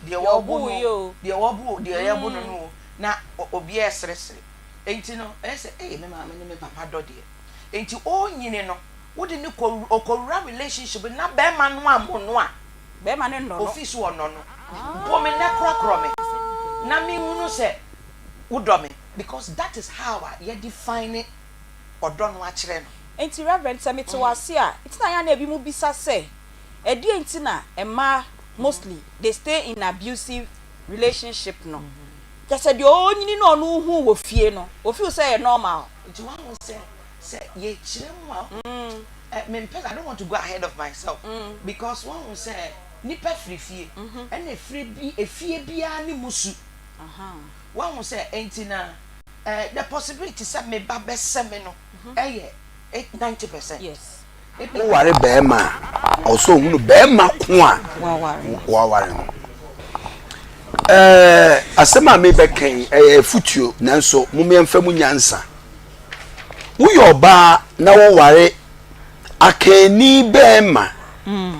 Deɛ wɔbo no, deɛ wɔbo, deɛ yɛbo no no o, na obiara reseresere. Enti no, ɛyɛ sɛ, ei, me maame ne me papa dɔ deɛ. Enti ɔrenyini no, wode no kɔ, ɔkɔwura relationship na bɛrima no ammo no a, Bɛrima no nnɔ no. Ofi so ɔnnɔ no. Bo me na korɔkorɔ me na menhunu sɛ wodɔ me because that is how a yɛ define ɔdɔ no akyerɛ no. Enti Reverend sɛ mete wo ase a, nti na yɛ a na ebinom bisa sɛ, ɛdeɛn nti na mmaa mostly they stay in abusive relationship no? Kyerɛ sɛ deɛ ɔnyini na ɔno hu wɔ fie no, o feel sɛ ɛyɛ normal. Nti woahu sɛ sɛ yɛkyerɛ mu a, mempɛ, I don't want to go ahead of myself because woahu sɛ nipa firi fie, ɛna efire bi, efie biara ne mu su. Woahu sɛ nti na the possibility sɛ me ba bɛsɛ me no ɛyɛ 90%. Yes. Woware barima a, ɔwɔ sɛ ohunu barima ko a waware no. Ɛɛ asɛm a mebɛka yi ɛyɛ afutuo nanso mommɛmfa mu nyansa. Woyɛ ɔbaa na woware akanni barima. Mm.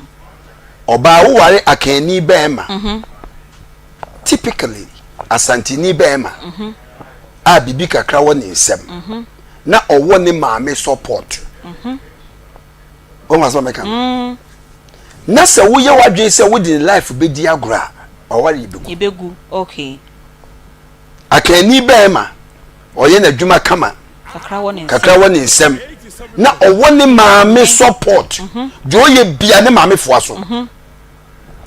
Ɔbaa woware akanni barima. Mm -hmm. Typically Asanteni barima mm -hmm. a biribi kakra wɔ ne nsam. Mm -hmm. Na ɔwɔ ne maame support. Mm -hmm. Wɔn asɛm a mɛka no. Mm. Na sɛ woyɛ w'adwene sɛ wode ne life bɛdi agorɔ a, ɔware yɛ bɛgu. Yɛbɛgu, okay. Akanni bɛrima, ɔyɛ n'adwuma kama. Kakra wɔ ne nsam. Kakra wɔ ne nsam. Na ɔwɔ ne maame support. Mhm. Deɛ ɔyɛ bia ne maame foa so. Mhm.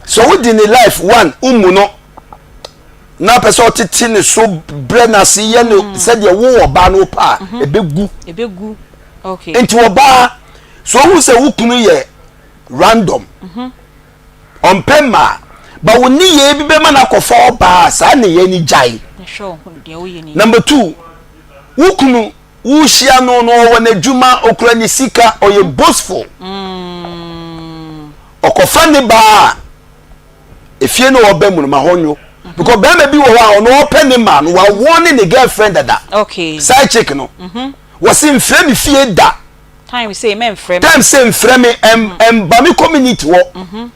Sɛ wode ne life one umu no na pɛ sɛ ɔtete ne so brɛ n'ase yɛ no mm. sɛdeɛ wo ɔbaa no wopɛ a mhm. ɛbɛgu. Ɛbɛgu. Okay. Nti ɔbaa so ohu sɛ wo kunu yɛ random. Mhm. Ɔmpɛ mmaa ba wo nneyɛɛ bi bɛma no akɔfa ɔbaa a saa nneyɛɛ no gyae. Number two, wo kunu wohyia no no ɔwɔ n'adwuma okura ne sika ɔyɛ mm. boastful. Mm. Ɔkɔfa ne baa a efie no ɔbɛ mu no ma hɔ nwo mm-hmm. because bɛrima bi wɔ hɔ a ɔno ɔpɛ ne maa no wawɔ ne ne girlfriend dada. Okay. Side chick no. Mm-hmm. Wɔsi nfrɛ mi fie da. Time sei mɛnfrɛ me. Time sei nfrɛ me ɛmba me community hɔ. Mhm.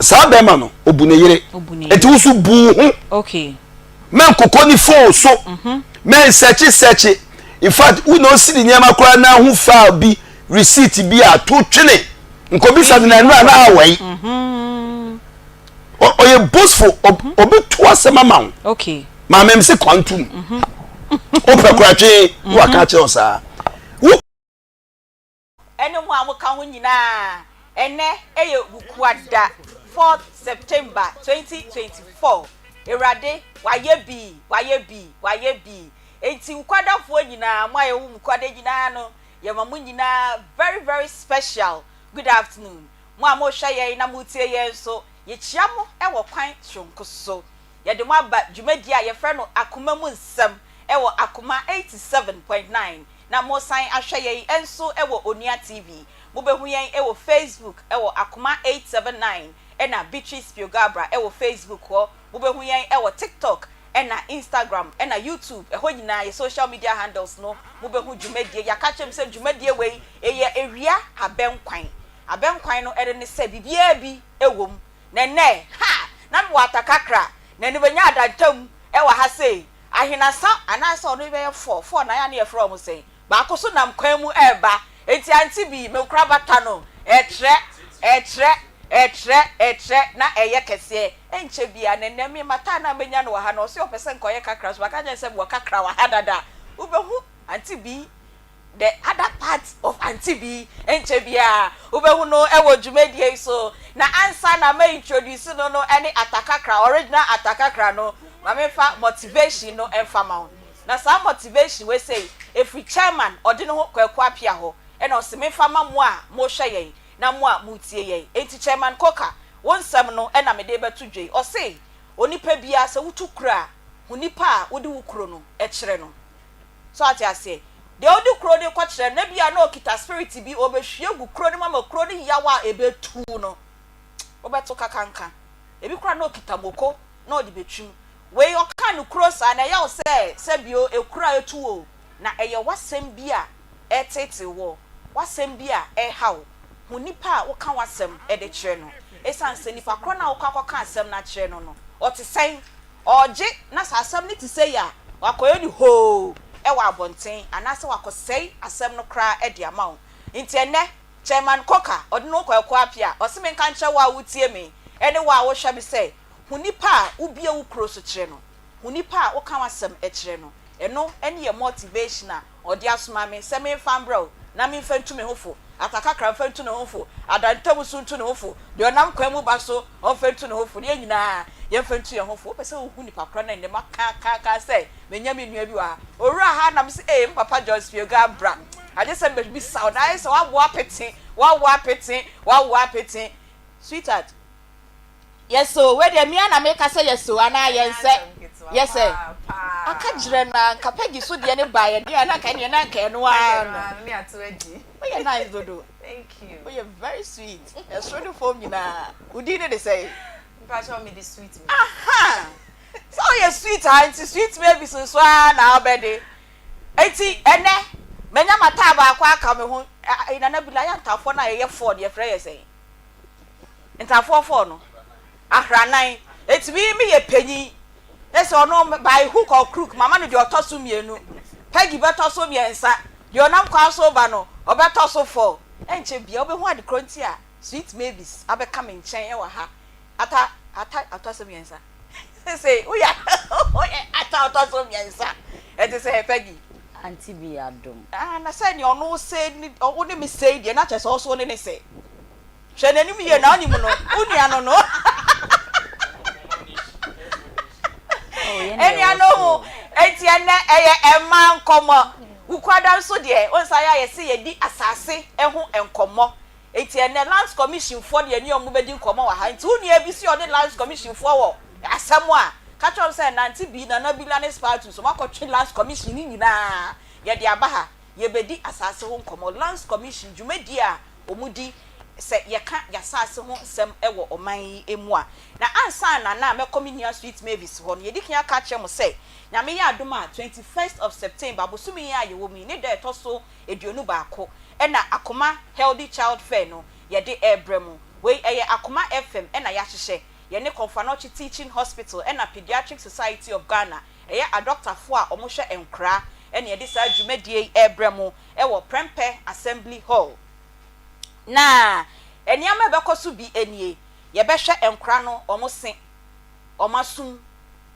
Saa bɛrima no obu ne yere. Nti wo so bu wo ho. Okay. Mɛnkokɔ ne phone so. Mhm. Mɛnsɛkye sɛkye. In fact wo na osi ne nneɛma koraa na ahu file bi receipt bi a to twene. Nkɔbisa no na nnura na awɛn. Mhm. Ɔyɛ boastful obi to asɛm ama wo. Okay. Maame mi se kwantum. Wopɛ koraa twe na waka akyerɛ wo saa. Wo. Ɛne mo a moka ho nyinaa, ɛnnɛ yɛ Wukuada, fourth September, 2024. Awurade, wayɛ bi, wayɛ bi, wayɛ bi. Enti Wukuadafoɔ nyinaa, mo a yɛwɔ Wukuada nyinaa no, yɛma mo nyinaa very very special good afternoon. Mo a mohwɛ yɛn na motie yɛn nso, yɛkyia mo wɔ kwan soronko so. Yɛde mo aba dwumadie a yɛfrɛ no Akoma Mu Nsɛm wɔ Akoma 87.9 na moresan ahwɛ yɛn nso wɔ Onua TV. Mobɛhu yɛn wɔ Facebook wɔ Akoma 879 ɛna Beatrice Piogabra wɔ Facebook hɔ. Mobɛhu yɛn wɔ TikTok ɛna Instagram ɛna YouTube. Ɛhɔ nyinaa yɛ social media handles no mobɛhu dwumadie. Yɛaka akyerɛ mo sɛ dwumadie wei ɛyɛ awia abɛnkwan. Abɛnkwan no ɛde ne sɛ biribiara bi wɔ mu. Na ɛnnɛ, ha! Na mewɔ atakakra, na ɛno bɛnya adantam wɔ ha sei. Ahenasa, anaasɛ ɔno bɛyɛ fɔ, fɔ na ayɛ a na yɛfrɛ wɔn sɛn? Baako nso nam kwan mu reba. Enti ante bi, me nkorabata no, ɛretrɛ, ɛretrɛ, ɛretrɛ, ɛretrɛ, na ɛreyɛ kɛseɛ. Ɛnkyɛ biara, na ɛnnɛ me, mataa no a manya no wɔ ha no, ɔse ɔpɛ sɛ nka ɔyɛ kakra nso, maka akyerɛ no sɛ mewɔ kakra wɔ ha dada. Wobɛhu ante bi. The other part of Auntie Bee nkyɛ biara wobɛhu no wɔ dwumadie yi so. Na ansa na ma introduce no no ne Atakakra, original Atakakra no, ma memfa motivation no mfa ma wo. Na saa motivation wei sei, ɛfiri chairman ɔde ne ho Kwaku Appiah hɔ, ɛna ɔse memfa ma mo a mohwɛ yɛn na mo a motie yɛn. Enti Chairman Coker, wo nsɛm no na mede rebɛto dwa yi. Ɔse, onipa biara sɛ wotu kuro a, hu nipa a wode wo kuro no kyerɛ no. So ate aseɛ? Deɛ wode kuro no rekɔkyerɛ no, ebia na ɔkita spirit bi, ɔrebɛhwie gu kuro no mu ama kuro no yaw a ɛbɛtu no, wobɛto kakanka. Ebi koraa na ɔkita moko na ɔde bɛtwim. Wei ɔka no kuro saa no, ɛyɛ wo sɛ sɛbio ekuro a ɛtu o, na ɛyɛ w'asɛm bi a ɛreteetee woɔ, w'asɛm bi a ɛreha wo. Hu nipa a woka w'asɛm de kyerɛ no. Ɛsiane sɛ nipa korɔ no a wokɔ akɔka asɛm no akyerɛ no no, Ɔte sɛn? Ɔregye na sɛ asɛm no te sei a, wakɔyɛ no hoo wɔ abɔnten anaasɛ wakɔsɛe asɛm no koraa de ama wo. Nti ɛnnɛ, Chairman Coker, ɔde ne ho kɔ Ɛkɔ Apia, ɔse menka nkyerɛ wo a wotie me ne wo a wohwɛ me sɛ, hu nipa a wobue wo kuro so kyerɛ no, hu nipa a woka w'asɛm kyerɛ no. Ɛno ne yɛ motivation a Ɔde asoma me sɛ memfa mbrɛ wo, na memfa ntu me ho fo, atakakra mfa ntu ne ho fo, adantam nso ntu ne ho fo, deɛ ɔnam kwan mu ba nso, ɔmfa ntu ne ho fo, na yɛn nyinaa yɛmfa ntu yɛn ho fo. Wopɛ sɛ wohu nipa korɔ no a nnɛ maka aka aka sɛ manya me nua bi wɔ ha. Owura ha na mese ee me papa John Spioga bra. Agye sɛ mebisa wo na ayɛ sɛ woawo apete, woawo apete, woawo apete. Sweetheart. Yes o, wei deɛ me ara na meka sɛ yes o anaa yɛnsɛ? Yes ɛ. Aka kyerɛ no a nka Peggy so deɛ no baeɛ deɛ a na nka ɛneɛ na nka ɛno ara no. Woyɛ nice dodo. Woyɛ very sweet. Ɛsoro ne fam nyinaa. Wo din ne de sɛn? Aha! Sɛ woyɛ sweet a nti sweet Mavis nso ara na wobɛde. Enti ɛnɛ manya m'ataa baako aka me ho. Nana Bila yɛ ntaafoɔ no a yɛyɛ four no yɛfrɛ yɛ sɛn? Ntafoɔ fɔɔ no ahranan. Enti me meyɛ panyin. Na sɛ ɔno by hook or crook mama no deɛ ɔtɔ so mmienu. Peggy bɛtɔ so mmiɛnsa. Deɛ ɔnam kwan so reba no, ɔbɛtɔ so four. Ɛnkyɛ biara wobɛhu ade korɔ nti a Sweet Mavis abɛka me nkyɛn wɔ ha. Ata ata ɔtɔ so mmiɛnsa. Sese woyɛ woyɛ ata ɔtɔ so mmiɛnsa. Ɛte sɛ Peggy. Auntie bi adom. Ah na sɛ nea ɔno se ne wo ne me sei deɛ na kyerɛ sɛ ɔso wo ne ne sɛ. Hwɛ n'anim yie na wonim no, wo nua no no. Anuanom, enti ɛnnɛ ɛyɛ mmaa nkɔmmɔ. Wukuada nso deɛ, wo nsa yɛ a yɛse yɛdi asase ho nkɔmmɔ. Enti ɛnnɛ Lands Commission foɔ deɛ ɛne wɔn bɛdi nkɔmmɔ wɔ ha. Enti wo nua bi se ɔne Lands Commission foɔ wɔ asɛm a, ka kyerɛ wɔn sɛ Nante Bi, Nana Bila ne Spartus, wɔakɔtwe Lands Commission no nyinaa yɛde aba ha. Yɛbɛdi asase ho nkɔmmɔ. Lands Commission dwumadie a wɔdi sɛ yɛka y'asaase ho nsɛm wɔ ɔman yi mu a. Na ansa na na mɛkɔ me nua Sweet Mavis hɔ no, yɛdi kan aka akyerɛ mo sɛ, Nyame yɛ adom a, 21st of September, bosome yi a yɛwɔ mu yi, ne da a ɛtɔ so 21 na Akoma Healthy Child Fair no yɛde rebrɛ mo. Wei ɛyɛ Akoma FM na yɛahyehyɛ, yɛne Komfo Anokye Teaching Hospital ɛna Paediatric Society of Ghana, ɛyɛ adɔktafoɔ a wɔhwɛ nkoraa, ɛna yɛde saa dwumadie yi rebrɛ mo wɔ Prempeh Assembly Hall. Na nneɛma a ɛbɛkɔ so bi nie, yɛbɛhwɛ nkwadaa no wɔn se, wɔn asom,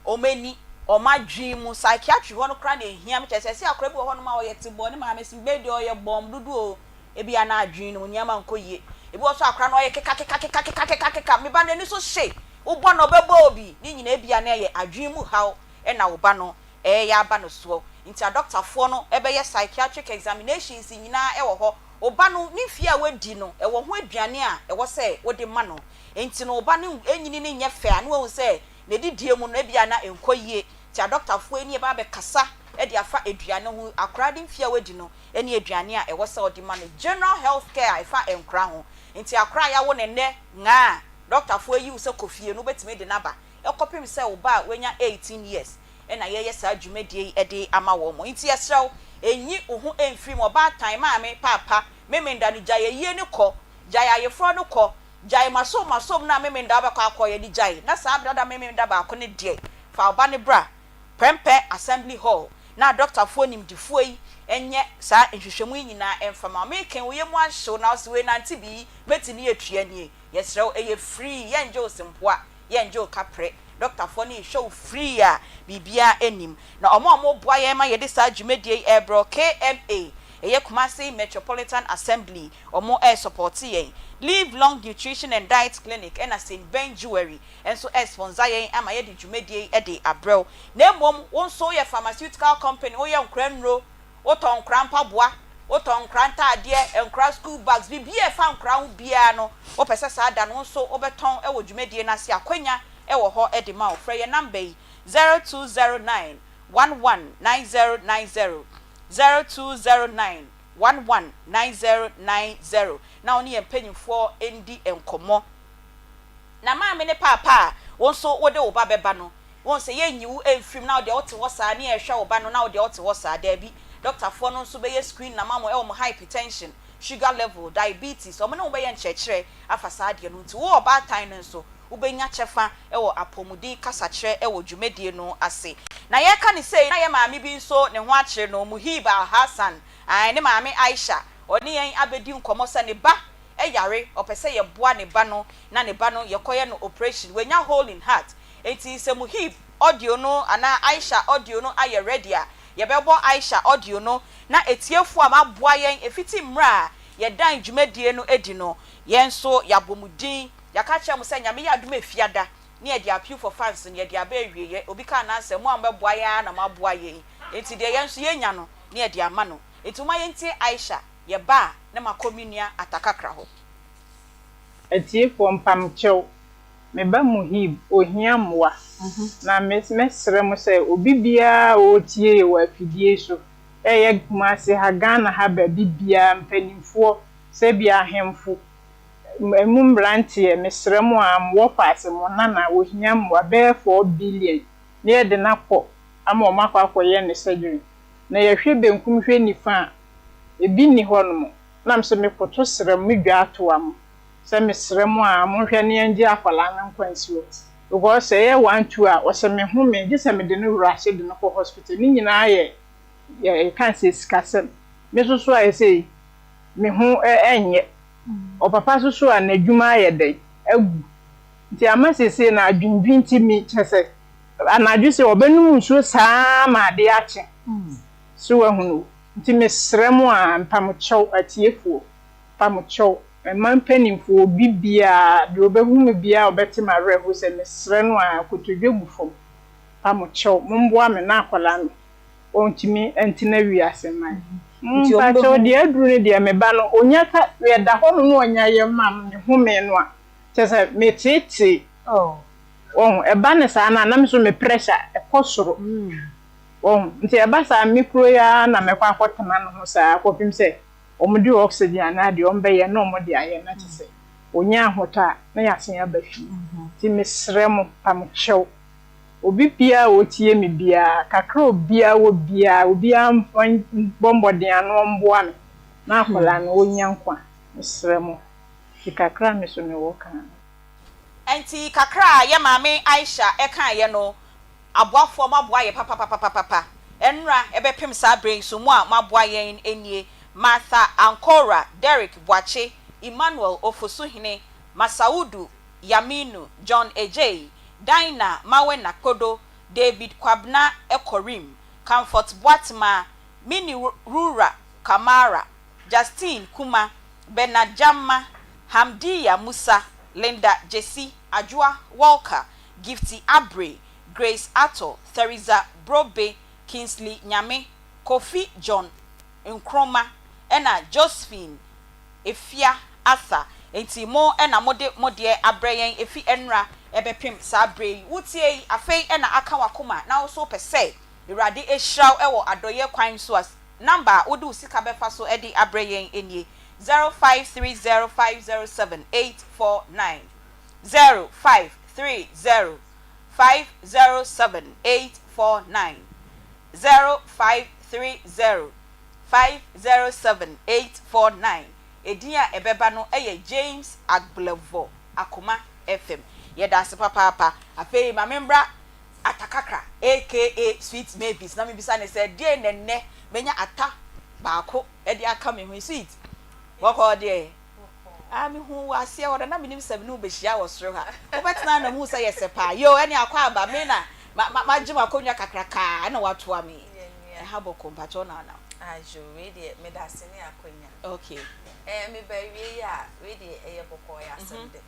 wɔn ani, wɔn adwene mu, psychiatry hɔ no koraa na ɛhia me kyerɛ sɛ sɛ akwadaa bi wɔ hɔnom a ɔyɛ te bɔ ne maame se bɛyi deɛ ɔyɛ bɔm dodo o, ebi a na adwene no mu nneɛma nkɔ yie. Ebi wɔ so akwadaa no ɔyɛ keka keka keka keka keka keka, me ba n'ani so hye, wobɔ no ɔbɛbɔ obi, ne nyinaa ebi a na ɛyɛ adwene mu haw na wo ba no ɛreyɛ aba no soɔ. Nti adɔktafoɔ no bɛyɛ psychiatric examinations nyinaa wɔ hɔ. Wo ba no ne mfeɛ a wadi no, ɛwɔ ho aduane a ɛwɔ sɛ wode ma no. Nti no wo ba no nyini no nyɛ fɛ a, na wahu sɛ n'adidie mu no ebia na ɛnkɔ yie. Nti adɔktafoɔ yi ne yɛbɛba abɛkasa de afa aduane ho, akwadaa no mfeɛ a wadi no ne aduane a ɛwɔ sɛ wode ma no. General health care a ɛfa nkwadaa ho. Nti akwadaa a yɛawo no nnɛ ngaa a dɔktafoɔ ayi wo sɛ kɔ fie no, wobɛtumi de no aba kɔpem sɛ wo ba a wanya 18 years na yɛyɛ saa dwumadie yi de ama wɔn. Nti yɛsrɛ wo, nyi wo ho mfiri mu. Ɔbaatan, maame, paapa, Memenda no, gyae ayie no kɔ, gyae ayeforɔ no kɔ, gyae masom masom no a Memenda wobɛkɔ akɔyɛ no gyae, na saa berɛ da Memenda baako no deɛ, fa wo ba no bra Prempeh Assembly Hall na adɔktafoɔ nimdefoɔ yi nyɛ saa nhwehwɛmu yi nyinaa mfa ma wo. Meke wo yam ahyew na wose wei nante bi yi mɛtumi atua nie. Yɛsrɛ wo, ɛyɛ free, yɛngye wo sempoa. Yɛngye wo kaprɛ. Dɔktafoɔ no rehwɛ wo free a biribiara nnim. Na wɔn a wɔboa yɛn ma yɛde saa dwumadie yi rebrɛ wo, KMA, ɛyɛ Kumasi Metropolitan Assembly, wɔn resɔpɔte yɛn. Live Long Nutrition and Diet Clinic ɛna Saint Ben Jewelry nso respɔnsa yɛn ama yɛde dwumadie yi de abrɛ wo. Na mmom wo nso woyɛ pharmaceutical company, woyɛ nkora nnuro, Wotɔn nkora mpaboa, wotɔn nkora ntaadeɛ, nkora school bags, biribiara a ɛfa nkora ho biara no, wopɛ sɛ saa da no wo nso wobɛtɔn wɔ dwumadie no ase a, akwanya wɔ hɔ de ma wo. Frɛ yɛn number yi, 0209 11 9090, 0209 11 9090, na wo ne yɛn mpanimfoɔ ndi nkɔmmɔ. Na maame ne paapa a wo nso wode wo ba bɛba no, Wohu sɛ yɛnyi wo mfiri mu na wo deɛ wote hɔ saa ne yɛrehwɛ wo ba no na wo deɛ wote hɔ saa. Daabi. Dɔktafoɔ no nso bɛyɛ screening ama mo wɔ mo hypertension, sugar level, diabetes, wɔn ne wo bɛyɛ nkyerɛkyerɛ afa saa adeɛ no ho. Nti wo ɔbaatan no nso, wobɛnya kyɛfa wɔ apɔmuden kasakyerɛ wɔ dwumadie no ase. Na yɛreka no sei na yɛn maame bi nso ne ho akyere no, Muhib Alhassan, ae, ne maame Aisha, ɔne yɛn abɛdi nkɔmmɔ sɛ ne ba yare, ɔpɛ sɛ yɛboa ne ba no na ne ba no yɛkɔyɛ no operation, wanya hole in heart. Enti sɛ Muhib audio no anaa Aisha audio no ayɛ ready a, yɛbɛbɔ Aisha audio no na atiefoɔ a moaboa yɛn ɛfiti mmerɛ a yɛdan dwumadie no adi no, yɛn nso yɛabɔ mo din, yɛaka akyerɛ mo sɛ Nyame yɛ adom a Efiada ne yɛde appeal for funds no yɛde aba awieɛ, obi kaa n'asɛm, mo a mobɛboa yɛn ara na moaboa yɛn, enti deɛ yɛn nso yɛnya no ne yɛde ama no. Enti momma yɛntie Aisha, yɛba a na makɔ me nua Atakakra hɔ. Atiefoɔ mpamkyɛw, me ba Muhib ohia mmoa, na me mɛsrɛ mo sɛ obi biara a ɔretie yɛ wɔ afidie yi so, ɛyɛ Kumasi ha, Ghana ha baabi biara, mpanimfoɔ, sɛbi ahemfo, ɛmu mmeranteɛ, mesrɛ mo a mowɔ paase mo nana ohia mmoa bɛyɛ 4 billion na yɛde no akɔ ama wɔn akɔ akɔyɛ ne surgery. Na yɛhwɛ benkum hwɛ nifa a, ebi nni hɔnom. Na me nso mekoto srɛ mo, me dwa atoa mo sɛ mesrɛ mo a monhwɛ na yɛngye akwadaa no nkwa nsi hɔ. Because sɛ ɛyɛ one two a, ɔsɛ me home gye sɛ mede no rush de no kɔ hospital. Ne nyinaa yɛ yɛka no sɛ sikasɛm. Me nso so ayɛ sei, me ho nyɛ. Ɔpapa nso so a n'adwuma ayɛ dɛn? Agu. Nti ama seesei no adwendwen nti me kyerɛ sɛ anadwo sɛ ɔbɛnom nsuo saa ma adeɛ akye. So wahunu? Nti mesrɛ mo a, mpamokyɛw, atiefoɔ, mpamokyɛw, mma mpanimfoɔ, obi biara, deɛ ɔbɛhu me biara a ɔbɛte m'awerɛhoɔ sɛ mesrɛ no a, kotodwe gu fam, mpamokyɛw, momboa me na akwadaa no ɔntumi ntena wiase mma yɛn. Nti ɔmo Mpakyɛw, bɛhu. deɛ aduru no deɛ, me ba no, ɔnya ka, yɛda hɔ nom na ɔnya yɛ ma me home no a, kyerɛ sɛ meteetee, wahu, ɛba no saa no a, na me nso me pressure ɛkɔ soro. Wahu? Nti ɛba saa a, me kuro yi ara na mɛkɔ akɔtena ne ho saa kɔpem sɛ wɔde oxygen anaa deɛ wɔbɛyɛ na wɔde ayɛ na kyerɛ sɛ ɔnya ahotɔ a, na yɛasan aba fie. Nti mesrɛ mo, pamokyɛw, obi biara a ɔtie me biara, kakra a obiara wɔ biara, obiara mmɔ mmɔden ano ɔmmoa me na akwadaa no ɔnya nkwa. Mesrɛ mo. Nti kakra a me nso mewɔ ka no. Ɛnti kakra a yɛ maame Aisha kaeɛ no Aboafoɔ moaboa yɛ papapapapapa Ɛnora ɛbɛpem saa berɛ yi nso mo a moaboa yɛn nie, Martha Ankora, Derrick Boakye, Emmanuel Ofosuhene, Masaudu Yaminu, John Adjei, Dinah Mawena Kpodo, David Kwabena Ekorim, Comfort Boatema, Mini Rura Kamara, Justine Kuma, Bernard Gyamma, Hamdiya Musa, Linda Gyesi, Adwoa Walker, Gifty Abre, Grace Attoh, Theresa Brobe, Kingsley Nyame, Kofi John Nkrumah ɛna Josephine Efia Arthur. Enti mo na mode mo deɛ abrɛ yɛn efi ɛnora ɛbɛpem saa berɛ yi. Wotie yi, afei na aka w'akoma na wo nso wopɛ sɛ Awurade hyira wo wɔ adɔeɛ kwan so a, number a wode wo sika bɛfa so de abrɛ yɛn nie, 0530507849. 0530 507 849 0530 507 849 Edin a ɛbɛba no yɛ James Agblevor Akoma FM. Yɛda ase papaapa. Afei ma membra Atakakra aka Sweet Mavis na mebisa no sɛ deɛn na nnɛ manya ata baako de aka me ho yi. Sweet, bɔkɔɔ deɛ? Ah, mehuu wo aseɛ hɔ da, na menim sɛ me ne wo bɛhyia wɔ soro ha. Wobɛtena na muhu sɛ yɛsɛ paa. Yoo, ɛne akɔ aba, me na ma, ma, magye m'akonnwa kakrakaa ɛna watoa me. Ɛha bɔkɔ, mpakyɛ wo na wonam. Ajo, wei deɛ meda ase ne akwanya. Okay. Eh, meba awie yi a, wei deɛ ɛyɛ bɔkɔɔ, ɛyɛ asɛm dɛ.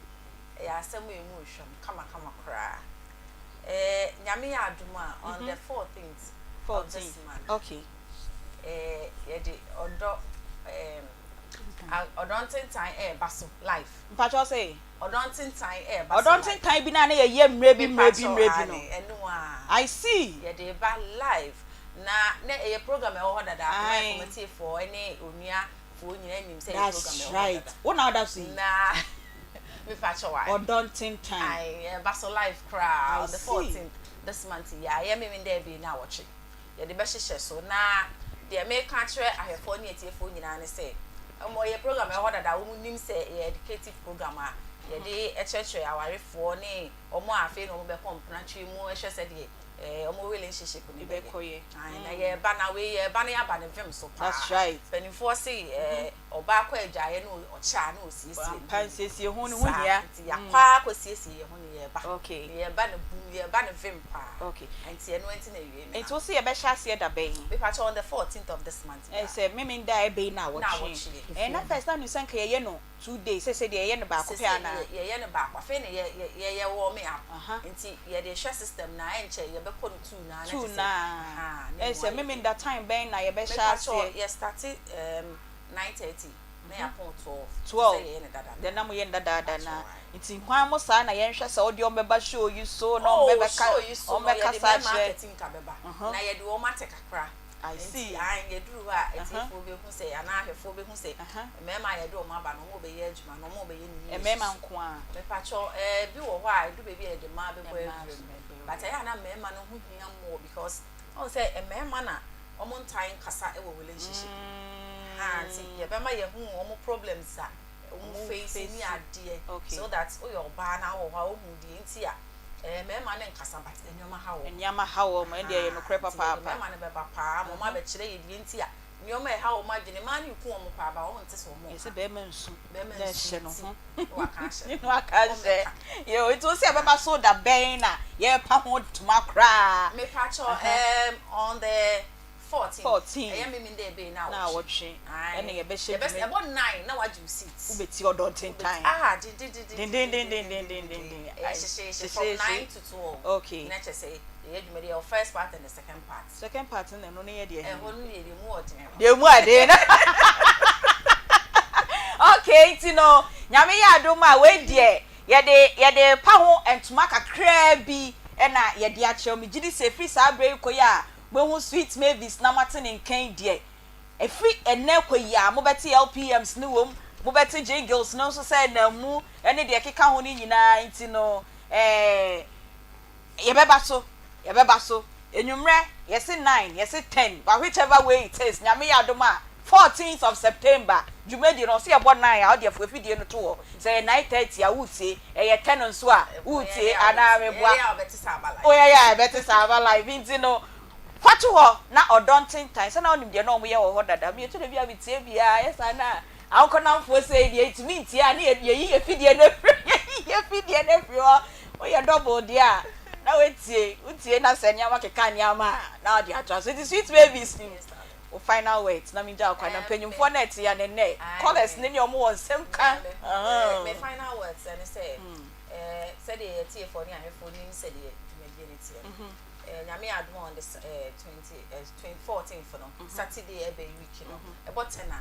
Ɛyɛ asɛm a emu rehwam kamakama koraa. Eh, Nyame yɛ adom a, on the 14th of this month. Okay. Eh, yɛde ɔdɔ, eh, Ɔdɔ ntentan ɛɛba so live. Mpakyɛw se. Ɔdɔ ntentan ɛɛba so live. Ɔdɔ ntentan bi na na yɛyɛ mmerɛ bi mmerɛ bi mmerɛ bi no. Mepakyɛw aane ɛno aa. I see. Yɛde ba live na na ɛyɛ program ɛwɔ hɔ dada Akoma FM atiefoɔ ɛne onua foɔ nyinaa nim sɛ ɛyɛ program ɛwɔ hɔ dada. That's right wo na woda so yi. Na mepakyɛw ae. Ɔdɔ ntentan. Ae ɛɛba so live koraa on the 14th this month yi a ɛyɛ Memenda abien na awɔtwe. yɛde bɛhyehyɛ so. Na deɛ meka akyerɛ ahwɛfoɔ ne atiefoɔ nyinaa ne sɛ, wɔyɛ program ɛwɔ hɔ dada, wɔn nim sɛ ɛyɛ educative program a Yɛde kyerɛkyerɛ awarefoɔ ne wɔn a afei na wɔbɛkɔ mpenatwe mu hwɛ sɛdeɛ wɔn relationship no bɛyɛ. Ae, na yɛreba na wei yɛreba na yɛaba ne vim so paa. That's right. Mpanimfoɔ se ɔbaa kɔ adwaeɛ na ɔkyɛ a na ɔsiesie ne ho. Ampa, nsiesie ho no ho hia. Saa, nti yɛakɔ ara akɔsiesie yɛn ho na yɛreba. Okay. Na yɛreba no bum, yɛreba no vim paa. Okay. Nti ɛno nti na awie me Nti wo se yɛbɛhyɛ aseɛ da bɛn? Mepakyɛ on the 14th of this month. Sɛ Memenda a ɛbɛyi naawɔtwe. Naawɔtwe. Na first na nim sɛ nka yɛyɛ no 2 days, sɛsɛ deɛ yɛyɛ no baako pɛ anaa? Sɛsɛ yɛyɛ no baako, afei na yɛyɛ warm up, nti yɛde hwɛ system na ɛnkyɛ yɛbɛkɔ no two naa. Two naa. Ɛsɛ Memenda time bɛn na yɛbɛhyɛ aseɛ? Yɛ start 9:30 na yɛapɔn 12. 12. Sɛ yɛyɛ no dada. Deɛ na moyɛ no dadaada na nti kwan mo saa na yɛnhwɛ sɛ wode ɔmo bɛba show yi so na ɔmo bɛbɛka show yi so ɔmo no, yɛde bɛkasa mmarima akyerɛ. Akatinka bɛba na yɛde wɔn ate kakra. I see. Nti ayi yɛduru hɔ a, atiefoɔ bɛhu sɛ anaa ahwɛfoɔ bɛhu sɛ mmarima a yɛde wɔn aba no, wɔn bɛyɛ adwuma na wɔn bɛyɛ ne yie. Mmarima nko a? Mepatwɔ, bi wɔ hɔ a edu baabi a yɛde mmaa bɛbɔ Mmaa awura nso mu, bɛbɔ. But ɛyɛ a na mmarima no ho hia more because ɔn sɛ mmarima na wɔn ntae nkasa wɔ relationship mu ha, nti yɛbɛma yɛhu wɔn problems a wɔn Wɔn face ne face. adeɛ so that woyɛ ɔbaa na wɔ hɔ a, wohu deɛ nti a mmarima ne nkasa, but nneɛma ha wɔ. Nneɛma ha wɔ mo, ɛndeɛ ɛyɛ nokorɛ Nti yɛde papaapa. mmarima no bɛba paa ma wɔn abɛkyerɛ yɛ deɛ nti a nneɛma a ɛha wɔn adwene, mmaa no ku wɔn paa ba wɔn nte sɛ wɔn Yɛsɛ bɛrima nsu bɛrima na nsu ɛhyɛ no nti ho na waka ahyɛ ne waka ahyɛ yo. Nti wo sɛ yɛbɛba so da bɛn na yɛrepa ho toma koraa? Mepakyɛ, on the 14. 14. Ɛyɛ mímí ndé ebe na Na awɔtwe ɛna yɛbɛhyɛ yɛbɛ dwuma. Ɛbɔ 9 na wagye wo seat. Wobɛti Ɔdɔ Ntentan. Ah, dindindindin. Dindindindindindindin. Ɛyɛ hyehyɛhyehyɛ from 9 to 12. Na kyerɛ sɛ yɛyɛ dwumadi yɛ first part and the second part. Second part no, ɛno no yɛ deɛ? Ɛhɔ no yɛ deɛ mu ɔden no. Deɛ mu aden no. Okay, nti no Nyame yɛ adom a, wei deɛ yɛde pa ho ntoma kakraa bi ɛna yɛde akyerɛw. Megye di sɛ ɛfiri saa berɛ yi kɔ yi a moahu Sweet Mavis na moate ne nkan deɛ, ɛfiri ɛnnɛ kɔ yi a mobɛte LPMs no wɔ mu, mobɛte jingles no nso sɛ ɛnam mu ɛne deɛ ɛkeka ho no nyinaa. Nti no yɛbɛba so, yɛbɛba so enwummerɛ, yɛse 9, yɛse 10, but whichever way it is, Nyame yɛ adom a, 14th of September dwumadi no, ɔsɛ yɛbɔ 9 a, ɔde afo afidie no to hɔ sɛ ɛyɛ 9:30 a wotie, ɛyɛ 10 nso a wotie anaa meboa? Ɛyɛ a wɔbɛte sɛ aba live. Oyɛ yɛ a ɛbɛte saa aba live. Nti no fa to hɔ na Ɔdɔ Ntentan sɛ na wonim deɛ na ɔmoyɛ wɔ hɔ dada. Meyɛtu da bi a metie biaa yɛ saa na ankɔnamfoɔ sɛ deɛ ntumi ntie a, ne yɛyi yɛ fidie no afiri, yɛyi yɛ fidie no afiri hɔ. Woyɛ double deɛ a na woatie, wotie na sɛ nneɛma keka nneɛma a na wɔde atoa so. Nti Sweet Mavis, wo final words na megya wo kwan na mpanyimfoɔ no ɛte ya ne nnɛ callers ne ɔmo wɔ nsɛm ka. Me final words ɛne sɛ sɛdeɛ yɛtiefoɔ ne ahwɛfoɔ nim sɛdeɛ dwumadie no teɛ no, Nyame adom, on the 20 14th no, Saturday ɛbɛ week no, ɛbɔ 10 a,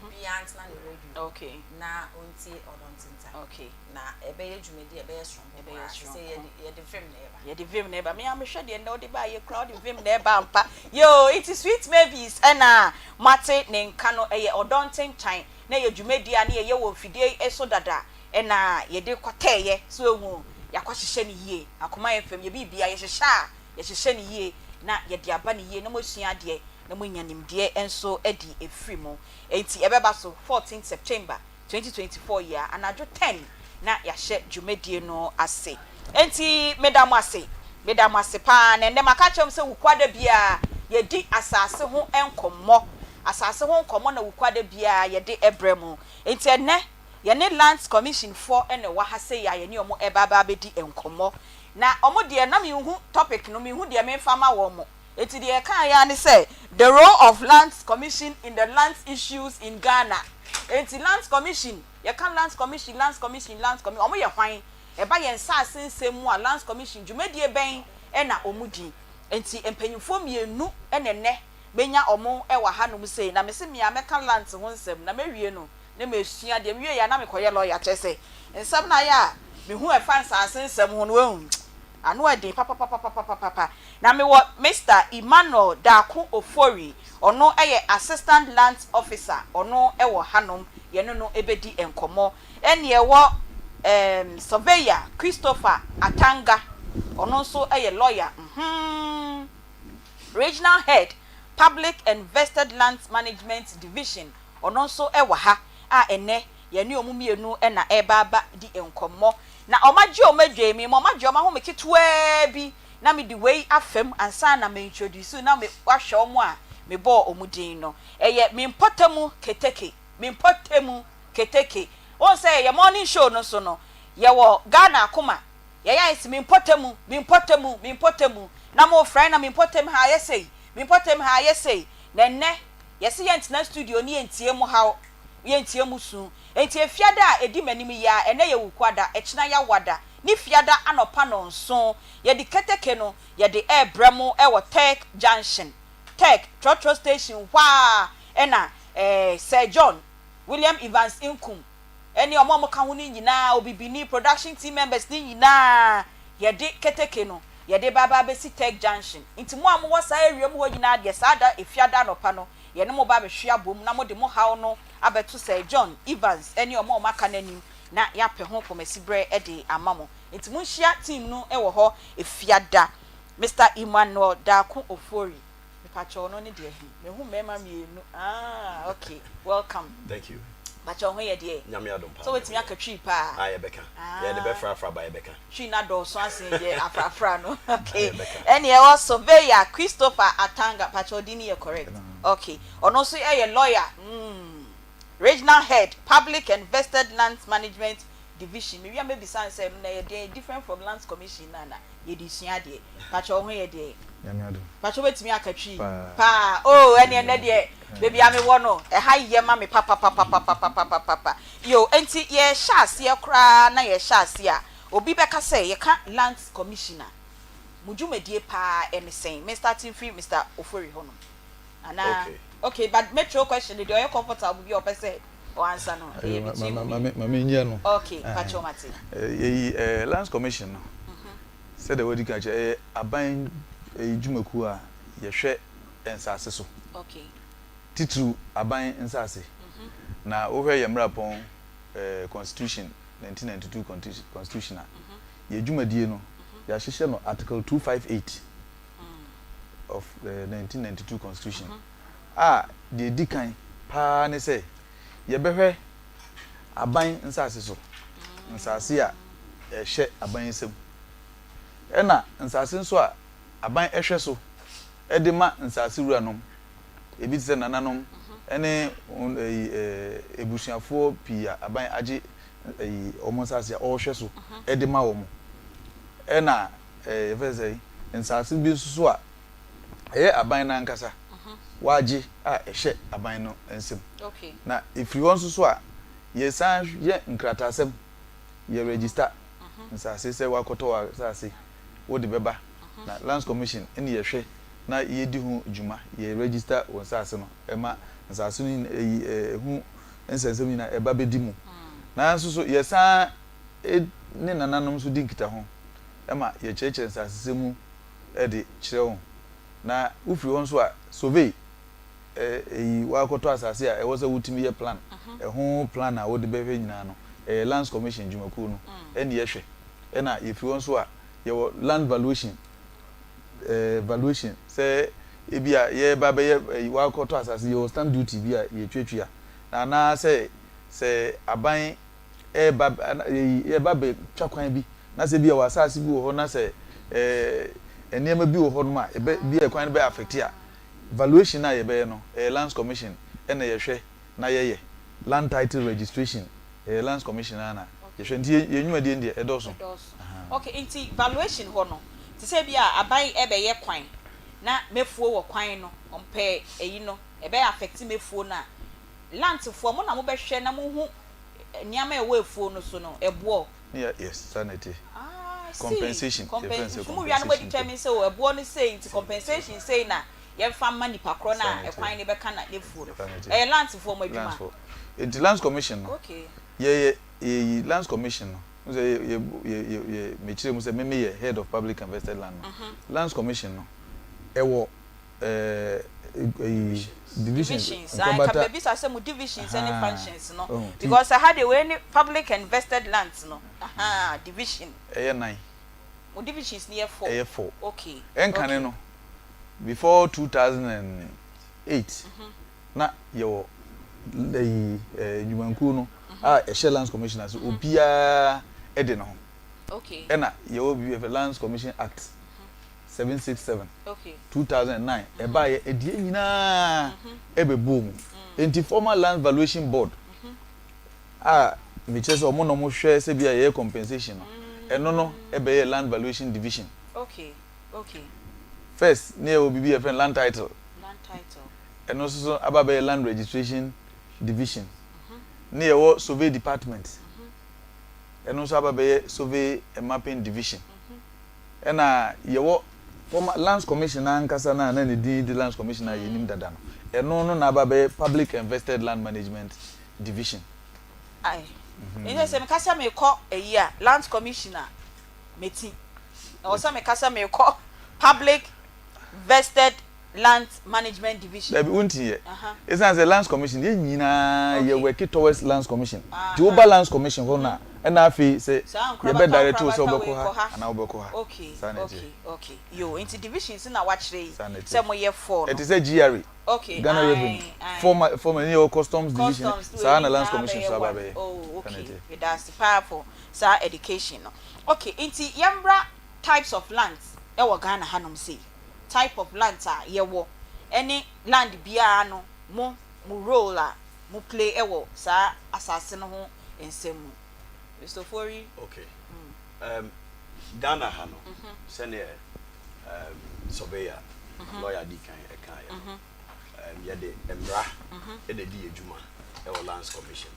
obiara ntena ne radio na ɔntie Ɔdɔ Ntentan. Na ɛbɛyɛ dwumadi a ɛbɛyɛ soronko Ɛbɛyɛ koraa sɛ soronko. yɛde vim na ɛba. Yɛde vim na ɛba. Me a mehwɛ deɛ nnɛ wode ba yɛ kura, wode vim na ɛba ampa yo. Nti Sweet Mavis ɛna mate ne nka no, ɛyɛ Ɔdɔ Ntentan na ɛyɛ dwumadi a ne yɛyɛ wɔ mfidie yi so dada ɛna yɛde kɔtɛɛyɛ so ehu yɛakɔhyehyɛ no yie. Akoma FM yɛ biribia yɛhyehyɛ a, yɛhyehyɛ no yie na yɛde aba no yie na moasua adeɛ na moanya nimdeɛ nso adi ɛfiri mu. Enti ɛbɛba so 14 September 2024 yi a, anadwo 10 na yɛahyɛ dwumadie no ase. Enti meda mo ase, meda mo ase paa. Na ɛnnɛ maka akyerɛ mo sɛ Wukuada biara yɛdi asase ho nkɔmmɔ, asase ho nkɔmmɔ na Wukuada biara yɛde brɛ mo. Enti ɛnnɛ yɛne Lands Commission foɔ na ɛwɔ ha sei a yɛne wɔn ɛreba aba abɛdi nkɔmmɔ. Na wɔn deɛ na menhu topic no, menhu deɛ memfa ma wɔn. Enti deɛ yɛkaeɛ ara ne sɛ the role of Lands Commission in the lands issues in Ghana. Enti Lands Commission, yɛka Lands Commission, Lands Commission, Lands Commission, wɔn yɛ hwan? Ɛba yɛn nsaase nsɛm mu a, Lands Commission dwumadie bɛn na wɔn di? Enti mpanyinfoɔ mmienu na ɛnnɛ menya wɔn wɔ hanom sei. Na mese me a mɛka lands ho nsɛm na mɛwie no na masua deɛ mewieɛ a na mekɔyɛ lawyer, kyerɛ sɛ nsɛm no ayɛ a mehu ɛfa nsaase nsɛm ho no, wahu ano ɛden papapapapapapa. Na mewɔ Mister Emmanuel Darko Ofori, ɔno yɛ Assistant Lands Officer, ɔno wɔ hanom, yɛne no bɛdi nkɔmmɔ. Ɛne ɛwɔ Surveyor Christopher Atanga, ɔno nso yɛ lawyer, Regional Head, Public and Vested Lands Management Division, ɔno nso wɔ ha a ɛnnɛ. Yɛne wɔn mmienu na ɛreba aba di nkɔmmɔ. Na wɔagye wɔn adwaa mi, ma wɔagye wɔn ahome ketewaa bi, na mede wei afa mu ansa na me introduce na me wahwɛ wɔn a mebɔɔ wɔn din no. Ɛyɛ me mpɔtamu keteke, me mpɔtamu keteke. Wohu sɛ yɛn morning show no so no, yɛwɔ Ghana akoma, yɛyɛ ayɛ sɛ me mpɔtamu, me mpɔtamu, me mpɔtamu, na mofrɛ na me mpɔtam ha ayɛ sei, me mpɔtam ha ayɛ sei. Na ɛnnɛ, yɛse yɛntena studio ne yɛntie mo haw, yɛntie mo su. Enti Efiada a ɛdi m'anim yi ara, ɛnnɛ yɛ Wukuada, ɛkyena Yawada, ne Fiada anɔpa nnɔnson, yɛde keteke no yɛde rebrɛ mo wɔ Turk Junction, Turk trɔtrɔ station hɔ ara na eh, Sir John William Evans Nkum ne wɔn a wɔka ho no nyinaa, Obibini, production team members no nyinaa, yɛde keteke no yɛde ba aba abɛsi Turk Junction. Nti mo a mowɔ saa area mu hɔ nyinaa deɛ, saa da Efiada anɔpa no, yɛne mo ba abɛhwe abom na mode mo haw no abɛto Sir John Evans ne wɔn a wɔaka no anim na yɛapɛ ho pomasiberɛ de ama mo. Nti monhyia team no wɔ hɔ Efiada. Mister Emmanuel Darko Ofori, mepakyɛw ɔno ne deɛ he? Mehu mmarima mmienu, ah ok, welcome. Thank you. Pakyɛw ho yɛ deɛ? Nyame adom paa. Sɛ wobɛtumi aka Twi paa? Ah yɛbɛka. Yɛde bɛfrafra ba yɛbɛka. Twi no adɔɔso asen deɛ afrafra no, ok. Ɛne ɛwɔ Surveyor Christopher Atanga, pakyɛw din no yɛ correct? Ok, ɔno nso yɛ lawyer, mm, Regional Head, Public and Vested Lands Management Division. Mewie a mɛbisa no sɛ ɛno no ɛyɛ deɛn, different from Lands Commission no anaa? Yɛde sua adeɛ. Pakyɛ wo ho yɛ deɛn? Nyame adom. Pakyɛ wobɛtumi aka Twi? Paa. Oh ɛneɛ nnɛ deɛ baabi a mewɔ no ɛha yɛ ma me papapapapapapapapa. Yoo enti yɛrehyɛ aseɛ koraa na yɛrehyɛ aseɛ a obi bɛka sɛ yɛka Lands Commission a mo dwumadie paa ɛne sɛn? Me starte mfiri Mister Ofori hɔ nom anaa? Okay. Okay but mɛtwerɛ question no deɛ ɔyɛ comfortable bi a ɔpɛ sɛ ɔ answer no ɛyɛ between mo mmienu. Ma me nyɛ no. Okay mpakyɛw mate. Yɛyi Lands Commission no sɛdeɛ wadi kan akyerɛ ɛyɛ aban dwumakuo a yɛhwɛ nsaase so. Okay. Titiriw aban nsaase. Na wohwɛ yɛn mmarapɔn constitution, 1992 constitution a, yɛn dwumadie no yɛahyehyɛ no article 258 of the 1992 constitution a deɛ ɛdi kan pa ara ne sɛ yɛbɛhwɛ aban nsase so, nsase a ɛhyɛ aban nsam, ɛna nsase nso a aban hwɛ so de ma nsase wuranom, ebi te sɛ nananom ne abusuafoɔ pii a aban agye wɔn nsase a ɔrehwɛ so de ma wɔn, ɛna yɛfrɛ no sɛn, nsase bi nso so a ɛyɛ aban no ankasa wɔagye a ɛhyɛ aban no nsam. Na ɛfiri hɔ nso so a, yɛsan yɛ nkrataasɛm, yɛ register nsase sɛ woakɔtɔ w'asase wode bɛba na Lands Commission ne yɛhwɛ na yɛdi ho dwuma, yɛ register wo nsase no ɛma nsase no nyina ɛyi ɛho nsɛnsɛm nyinaa ɛba bɛdi mu. Nanso so yɛsan ne nananom nso di nkitaho ma yɛkyerɛkyerɛ nsasesɛm mu de kyerɛ wo. Na wofiri hɔ nso a, survey, eyi, woakɔtɔ asase a ɛwɔ sɛ wotumi yɛ plan, ɛho plan a wode bɛhwɛ nyinaa no, ɛyɛ Lands Commission dwumakuo no ɛne yɛhwɛ. Ɛna yɛfiri hɔ nso a, yɛwɔ land valuation, valuation, sɛ ebi a yɛreba abɛyɛ, ɛyi, woakɔtɔ asase, yɛwɔ stamp duty bi a yɛtuatua, anaasɛ sɛ aban reba eyi reba abɛtwa kwan bi na sɛ ebia w'asaase bi wɔ hɔ na sɛ ɛɛ nneɛma bi wɔ hɔ nom a ɛbɛ bi a kwan no bɛ affect a, valuation a yɛbɛyɛ no ɛyɛ lands commission ɛna yɛhwɛ na yɛyɛ land title registration ɛyɛ lands commission ara na yɛhwɛ nti yɛn yɛn nnwumadie no deɛ ɛdɔɔso. Ɛdɔɔso. Okay, nti valuation hɔ no te sɛ ebia aban ɛbɛyɛ kwan na mɛfuo wɔ kwan no ɔmpɛ ɛyi no ɛbɛ affect mɛfuo no a Lantfoɔ, mo na mobɛhwɛ na mohu nneɛma a ɛwɔ afuo no so no, ɛboɔ. Ne yɛ, yes, saa na ɛte. Ah, I see. Compensation, Compen yɛfrɛ no sɛ nti mo wie a na mo compensation mpo. determine sɛ o ɛboɔ no sei nti compensation sei na yɛmfa mma nipa korɔ no Saa na a ɛte. ɛkwan no bɛka na n'afuo no. Saa na ɛte. Ɛyɛ Lantfoɔ mo adwuma. Landsfoɔ. Nti Lands Commission no, Okay. yɛyɛ, yɛyi Lands Commission no, wohu sɛ yɛ, yɛ, yɛ, yɛ, yɛ, mekyerɛ mu sɛ me meyɛ Head of Public and Vested Land no. Lands Commission no, ɛwɔ ɛɛ divisions ah nka mebisa sɛ mo divisions ne functions no because ɛha deɛ wei ne public and vested lands no ahaa division. Ɛyɛ nan. Mo divisions no yɛ four. Ɛyɛ four. Okay. Ɛnkane no before 2008 na yɛwɔ ɛyi ɛɛ nnwumankuo no. a ɛhyɛ Lands Commission ase, obiara de ne ho. Ɛna yɛwɔ biribi a yɛfrɛ Lands Commission Act 767, 2009, ɛbaeɛ, ɛdeɛ nyinaa ɛbɛbɔɔ mu. Enti former Lands Valuation Board a mekyerɛ sɛ wɔn na wɔhwɛ sɛ bi a yɛyɛ compensation no, ɛno no ɛbɛyɛ Land Valuation Division. First, ne yɛwɔ biribi a yɛfrɛ no Land Title. Ɛno nso so aba abɛyɛ Land Registration Division. Ne yɛwɔ Survey Department. Ɛno nso aba abɛyɛ Survey and Mapping Division. Ɛna yɛwɔ former Lands Commission ankasa no a na ne din de Lands Commission a yɛnim dada no. Ɛno no na aba abɛyɛ Public and Vested Land Management Division. Ae. Ɛnti sɛ meka sɛ mekɔ ayi a, Lands Commission a, meti. Ɛwɔ sɛ meka sɛ mekɔ Public Vested Lands Management Division. Dabi, wonti yɛ. Esiane sɛ Lands Commission, yɛn nyinaa yɛ work towards Lands Commission. Nti woba Lands Commission hɔ no a, ɛna afei sɛ yɛbɛ direct wo sɛ wobɛkɔ ha anaa wobɛkɔ ha. Saa na ɛteɛ. Okay, yo, nti divisions na wakyerɛ yi Saa na ɛteɛ. sɛ moyɛ four no. Ɛte sɛ GRA, Okay, Ghana ae, Revenue, ae. former, former, ne yɛwɔ Customs Division, Customs, saa na wei Lands nyinaa Commission bɛyɛ nso aba one. abɛyɛ. Oh, Saa na okay, ɛteɛ. meda ase paa for saa education no. Okay, nti yɛmbra types of lands ɛwɔ Ghana hanom sei. Type of lands a yɛwɔ ɛne land biara no mo mo role a mo play ɛwɔ saa asase no ho nsɛm mu. Mister Ofori. Okay. Ghana ha no, sɛdeɛ surveyor, lawyer di kan ɛkaeɛ no, yɛde mmara ɛna ɛdi yɛ dwuma ɛwɔ Lands Commission.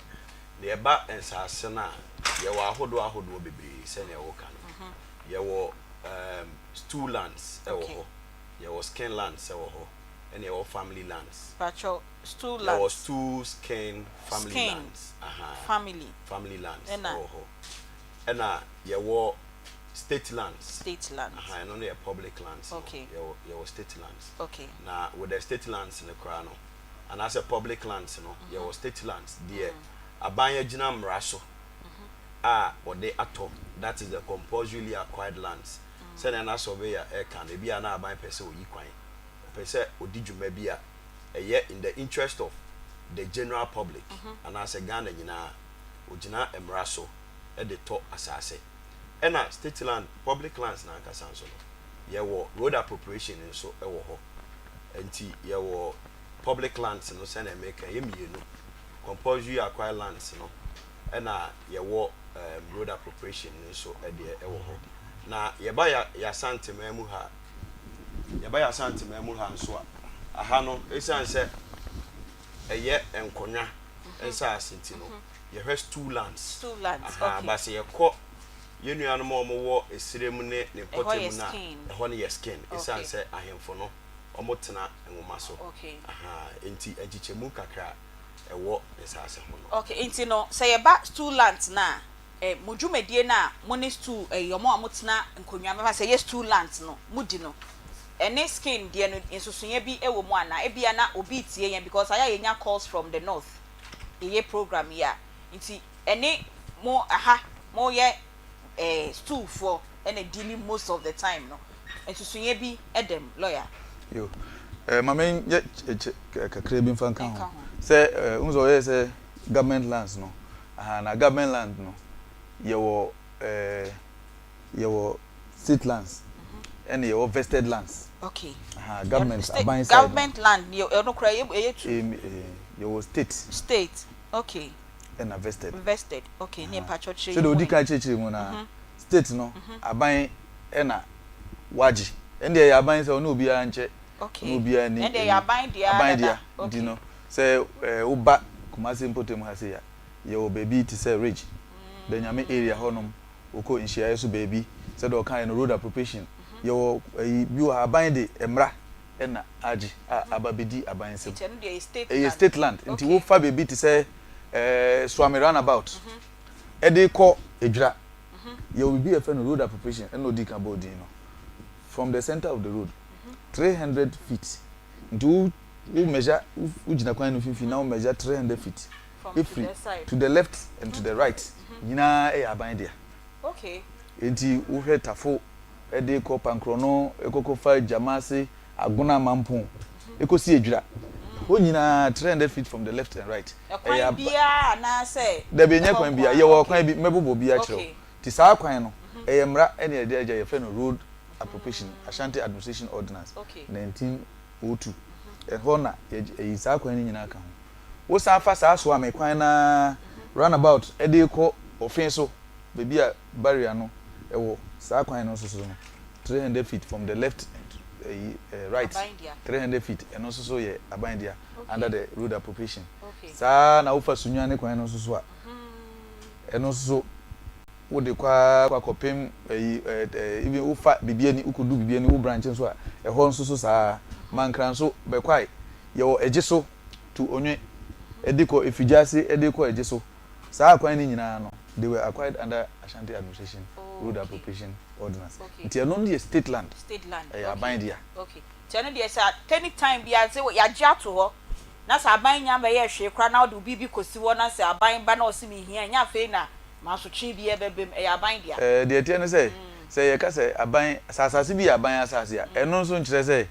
Na yɛba nsaase no a, yɛwɔ ahodoɔ ahodoɔ bebree sɛdeɛ wɔka no. Yɛwɔ stool lands ɛwɔ hɔ, yɛwɔ skin lands ɛwɔ hɔ, ɛna yɛwɔ family lands. Patrɔ, stool Yɛwɔ lands. Stool, skin, family Skin. lands. Aha. Family. Family lands Ɛna? ɛwɔ hɔ. Ɛna yɛwɔ state lands. State lands. Aha, ɛno no yɛ public lands no. Yɛwɔ state lands. Na with the state lands no koraa no, anaasɛ public lands no, yɛwɔ state lands deɛ aban agyina mmara so a wɔde atɔ, that is the compulsorily acquired lands. Sɛnea na surveyor ɛka no, ebi a na aban pɛ sɛ oyi kwan, ɔpɛ sɛ odi dwuma bi a ɛyɛ in the interest of the general public anaasɛ Ghana nyinaa, ogyina mmara so ɛde tɔ asase. Ɛna state land, public lands n'ankasa nso no, yɛwɔ road appropriation nso ɛwɔ hɔ. Nti yɛwɔ public lands no, sɛnea meka, yɛ mmienu: compulsory acquired lands no, ɛna yɛwɔ road appropriation nso ɛdeɛ ɛwɔ hɔ. Na yɛba yɛ yɛasanteman mu ha, yɛba yɛ Asanteman mu ha nso a, aha no, ɛsiane sɛ ɛyɛ nkonnwa nsaase nti no, yɛhwɛ stool lands. Stool lands. Aha, ba sɛ yɛkɔ yɛn nuanom a wɔwɔ esire mu ne ne Ɛhɔ mpɔtam yɛ no a, skin. Ɛhɔ no yɛ skin, ɛsiane sɛ ahemfo no wɔtena nwoma so. Aha, nti nkyekyɛmu kakra a ɛwɔ nsaase ho no. Okay, nti no sɛ yɛba stool lands na mo dwumadie no a mo ne stool ɔmo a motena nkonnwa, mɛfa sɛ yɛ stool lands no mo di no, ɛne skin deɛ no, nsusunyɛ bi wɔ mu ana? Ebia na obi tie yɛn, because ayɛ a yɛnya calls from the north, yɛyɛ program yi a, nti ɛne mo aha mo yɛ stool foɔ ɛna dealing most of the time no, nsusunyɛ bi ɛdɛm, lawyer? Yo, maame, nyɛ kakra bi nfa nka Nka ho ho. Sɛ n sɛ ɔyɛ sɛ government lands no aha, na government land no, yɛwɔ state lands ɛna yɛwɔ vested lands. Aha, government aban side no. Government land yɛ ɛno kora ɛyɛ two. Yɛwɔ state State, okay. ɛna vested. Vested, okay. Ne mpatwɔ kyerɛ sɛdeɛ odi mu kan kyerɛkyerɛ mu na state no, aban ɛna wagye, ɛn deɛ yɛ aban sɛ ɔne obiara nkyɛ, ɔne obiara ni. Ɛn deɛ yɛ aban deɛ aban dada. Dea nti no, sɛ woba Kumasi mpɔtam ha sei a, yɛwɔ baabi te sɛ Ridge, Danyame area hɔnom, wokɔ nhyiaeɛ so baabi, sɛdeɛ ɔkaeɛ no, road appropriation, yɛwɔ ɛyi bi wɔ ha, aban de mmara ɛna agye a aba bɛdi aban nsam. Nti ɛno deɛ yɛ state Ɛyɛ land. state land, nti wofa baabi te sɛ Suame roundabout ɛde kɔ Edwira, yɛwɔ biribi a yɛfrɛ no road appropriation, ɛna odi kan bɔɔ din no, from the center of the road 300 feet. Nti wo measure, wo gyina kwan no mfimfini na wo measure 300 feet From to efiri the side. to the left and to the right nyinaa ɛyɛ aban dea. Nti wohwɛ Tafo ɛde kɔ Pankorɔno, ɛkɔkɔ fa Gyamaase, Agona, Mampong, ekosi Edwira, ɛhɔ. Hɔ nyinaa 300 feet from the left and right. Ɛkwan Ɛyɛ aba. biara anaasɛ Dabi, ɛnyɛ ɛhɔ kwan nko biara. ara? Yɛwɔ Okay. kwan bi, mɛbobɔ bi akyerɛ wo. Okay. Nti saa kwan no, ɛyɛ mmara ɛna yɛde agya, yɛfrɛ no Road Appropriation, Ashanti Administration Ordinance, Okay. 1902. Ɛhɔ na yɛgye, ɛyi saa kwan no nyinaa ka ho. Wosan fa saa Soame kwan no ara, roundabout, de rekɔ Ɔfe so, baabi a barrier no wɔ, saa kwan no nso so no, 300 feet from the left and ɛyi, eh, right, Aban dea. 300 feet, ɛno nso so yɛ aban dea, Okay. under the road appropriation. Okay. Saa ara na wofa Sunyani kwan no nso so a, ɛno nso so, wode kɔ ara kɔ akɔpem ɛyi ɛɛ ɛɛ even wofa Bibiani wokɔdu Bibiani wo branch nso a, ɛhɔ nso so saa ara. Mankra nso, Bɛkwae, yɛwɔ Egyeso to Onwe, ɛde kɔ Efigyase ɛde kɔ Egyeso. Saa akwan no nyinaa no, they were acquired under Ashanti Administration Road Okay. Appropriation Ordinance. Okay. Nti ɛno no yɛ state land, State land, ɛyɛ okay. aban dea. Okay. Nti ɛno deɛ sɛ at any time biara sɛ yɛagye ato hɔ na sɛ aban nya mmɛyɛɛ hwee koraa na wode wo biribi kɔsi hɔ na sɛ aban ba na ɔse mehia a, ɛnyɛ afei na mansotwe biara bɛba mu, ɛyɛ aban dea. Ɛɛ, deɛ ɛteɛ ne sɛ, sɛ yɛka sɛ aban, sɛ asase bi yɛ aban asase a, ɛno nso nkyerɛ sɛ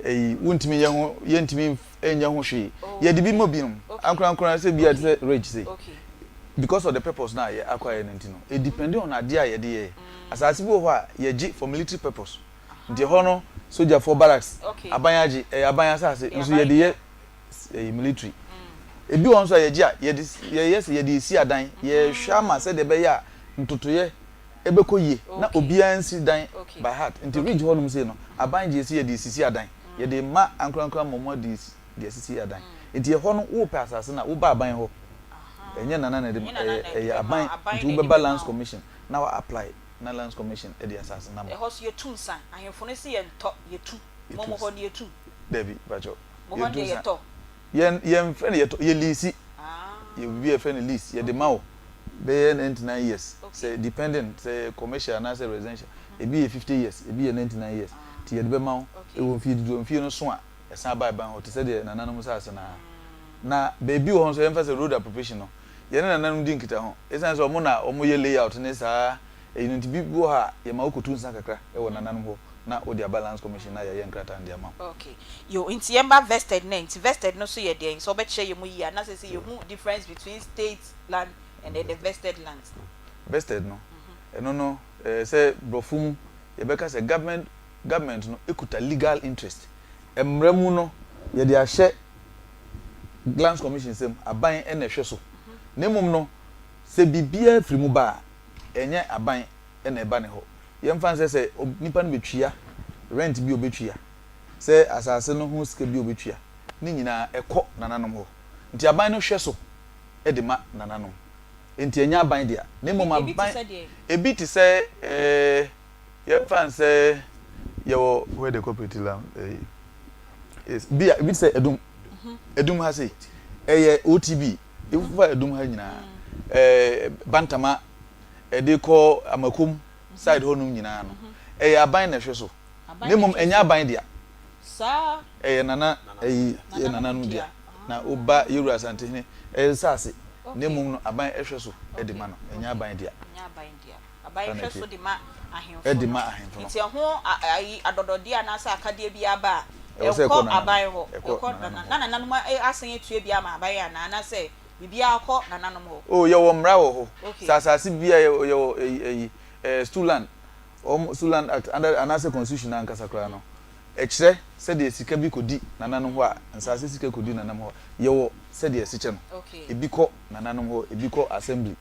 ɛyi, wontumi nyɛ ho, yɛntumi nyɛ ho hwee. Yɛde bi ma binom, ankorankoro, sɛ bi a te sɛ Ridge sei, because of the purpose no a yɛ acquire no nti no, it depend on adeɛ a yɛde yɛɛ. Asase bi wɔ hɔ a, yɛgye for military purpose, nti ɛhɔ no, sogyafoɔ barracks, aban agye, ɛyɛ aban asase, nso yɛde yɛ ɛyi military. Ebi wɔ hɔ nso a yɛgye a yɛde yɛyɛ sɛ yɛde esi adan, yɛhwɛ ama sɛdeɛ ɛbɛyɛ a ntotoeɛ ɛbɛkɔ yie na obiara nsi dan by heart. Nti ridge hɔnom sei no, aban gye sɛ yɛde esisi adan, yɛde ma ankorankoro ama wɔn de de asisi adan. Nti ɛhɔ no wopɛ asase no a, woba aban hɔ. Ɛnyɛ nana na ɛde ɛyɛ ɛyɛ aban, nti wobɛba lands commission na wa apply na lands commission de asase no ama wo. Ɛhɔ nso yɛtu nsa, ahemfo no se yɛntɔ, yɛtu. Mo Yɛtu mo nsa. hɔ no yɛtu. Dabi, mpakyɛw. Mo hɔ no Yɛntu deɛ nsa. yɛtɔ. Yɛn yɛnfrɛ no yɛtɔ, yɛ lease. Ah. Yɛwɔ biribi a yɛfrɛ no lease, yɛde ma wo bɛyɛ 99 years, Okay. sɛ depending sɛ ɛyɛ commercial anaasɛ residential, ebi yɛ 50 years, ebi yɛ 99 years, nti yɛde bɛma wo Okay. wɔ mfie dodoɔ, mfie no so a, ɛsan ba ɛban hɔ te sɛ deɛ nananom nsaase no ara. Na baabi wɔ hɔ nso yɛmfa sɛ road appropriation no, yɛne nananom di nkitaho, ɛsiane sɛ wɔn na wɔyɛ layout ne saa Eyi no nti, bi wɔ hɔ a, yɛma wokotu nsa kakra wɔ nananom hɔ na wode aba Lands Commission na yɛayɛ nkrataa no de ama wo. Okay. Yo, nti yɛmba vested no ɛ, nti vested no nso yɛ deɛn? Sɛ wobɛkyerɛ yɛn mu yie a, na seesei yɛhu difference between state land and then the vested lands no. Vested no, ɛno no, ɛɛ sɛ borɔfo mu yɛbɛka sɛ government, government no kuta legal interest. Mmara mu no, yɛde ahyɛ Lands Commission nsam, aban na ɛhwɛ so. Na mmom no, sɛ biribiara firi mu ba a, ɛnyɛ aban na ɛba ne hɔ. Yɛmfa no sɛ sɛ nipa no bɛtua rent bi a ɔbɛtua, sɛ asase no ho sika bi a ɔbɛtua, ne nyinaa ɛkɔ nananom hɔ. Nti aban no hwɛ so de ma nananom. Nti ɛnyɛ aban dea. Na mmom aban, ebi te sɛ ɛɛ yɛmfa no sɛ yɛwɔ where the cooperative land ɛyi is bi a ebi te sɛ Adum, Adum ha sei, ɛyɛ OTB. Efufa adum ha nyinaa, ɛɛ Bantama ɛde kɔ Amakom side hɔ nom nyinaa no, ɛyɛ aban na ɛhwɛ so. Na mmom ɛnyɛ aban dea. Ɛyɛ nana ɛyi yɛ nananom dea. Na woba Yewura Asantehene ɛyɛ nsaase. Na mmom no aban ɛhwɛ so ɛde ma no, ɛnyɛ aban dea. Aban Saa na hwɛ ɛteɛ. so de ma ahemfo Ɛde no. ma ahemfo no. Nti ɛho ayi adɔdɔdeɛ anaasɛ akadeɛ biara ba a, Ɛwɔ sɛ ɛkɔ ɛnkɔ nananom. aban hɔ. Ɛkɔ Ɛkɔ nananom nana hɔ. na nananom asan atua bi ama aban anaa? Anaasɛ biribiara kɔ nananom hɔ? Oh, yɛwɔ mmara wɔ hɔ. Okay. Sɛ asase biara yɛwɔ yɛwɔ ɛyi ɛyi ɛɛ stool land, wɔn stool land act under anaasɛ constitution no ankasa koraa no, ɛkyerɛ sɛdeɛ sika bi kɔdi nananom hɔ a, nsaase sika kɔdi nananom hɔ a, yɛwɔ sɛdeɛ ɛsi kyɛ no. Okay. Ebi kɔ nananom hɔ, ebi kɔ assembly.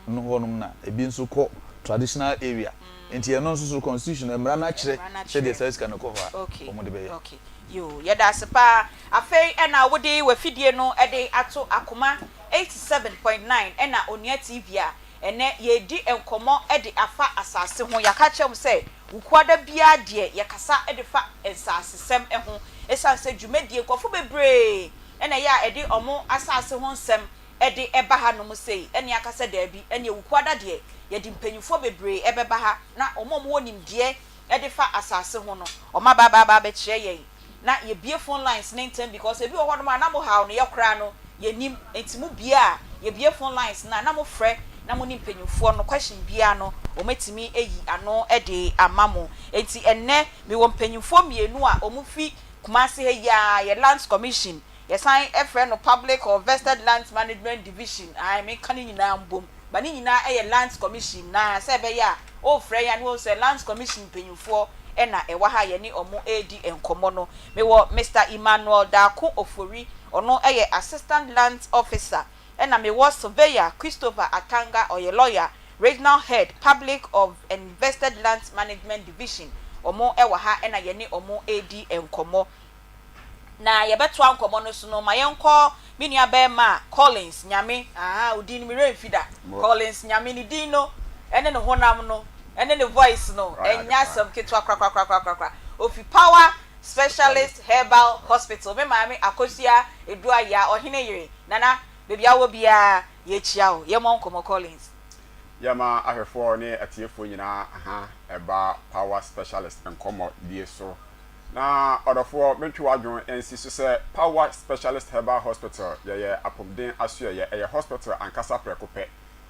no hɔ nom na ebi nso kɔ traditional area nti ɛno nso so constitution no mmara no akyerɛ sɛdeɛ saa sika no kɔ hɔ a wɔn de bɛyɛ. Okay yoo yɛda ase paa afei ɛna wode wafidie no de ato akoma 87.9 ɛna onua TV a ɛnɛ yɛredi nkɔmɔ de afa asase ho yɛaka akyerɛ mo sɛ wukuada biara deɛ yɛkasa de fa nsasesɛm ho ɛsiane sɛ dwumadie nkurɔfo bebree ɛna ɛyɛ a ɛde wɔn asase ho nsɛm de ba ha nom sei, ɛne aka sɛ daabi, ɛneɛ Wukuada deɛ yɛde mpanyinfoɔ bebree bɛba ha na wɔn a wɔwɔ nimdeɛ de fa asaase ho no wɔn aba aba aba abɛkyerɛ yɛn na yɛbue phone lines no ntɛm because ebi wɔ hɔ nom a na mo haw no yɛ koraa no yɛnnim nti mo bue a yɛbue phone lines no a na mo frɛ na mo ne mpanyinfoɔ no question biara no wɔn atumi ayi ano de ama mo nti ɛnnɛ mewɔ mpanyinfoɔ mmienu a wɔn fi Kumasi ha yi ara yɛ Lands Commission. Yɛsan frɛ no Public or Vested Lands Management Division, ae, menka ne nyinaa mbom, but ne nyinaa yɛ Lands Commission na sɛ ɛbɛyɛ a worefrɛ yɛn a na woahu sɛ Lands Commission mpanyimfoɔ na ɛwɔ ha a yɛne wɔn redi nkɔmmɔ no. Mewɔ Mister Emmanuel Darko Ofori, ɔno yɛ Assistant Lands Officer, ɛna mewɔ Surveyor Christopher Atanga, ɔyɛ lawyer, Regional Head, Public of and Vested Lands Management Division, wɔn wɔ ha na yɛne wɔn redi nkɔmmɔ. Na yɛbɛtoa nkɔmmɔ no so no, ma yɛnkɔ me nua barima Collins Nyame, ahaa, wo din no me werɛ mfi da, Collins Nyame, ne din no ne ne honam no ne ne voice no, ɛnyɛ asɛm ketewa korakorakorakorakora. Ofi Power Specialist Herbal Hospital, me maame Akosua Eduayaa, ɔhene yere, Nana, baabi a wowɔ biara, yɛkyia wo. Yɛmmɔ nkɔmmɔ, Collins. Yɛma ahwɛfoɔ ne atiefoɔ nyinaa aha ɛba Power Specialist nkɔmmɔ die so. Na ɔdɔfoɔ, mentwe w'adwene nsi so sɛ Power Specialist Herbal Hospital, yɛyɛ apomden asoɛeɛ, ɛyɛ hospital ankasa prɛko pɛ.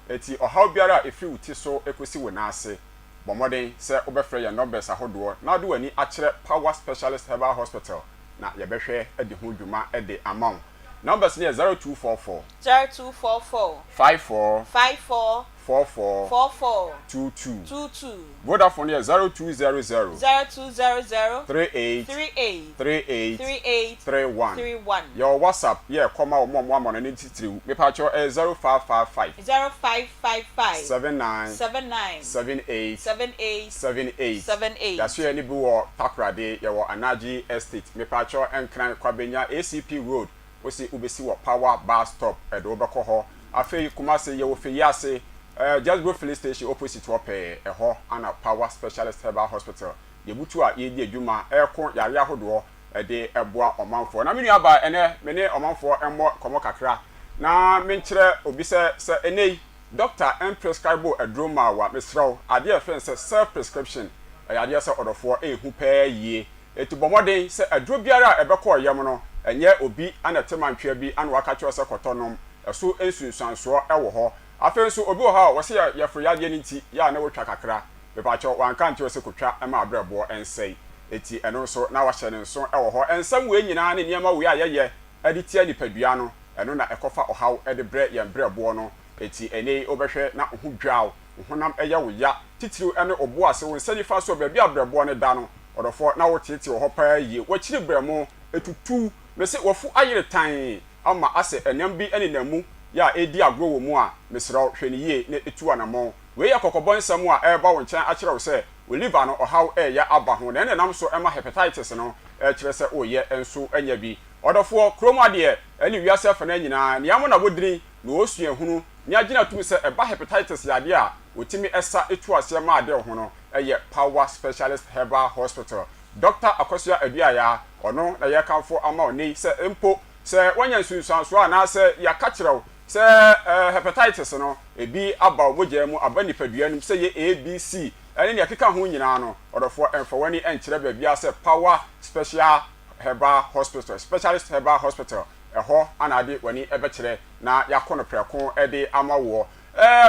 Enti ɔhaw biara a ɛfiri wo ti so kɔsi wo nan ase, bɔ mmɔden sɛ wobɛfrɛ yɛn numbers ahodoɔ na wode w'ani akyerɛ Power Specialist Herbal Hospital na yɛbɛhwɛ adi ho dwuma de ama wo. Numbers no yɛ 0244. 0244. 54. 54. 44. 44. 22. 22. Vodafone yɛ 0200. 0200. 38. 38. 38. 38. 31. 31. Yɛwɔ WhatsApp yɛ ɛkɔ ma wɔn a wɔwɔ amannɔne titiriw. Mepakyɛw ɛyɛ 0555. 0555. 79. 79. 78. 78. 78. 78. Yɛasoɛ no bi wɔ Takoradi, yɛwɔ Anaji Estate. Mepakyɛw Nkran, Kwabenya, ACP Road, wose wobesi wɔ Power Bus Stop, ɛde wo bɛkɔ hɔ. Afei Kumasi, yɛwɔ Feyiase, eh, Jasbro Filling Station opposite hɔ pɛɛ, ɛhɔ ana Power Specialist Herbal Hospital yɛbutu a yɛredi adwuma reko yareɛ ahodoɔ de boa ɔmanfoɔ. Na me nuabaa, ɛnnɛ me ne ɔmanfoɔ mmɔ nkɔmmɔ kakra na menkyerɛ obi sɛ, sɛ ɛnnɛ yi dɔkta mprescribe aduro mmaa wo a, mesrɛ wo, adeɛ a yɛfrɛ no sɛ self prescription, ɛyɛ adeɛ sɛ ɔdɔfoɔ ɛrehu pɛɛ yie. Enti bɔ mmɔden sɛ aduro biara a ɛbɛkɔ wo yam no, ɛnyɛ obi na ɛte mantwea bi na waka akyerɛ wo sɛ kɔtɔ nom. Ɛso nsunsuansoɔ wɔ hɔ. Afei nso, obi wɔ hɔ a, wɔse yɛ yɛforo yadeɛ no nti, yɛ a na wotwa kakra. Mepakyɛw, wanka ankyerɛ wo sɛ kotwa ma abrɛboɔ nsɛe. Enti ɛno nso, na wahyɛ no nso wɔ hɔ. Nsɛm wei nyinaa ne nneɛma wei a yɛyɛ de tia nipadua no, ɛno na ɛkɔfa ɔhaw de brɛ yɛn brɛboɔ no. Enti ɛnnɛ yi wobɛhwɛ na wo ho dwa wo, wo honam yɛ wo ya, titiriw ne wo bo ase, wo nsa nifa so, baabi a brɛboɔ no da no, ɔdɔfoɔ, na woteetee wɔ hɔ paa yie. W'akyiri brɛmo tutu. Mese w'afu ayere tann ama asɛ ɛnam bi nenam mu yɛ a ɛredi agorɔ wɔ mu a, mesrɛ wo, hwɛ no yie na tu anammɔn. Wei yɛ kɔkɔbɔ nsɛm a ɛreba wo nkyɛn akyerɛ wo sɛ wo liver no ɔhaw reyɛ aba ho, na ɛna ɛnam so ma hepatitis no kyerɛ sɛ woreyɛ nso anya bi. Ɔdɔfoɔ, kurom adeɛ ne wiase afanaa nyinaa, nea mo na wodini na wɔsua hunu ne agyina tum sɛ ɛba hepatitis yadeɛ a wɔtumi sa tu aseɛ ma adeɛ ho no yɛ Power Specialist Herbal Hospital. Dɔkta Akosua Aduayaa, ɔno na yɛrekamfo ama wo nnɛ yi sɛ mpo sɛ woanya nsunsuansoɔ anaasɛ yɛaka kyerɛ wo sɛ hepatitis no ebi aba wo mogya mu, aba nipadua no mu, sɛ ɛyɛ A, B, C ne nea ɛkeka ho nyinaa no, ɔdɔfoɔ mfa w'ani nkyerɛ baabiara sɛ Power Special Herbal Hospital, Specialist Herbal Hospital, ɛhɔ na ade w'ani bɛkyerɛ na yɛako no prɛko de ama woɔ.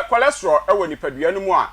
Cholesterol wɔ nipadua no mu a,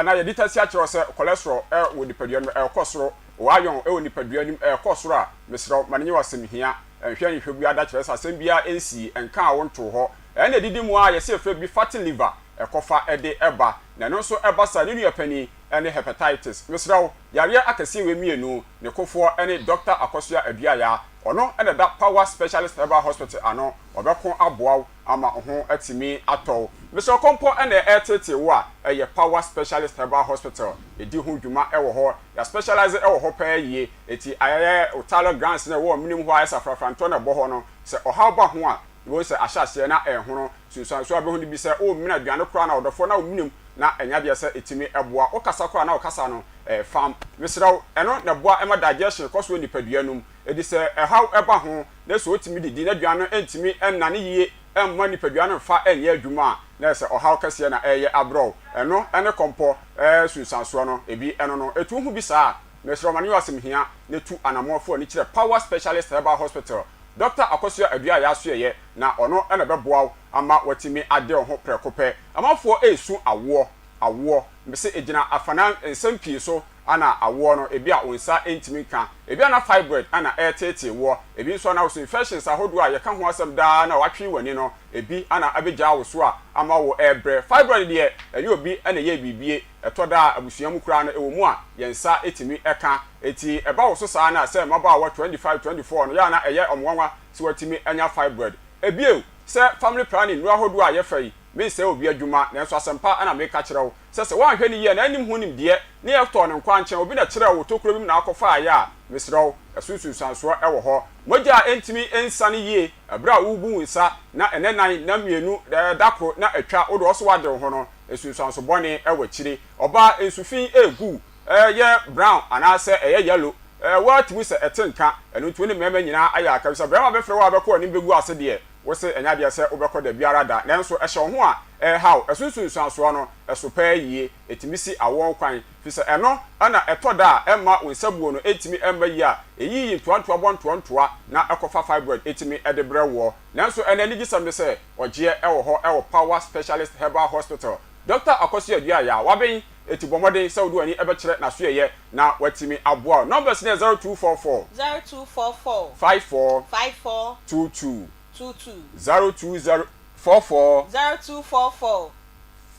na yɛde tasi akyerɛ wo sɛ cholesterol wɔ nipadua no mu ɛrekɔ soro, wo iron wɔ nipadua no mu ɛrekɔ soro a, mesrɛ wo ma no nyɛ wo asɛm hia. Nhwɛ nhwehwɛ biara da kyerɛ sɛ asɛm biara nsii, nkaa wo ntoo hɔ. Ɛna ɛdidi mu ara yɛse yɛfrɛ bi fatty liver, ɛkɔfa de ba, na ɛno nso ɛba saa ne nua panin ne hepatitis. Mesrɛ wo, yareɛ akɛseɛ wei mmienu, ne kofoɔ ne Dɔkta Akosua Aduayaa, ɔno na ɛda Power Specialist Herbal Hospital ano, ɔbɛko aboa wo ama wo ho atumi atɔ wo. Mesrɛ wo kɔmpɔ na ɛreteetee wo a, ɛyɛ Power Specialist Herbal Hospital, yɛdi ho dwuma wɔ hɔ, yɛ specialise wɔ hɔ paa yie, enti ayɛ wo thyroid glands no a ɛwɔ wo menem hɔ a ayɛ sɛ afrafrantɔ na ɛbɔ hɔ no, sɛ ɔhaw ba ho a, wobɛhu sɛ ahyɛ aseɛ na ɛrehono, nsunsuansoɔ a wobɛhu no bi sɛ woremene aduane koraa na ɔdɔfoɔ na wo menem na ɛnyɛ adeɛ sɛ ɛtumi boa, wokasa koraa na wo kasa no fam. Mesrɛ wo, ɛno na ɛboa ma digestion kɔ so wɔ nipadua no mu. Enti sɛ ɛhaw ba ho na sɛ ɔtumi didi na aduane no ntumi nnane yie mma nipadua no mfa nyɛ adwuma a, na ɛyɛ sɛ ɔhaw kɛseɛ na ɛreyɛ abrɛ wo. Ɛno ne kɔmpɔ nsunsuansoɔ no ebi ɛno no. Ɛtu wo ho bi saa a, mesrɛ wo ma no nyɛ wo asɛm hia na tu anammɔn fa w'ani kyerɛ Power Specialist Herbal Hospital, Dɔkta Akosua Aduah Asoɛeɛ, na ɔno na ɛbɛboa wo ama woatumi ade wo ho prɛko pɛ. Amanfoɔ resu awoɔ, awoɔ. Mese ɛgyina afanan nsɛm pii so. Ana awoɔ no, ebi a wo nsa ntumi nka, ebi a na fibroid na ɛreteetee woɔ, ebi nso a na wo so infections ahodoɔ a yɛka ho asɛm daa na watwe w'ani no, ebi na abɛgyaa wo so a ama wo rebrɛ. Fibroid deɛ, ɛnyɛ obi na ɛyɛ biribie, ɛtɔ da a abusua mu koraa no ɛwɔ mu a yɛn nsa tumi ka. Enti ɛba wo so saa no a, sɛ mmabaawa 25, 24 no, yɛ a na ɛyɛ wɔn nwanwa sɛ wɔatumi anya fibroid. Ebio, sɛ family planning nnuro ahodoɔ a yɛfa yi, mensɛe obi adwuma, nanso asɛmpa na meka kyerɛ wo, sɛ sɛ woanhwɛ no yie anaa annim ho nimdeɛ ne yɛtɔɔ no nkwankyɛn, obi na ɛkyerɛɛ wo tokuro bi mu na akɔfaeɛ a, mesrɛ wo, ɛso nsunsuansoɔ wɔ hɔ. Mogya a ɛntumi nsiane yie berɛ a worebu wo nsa na ɛnɛ nan, nna mmienu, da koro na atwa, wo deɛ ɔso woade wo ho no, nsunsuanso bɔne wɔ akyire. Ɔbaa, nsu fi regu wo, ɛyɛ brown anaasɛ ɛyɛ yellow, woatumi sɛ ɛte nka, ɛno nti wo ne mmarima nyinaa ayɛ aka, ɛfiri sɛ barima bɛfrɛ wo a wobɛkɔ w'anim bɛgu ase deɛ, Wo se ɛnyɛ adeɛ sɛ wobɛkɔ da biara da, nanso ɛhyɛ wo ho a ɛrehaw. Ɛso nsunsuansoɔ no, ɛso paa yie. Ɛtumi si awoɔ kwan, firi sɛ ɛno na ɛtɔ da a ɛmma wo nsabuo no ntumi mma yie a ɛyiyi ntoantoa bɔ ntoantoa na ɛkɔfa fibroid tumi de brɛ woɔ. Nanso ɛnnɛ anigyesɛm ne sɛ ɔgyeɛ wɔ hɔ wɔ Power Specialist Herbal Hospital. Dɔkta Akwasu Aduah a waben enti bɔ mmɔden sɛ wode w'ani bɛkyerɛ n'asoɛeɛ na watumi aboa wo. Numbers no yɛ 0244. 0244. 54. 54. 22. 22. 020 44. 0244.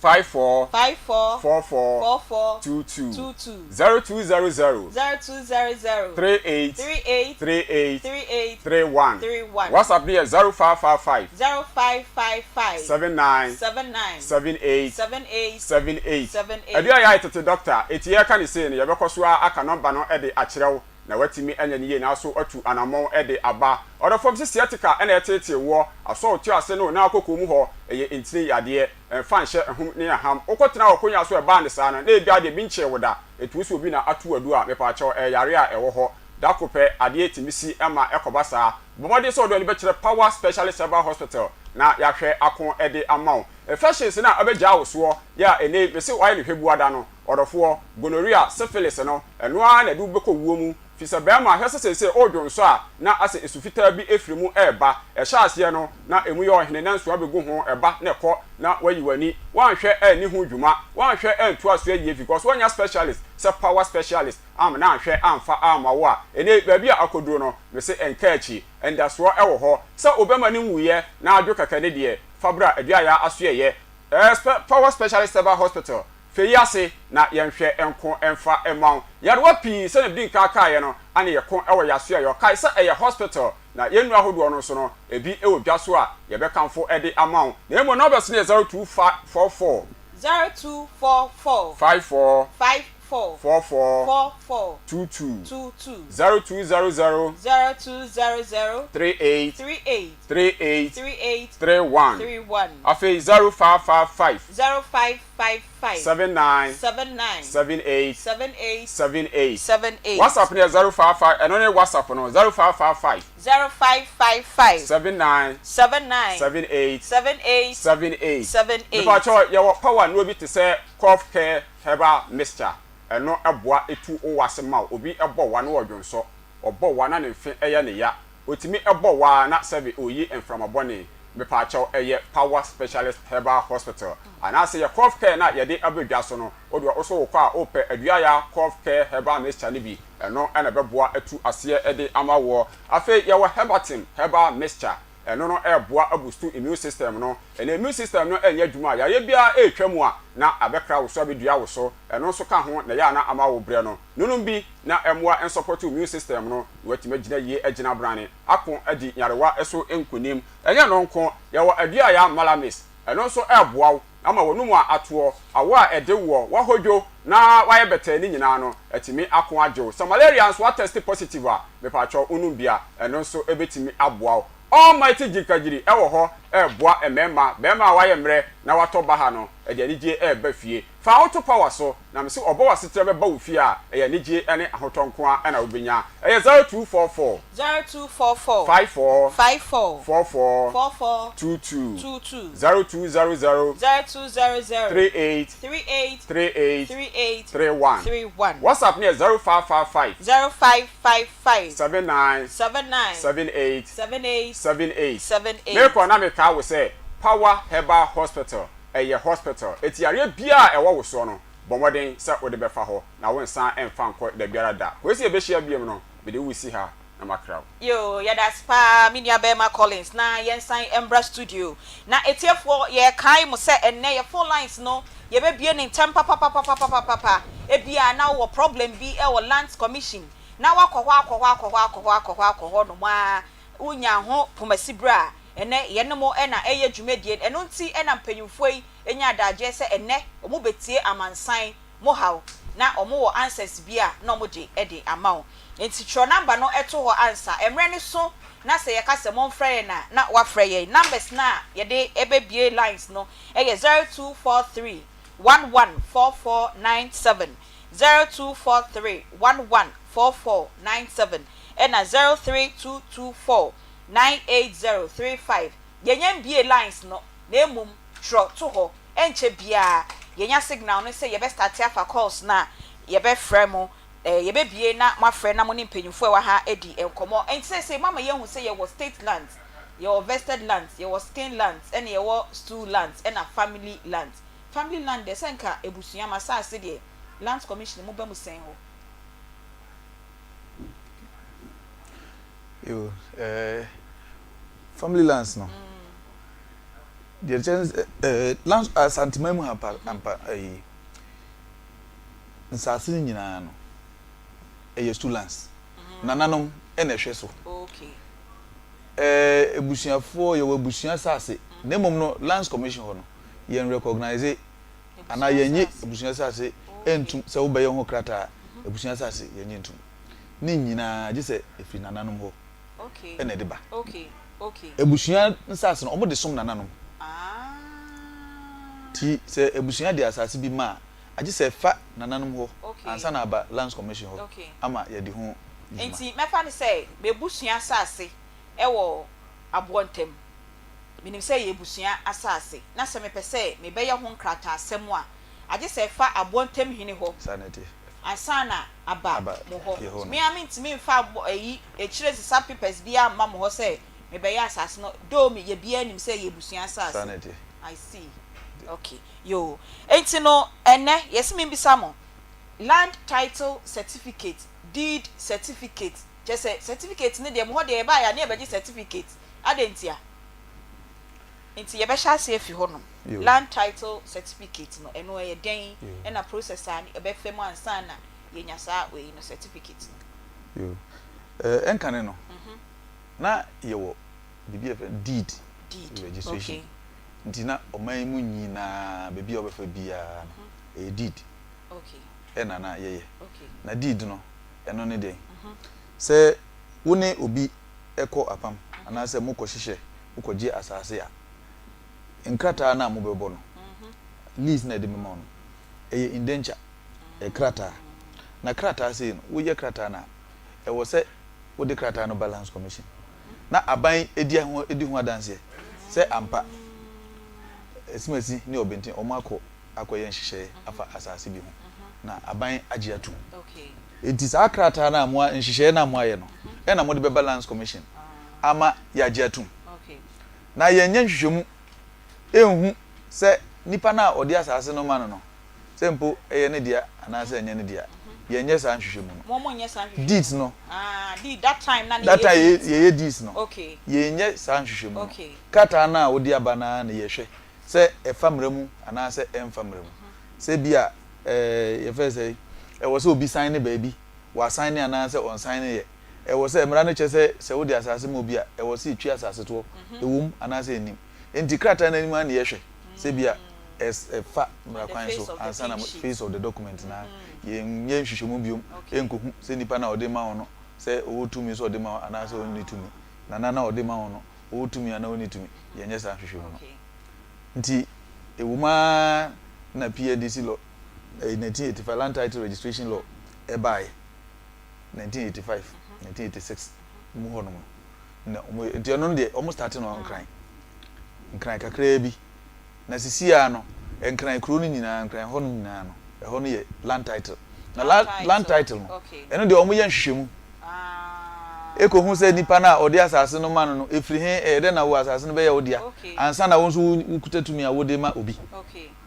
54. 54. 44. 44. 22. 22. 0200. 0200. 38. 38. 38. 38. 31. 31. WhatsApp no yɛ 0555. 0555. 79. 79. 78. 78. 78. 78. Ɛdeɛ a yɛayɛ tete dɔkta, eti yɛreka no sei no, yɛbɛkɔ so ara aka nɔmba no de akyerɛ wo na woatumi anya no yie na so atu anammɔn de aba. Ɔdɔfoɔ mese sciatica na ɛreteetee woɔ, asɔ wo tiri ase ne wo nan akoko mu hɔ, ɛyɛ ntini yadeɛ, mfa nhyɛ ahum ne aham. Wokɔtena w'akonwa so ɛbaa no saa no, na ebia deɛ bi nkyee wo da, ɛtumi sɛ obi na ato wo adu a, mepaakyɛw ɛyɛ yareɛ a ɛwɔ hɔ. Da koro pɛ, adeɛ tumi si ma ɛkɔba saa. Bɔ mmɔden sɛ wode w'ani bɛkyerɛ Power Specialist Herbal Hospital na yɛahwɛ ako de ama wo. Infections no a abɛgyaa wo soɔ yɛ a ɛnnɛ yi mese woayɛ no hwɛbuada no, ɔdɔfoɔ, gonorrhea, syphilis no, ɛno ara na ɛde wo bɛkɔ wuo mu. Firi sɛ barima, hwɛ sɛ seesei woredwo nsɔ a, na asɛ nsu fitaa bi firi mu reba. Ɛhyɛ aseɛ no, na ɛmu yɛ ɔhene, na nsuo abɛgu ho, ɛba na ɛkɔ, na woayi w'ani. Woanhwɛ anni ho dwuma, woanhwɛ antu asoɛ yie because woannya specialist sɛ power specialist amena anhwɛ amfa amma wo a, ɛnnɛ yi baabi a akɔduro no, mese ɛnka akyi. Anidasoɔ wɔ hɔ sɛ wobɛma no nwuiɛ na adwo kɛkɛ ne deɛ, fa bra Aduaya asoɛeɛ, Ɛɛ Power Specialist Herbal Hospital, fɛ yi ase na yɛnhwɛ nko mfa mma wo. Nyarewa pii sɛdeɛ medi nkan kaeɛ no ane yɛko wɔ yɛn asoɛeɛ hɔ. Kae sɛ ɛyɛ hospital na yɛn nnuro ahodoɔ no nso no ebi wɔ dwa so a yɛbɛkamfo de ama wo. Na mmom numbers no yɛ 0244. 0244. 54. 54. 44. 44. 22. 22. 0200. 0200. 38. 38. 38. 38. 31. 31. Afei 0555. 0555. 79. 79. 78. 78. 78. 78. WhatsApp no yɛ 055, ɛno ne WhatsApp no, 0555. 0555. 79. 79. 78. 78. 78. 78. Mepakyɛw, yɛwɔ power nnuro bi te sɛ cough care herbal mixture, ɛno boa tu wo ase ma wo. Obi bɔ wa na ɔdwonsɔ, ɔbɔ wa na ne mfe yɛ ne ya, otumi bɔ wa na sɛbe ɔreyi mframa bɔne. Mepaakyɛw, ɛyɛ Power Specialist Herbal Hospital anaasɛ yɛ cough care no a yɛde aba dwa so no, wo deɛ wo so wokɔ a wopɛ Aduaya cough care herbal mixture no bi, ɛno na ɛbɛboa atu aseɛ de ama woɔ. Afei yɛwɔ Herbatin herbal mixture, ɛno no ɛreboa abustu immune system no. Ɛnna immune system no nyɛ adwuma a, yareɛ biara retwa mu a, na abɛkra wo so abɛdua wo so. Ɛno nso ka ho na ɛyɛ a na ama wo brɛ no. Nonom bi na ɛmmoa nsɔpɔto immune system no na watumi agyina yie agyina brane ako adi nyarewa so nkonim. Ɛnyɛ ɛno nko, yɛwɔ Aduaya Malamis, ɛno nso ɛreboa wo ama w'anum a atoɔ, awɔ a ɛde woɔ, w'ahodwo na w'ayɛ bɛtɛɛ ne nyinaa no atumi ako agye wo. Sɛ malaria nso w'atɛste positive a, mepaakyɛw wonom bi a, ɛno nso ɛbɛtumi aboa wo. Almighty Gyirikagyiri wɔ hɔ reboa mmarima, barima a wayɛ mmerɛ na watɔ baha no, ɛde anigyeɛ reba fie. Fa wo to power so, na mese ɔbɔ w'asetra bɛba wo fie a, ɛyɛ anigyeɛ ne ahotɔ nko ara na wobɛnya. Ɛyɛ 0244. 0244. 54. 54. 44. 44. 22. 22. 0200. 0200. 38. 38. 38. 38. 31. 31. WhatsApp no yɛ 0555. 0555. 79. 79. 78. 78. 78. 78. Merekɔ na mekaa wo sɛ Power Herbal Hospital ɛyɛ hospital eti yareɛ biara a ɛwɔ wo soɔ no bɔ. Bɔ mmɔden sɛ wode bɛfa hɔ na wonsan mfa nkɔ dabiara da. Kosi yɛbɛhyia biom no, mede wo resi ha na makra wo. Yoo yɛdase paa me nua bɛɛma Collins na yɛnsan mbra studio na etiefoɔ yɛkae mo sɛ ɛnnɛ yɛ phone lines no yɛbɛbue no ntɛm papapapapapapa ebia na wowɔ problem bi wɔ lands commission na wakɔ hɔ akɔ hɔ akɔ hɔ akɔ hɔ akɔ hɔ akɔ hɔ nom aa wonya ho pomasi berɛ a ɛnnɛ yɛne mo na ɛyɛ dwumadie ɛno nti na mpanyinfoɔ yi nya adagyeɛ sɛ ɛnnɛ ɔmo bɛtie amansan mo haw na ɔmo wɔ answers bi a na ɔmo de de ama wo. Nti twerɛ number no to hɔ ansa. Mmerɛ no so na sɛ yɛka sɛ monfrɛ yɛn a na woafrɛ yɛn. Numbers no a yɛde bɛbue lines no yɛ 0243 11 4497, 0243 11 4497 ɛna 03224 98035. Yɛnnya mbuee lines no na mmom twerɛ to hɔ. Ɛnkyɛ biara yɛnya signal no sɛ yɛbɛ starte afa calls no a yɛbɛfrɛ mo, yɛbɛbue na moafrɛ na mo ne mpanyinfoɔ a ɛwɔ ha adi nkɔmmɔ. Ɛnti seesei moama yɛahu sɛ yɛwɔ state lands, yɛwɔ vested lands, yɛwɔ skin lands, ɛna yɛwɔ stool lands, ɛna family lands. Family land deɛ sɛ nka abusua, m'asaase deɛ Lands Commission mo ba mu sɛn hɔ? Yo, eh, family lands no. Deɛ ɛkyɛ ne sɛ ɛɛ lands Asanteman mu ha pa ampa ɛyi nsaase no nyinaa no ɛyɛ stool lands. Nananom ɛna ɛhwɛ so. Ɛɛ abusuafoɔ yɛwɔ abusua saase na mmom no lands commission hɔ no yɛn recognise anaa yɛnnye abusua saase ntum sɛ wobɛyɛ ho krataa abusua saase yɛnnye ntum. Ne nyinaa gye sɛ ɛfiri nananom hɔ. na ɛde ba. Abusua nsase no, wɔde som nananom. Nti sɛ abusua de asase bi ma a, agye sɛ ɛfa nananom hɔ ansa na aba Lands Commission hɔ ama yɛadi ho dwuma. Nti mɛfa no sɛ m'abusua asase wɔ aboɔ ntam. Menim sɛ ɛyɛ abusua asase, na sɛ mepɛ sɛ mebɛyɛ ho nkrataasɛm a, agye sɛ ɛfa aboɔ ntam hene hɔ. Saa na ɛteɛ. Ansa na aba Aba mo hɔ. yɛ hɔ no. Me ara mentumi mfa abɔ ayi akyire sesa papers biara mma mo hɔ sɛ mebɛyɛ asase no though me yɛ biara nim sɛ ɛyɛ abusua Saa asase. na ɛteɛ. I see. Okay. Yoo. Enti no ɛnnɛ yɛse membisa mo land title certificate, deed certificate, kyerɛ sɛ certificate no deɛ mo hɔ deɛ yɛbaeɛ a ne yɛbɛgye certificate, adɛn ntia? Nti yɛbɛhyɛ aseɛ afi hɔ nom. Land title certificate no ɛno ɛyɛ dɛn ɛna process a ɛbɛfa mu ansa na yɛanya saa wei no certificate no. Yoo. Ɛnkane no na yɛwɔ biribi a yɛfrɛ no deed registration. Nti na ɔman yi mu nyinaa baabi a wobɛfa biara no ɛyɛ deed ɛna na yɛyɛ. Na deed no ɛno ne dɛn? Sɛ wo ne obi kɔ apam anaasɛ mokɔhyehyɛ, mokɔgye asase a, nkrataa no a mobɛbɔ no, lease no a yɛde bɛma wo no, ɛyɛ indenture, ɛyɛ krataa. Na krataa sei no, woyɛ krataa no a, ɛwɔ sɛ wode krataa no ba Lands Commission na aban di ho di ho adanseɛ sɛ ampa Asimasi ne Ɔbenten wɔakɔ akɔyɛ nhyehyɛeɛ afa asase bi ho na aban agye atum. Enti saa krataa no a mo nhyehyɛeɛ no a moayɛ no na mode bɛba Lands Commission ama yɛagye atum. Na yɛnyɛ nhwehwɛmu nhu sɛ nipa no a ɔde asase no ma no no, sɛ mpo ɛyɛ ne dea anaasɛ ɛnyɛ ne dea. Yɛnyɛ saa nhwehwɛmu no. Deeds no, that time yɛyɛ deeds no, yɛnyɛ saa nhwehwɛmu no. Krataa no a wode aba no ara na yɛhwɛ sɛ ɛfa mmara mu anaasɛ ɛmfa mmara mu. Sɛ ebia ɛɛ yɛfrɛ no sɛn, ɛwɔ sɛ obi san ne baabi, wasan ne anaasɛ ɔnsan ne yɛ. Ɛwɔ sɛ mmara no kyerɛ sɛ sɛ wode asase ma obi a, ɛwɔ sɛ yɛtwi asase toɔ, ɛwom anaasɛ ɛnnim. Enti krataa no anim ara na yɛhwɛ sɛ ebia ɛs ɛfa mmara kwan so ansa na face of the document no ara. Yɛnyɛ nhwehwɛmu bio nkɔhu sɛ nipa no a ɔde ma wo no sɛ ɔwɔ tumi sɛ ɔde ma wo anaasɛ ɔnni tumi. Nana no a ɔde ma wo no, ɔwɔ tumi anaa ɔnni tumi. Yɛnyɛ saa nhwehwɛmu no. Nti ɛwom ara na PNDC law, ɛyɛ 1985 Land Title Registration Law ɛbaeɛ, 1985, 1986 mu hɔ nom no, na wɔn nti ɛno no deɛ wɔn starte no Nkran, Nkran kakraa bi, na sisi ara no Nkran kuro no nyinaa, Nkran hɔ nom nyinaa no, ɛhɔ no yɛ land title. Na land title no, ɛno deɛ wɔyɛ nhwehwɛmu. Ekohu sɛ nipa no a ɔde asase no ma no no, efiri he, ɛyɛ dɛn na wo asase no bɛyɛ wo dea, ansa na wo nso wokuta tumi a wode ma obi.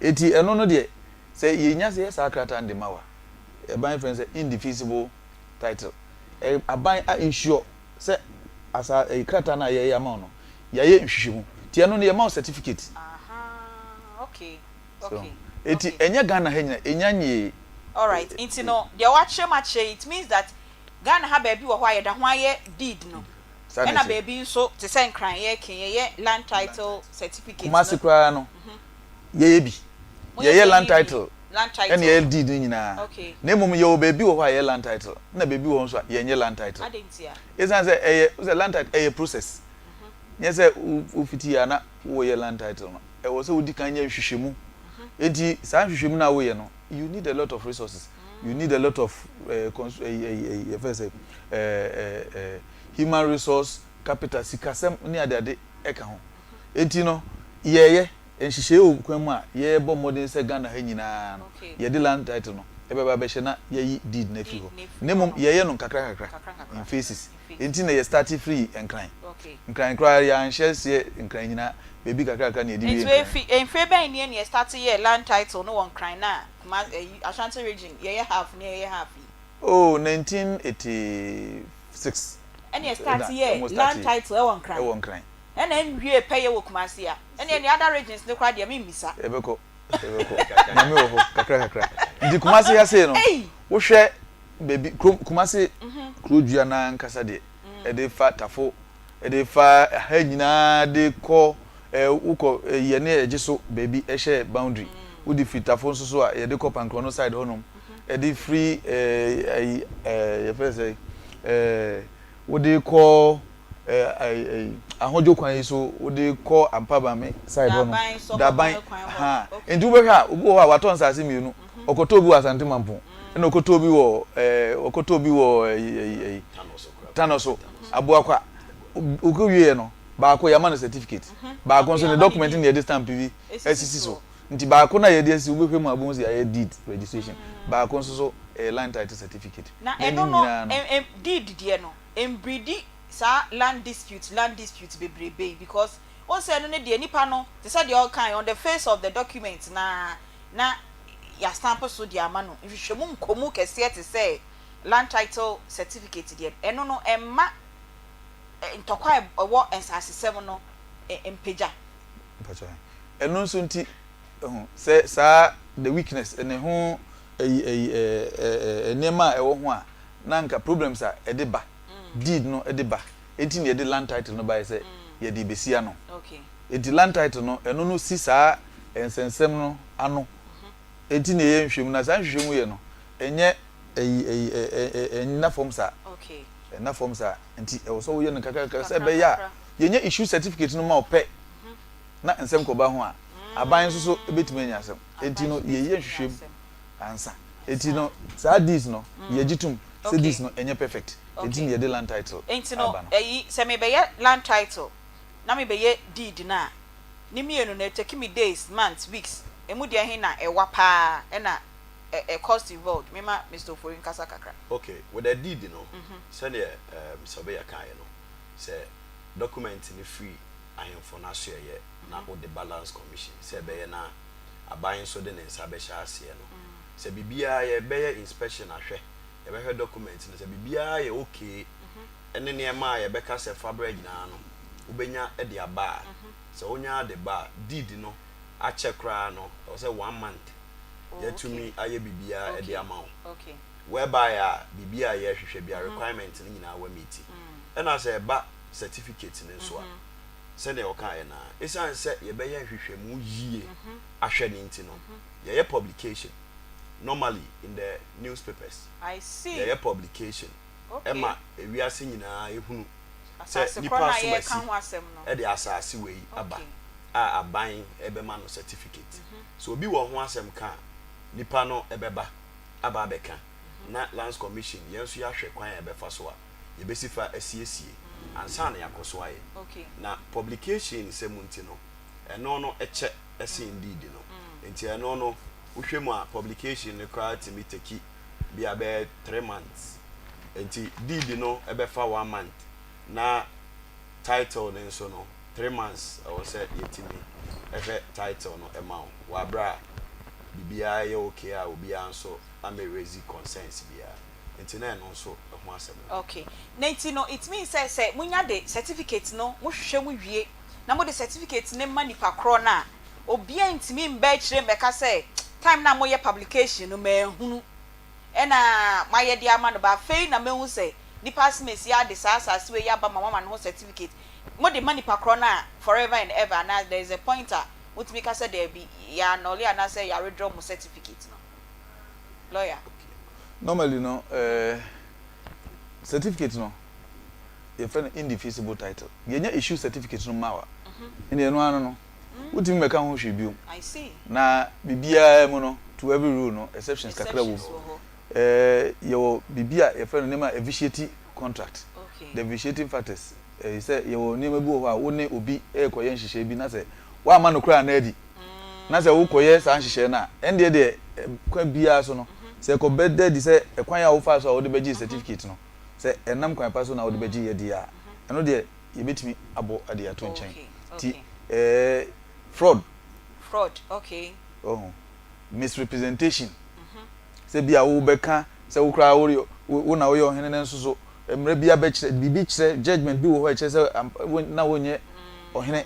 Enti ɛno no deɛ, Sɛ yɛnya sɛ yɛ saa krataa no de ma wo a, aban frɛ no sɛ indefeasible title. Ɛ aban a ensure sɛ asa ɛyi krataa no a yɛyɛ ama wo no, yɛayɛ nhwehwɛmu. Nti ɛno no yɛma wo certificate. Ahaa, okay, So okay, enti okay. ɛnyɛ Ghana ha nyinaa, ɛnya nyee. Alright, nti no deɛ wakyerɛ mu akyerɛ yi, it means that Ghana ha baabi wɔ hɔ a yɛda ho ayɛ deed no, Saa na ɛna ɛteɛ. baabi nso te sɛ Nkran yɛke yɛyɛ land title certificate Kumasi no. koraa no, yɛyɛ bi. Moyɛ Yɛyɛ deɛ land ne bi, title land ɛna title yɛyɛ no. deed no nyinaa. Okay. Na mmom yɛwɔ baabi wɔ hɔ a yɛyɛ land title, ɛna baabi wɔ hɔ nso a yɛnyɛ land title. Adɛn ntia? Esiane sɛ ɛyɛ, wohu sɛ land title ɛyɛ process. Nyɛ sɛ wo wofiti a na woreyɛ land title no. Ɛwɔ sɛ wodi kan yɛ nhwehwɛmu. Enti saa nhwehwɛmu no a woyɛ no, you need a lot of resources. You need a lot of eh, cons eh, eh, eh, yɛfrɛ sɛ eh, eh, eh, human resource capital, sikasɛm ne adeade ɛka ho. Enti no, yɛyɛ nhyehyɛe wɔ kwan mu a yɛrebɔ mmɔden sɛ Ghana ha nyinaa no, yɛde land title no ɛbɛba abɛhyɛ na yɛayi deed no afiri hɔ. Na mmom yɛyɛ no nkakra nkakra, in phases. Enti na yɛ starte firii Nkran. Nkran koraa yɛanhyɛ seɛ Nkran nyinaa, baabi kakra kakra na yɛde wiee Nti Nkran. efi mfe bɛn nie na yɛ starte yɛɛ land title no wɔ Nkran na Kumasi ɛyi Ashanti region yɛyɛ half ne yɛyɛ half yi? Oh 1986 Ɛna yɛ starte na yɛɛ wɔn land starte title ɛwɔ Nkran. ɛwɔ Nkran. Ɛna ɛnwiee pɛyɛ wɔ Kumasi a, ɛneɛ nea other regions no koraa deɛ memmisa. Yɛbɛkɔ, yɛbɛkɔ. Nyame wɔ hɔ, kakra kakra. Nti Kumasi ha sei no, wohwɛ baabi, kurom, Kumasi kuro dua no ankasa deɛ, ɛde fa Tafo, ɛde fa ha nyinaa de kɔ, ɛɛ, wokɔ yɛne ɛgye so baabi ɛhyɛ boundary. Wode firi Tafo nso so a, yɛde kɔ Pankrɔno side hɔnom, ɛde firi ɛɛ, ayi, ɛɛ, yɛfrɛ sɛ, ɛɛ, wode kɔ Ahodwo kwan yi so wode kɔ Ampabame side hɔ no, Daban, ahaa. Nti wobɛhwɛ a, obi wɔ hɔ a watɔ nsaase mmienu. Ɔkɔtɔɔ bi wɔ Asante Mampong, ɛna ɔkɔtɔɔ bi wɔ ɛɛ ɔkɔtɔɔ bi wɔ ɛyi ɛyi ɛyi Tanoso, Abuakwa. Ɔkɔwieɛ no, baako yɛama no certificate, baako nso ne document na yɛde stamp bi asisi so. Nti baako no a yɛde asi wobɛhwɛ mu a wobɛhu sɛ yɛayɛ deed registration, baako nso so ɛyɛ land title certificate. Na Na ne ɛno no, nyinaa no. deed deɛ no, ɛmbridi saa land dispute land dispute bebrebe yi because wohu sɛ ɛno ne deɛ nipa no te sɛ deɛ ɔkae on the face of the document no ara na yɛastamp so de ama no nhwehwɛmu nkɔ mu kɛseɛ te sɛ land title certificate deɛ no ɛno no ɛmma ntɔkwa a ɛwɔ nsasesɛm no mpagya. Mpakyɛ ɛno nso nti ɛho sɛ saa the weakness ne ho ɛyi ɛyi ɛɛ nneɛma a ɛwɔ ho a na anka problems a ɛde ba, deed no de ba, enti na yɛde land title no baeɛ sɛ yɛde rebɛsi ano. Enti land title no, ɛno no si saa nsɛnsɛm no ano. Enti na yɛyɛ nhwehwɛmu, na saa nhwehwɛmu yɛ no, ɛnyɛ ɛyi ɛyi ɛ ɛ ɛ ɛnna fam saa. Ɛnna fam saa. Nti ɛwɔ sɛ woyɛ no nkakrankakra sɛ ɛbɛyɛ a yɛnya issue certificate no ma wo pɛ na nsɛm kɔba ho a, aban nso so bɛtumi anya asɛm. Enti no yɛyɛ nhwehwɛmu. ansa. Enti no saa deeds no yɛgye tom sɛ deeds no ɛnyɛ perfect enti na yɛde land title Enti no aba no. ɛyi sɛ mebɛyɛ land title na mebɛyɛ deed no a ne mmienu no ɛtake me days, months, weeks ɛmu deɛ he na ɛwa paa ɛna ɛ cost involved? Mema Mister Ofori nkasa kakra. Ok, with the deed no sɛdeɛ Mister Obeya kaeɛ no sɛ document no firi ahemfo no asoɛeɛ na wode ba lands commission sɛ ɛbɛyɛ na aban nso de ne nsa bɛhyɛ aseɛ no, sɛ biribiara yɛbɛyɛ inspection ahwɛ, yɛbɛhwɛ document no sɛ biribiara yɛ okay ɛne nneɛma a yɛbɛka sɛ fa brɛ nyinaa no wobɛnya de aba a, sɛ wonya de ba a, deed no akyɛ koraa no ɛwɔ sɛ one month yɛatumi ayɛ biribiara de ama wo whereby a biribiara a yɛrehwehwɛ biara requirement no nyinaa woameeti. Ɛna sɛ ɛba certificate no nso a, Sɛdeɛ ɔkaeɛ no ara, ɛsiane sɛ yɛbɛyɛ nhwehwɛmu yie ahwɛ no nti no, yɛyɛ publication normally in the newspapers. I see. Yɛyɛ publication Okay. ma ewiase nyinaa ehunu sɛ Asase nipa korɔ no a asomasi yɛreka ho asɛm no. de asase wei aba Okay. a aban bɛma no certificate. Sɛ obi wɔ ho asɛm ka a, nipa no bɛba aba abɛka na Lands Commission yɛn nso yɛahwɛ kwan a yɛbɛfa so a yɛbɛsi fa asiesie ansa na yɛakɔ so ayɛ. Na publication nsɛm nti no, ɛno no kyɛ sen deed no. Nti ɛno no, wohwɛ mu a publication no koraa tumi teki bia bɛyɛ 3 months. Nti deed no bɛfa one month na title no nso no 3 months ɛwɔ sɛ yɛtumi hwɛ title no ma wo wɔ aberɛ a. biribiara yɛ okay a obiara nso ammɛ raise concerns biara. Nti na ɛno nso ho asɛm no. Okay. Na nti no it means sɛ sɛ monya de certificate no mohwehwɛ mu wie na mode certificate no ma nipa korɔ no a, obiara ntumi mba akyire mmɛka sɛ time no a moyɛ publication no manhunu ɛna moayɛ de ama no but afei na mahu sɛ nipa asemesi ade saa asase wei aba ma moama no ho certificate. Mode ma nipa korɔ no a forever and ever anaa there is a point a motumi ka sɛ daabi yɛ annul anaasɛ yɛ withdraw mo certificate no? Lawyer. Normally no eh, certificate no yɛfrɛ no indefeasible title. Yɛnya issue certificate no ma wo a, ɛnna ɛno ara no no, wontumi mmɛka ho hwee bio. Na biribiara mu no, to every rule no, exceptions kakra wɔ mu. Eh, yɛwɔ biribi a yɛfrɛ no nneɛma a ɛvitiate contract, the vitiating factors. Eh, sɛ yɛwɔ nneɛma bi wɔ hɔ a wo ne obi rekɔyɛ nhyehyɛe bi na sɛ woamma nokorɛ anna adi, na sɛ wokɔyɛ saa nhyehyɛe no a, ɛndeɛ deɛ kwan biara so no, sɛ ɛkɔbɛda adi sɛ ɛkwan a wofaa so a wode bɛgyee certificate no, sɛ ɛnam kwan pa so na wode bɛgyeeɛ deɛ a, ɛno deɛ yɛbɛtumi abɔ de ato nkyɛn. Nti eh, fraud. Fraud, okay. Wahu? Misrepresentation. Sɛ bi a wobɛka sɛ wo koraa woyɛ, wo na woyɛ ɔhene no nso so, mmara bi abɛkyerɛ, biribi kyerɛ, judgement bi wɔ hɔ a ɛkyerɛ sɛ wo na wonyɛ ɔhene.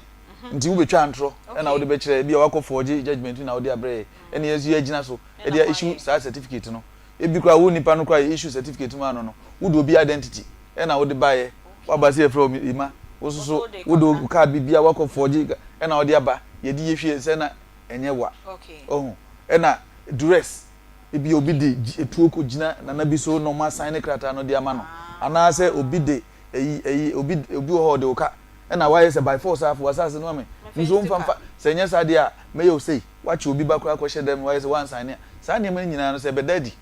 Nti wobɛtwa ntorɔ ɛna wode bɛkyerɛ, ebi a wakɔ forge judgement bi na wode abrɛ yɛ, ɛna yɛn nso yɛagyina so de a issue saa certificate no. Ebi koraa wo nipa no koraa yɛ issue certificate maa no no, wode obi identity ɛna wode baeɛ, waba sɛ yɛfrɛ wo Emma, wo nso so wode wo card biribiara wakɔ forge ɛna wode aba, yɛde yɛ hwie sɛ na ɛnyɛ wa. Wahu? Ɛna duress, ebi obi de etuo kɔ gyina nana bi so na wɔn asan ne krataa no de ama no, anaasɛ obi de eyi eyi obi obi wɔ hɔ ɔde wo ka ɛna wayɛ sɛ by force afo w'asase no ma me nso mfa mfa sɛ ɛnyɛ saa deɛ a mɛyɛ wo sei wakye obi ba koraa kɔhyɛ dɛm wayɛ sɛ wansan ne a saa nneɛma no nyinaa no sɛ ɛbɛda adi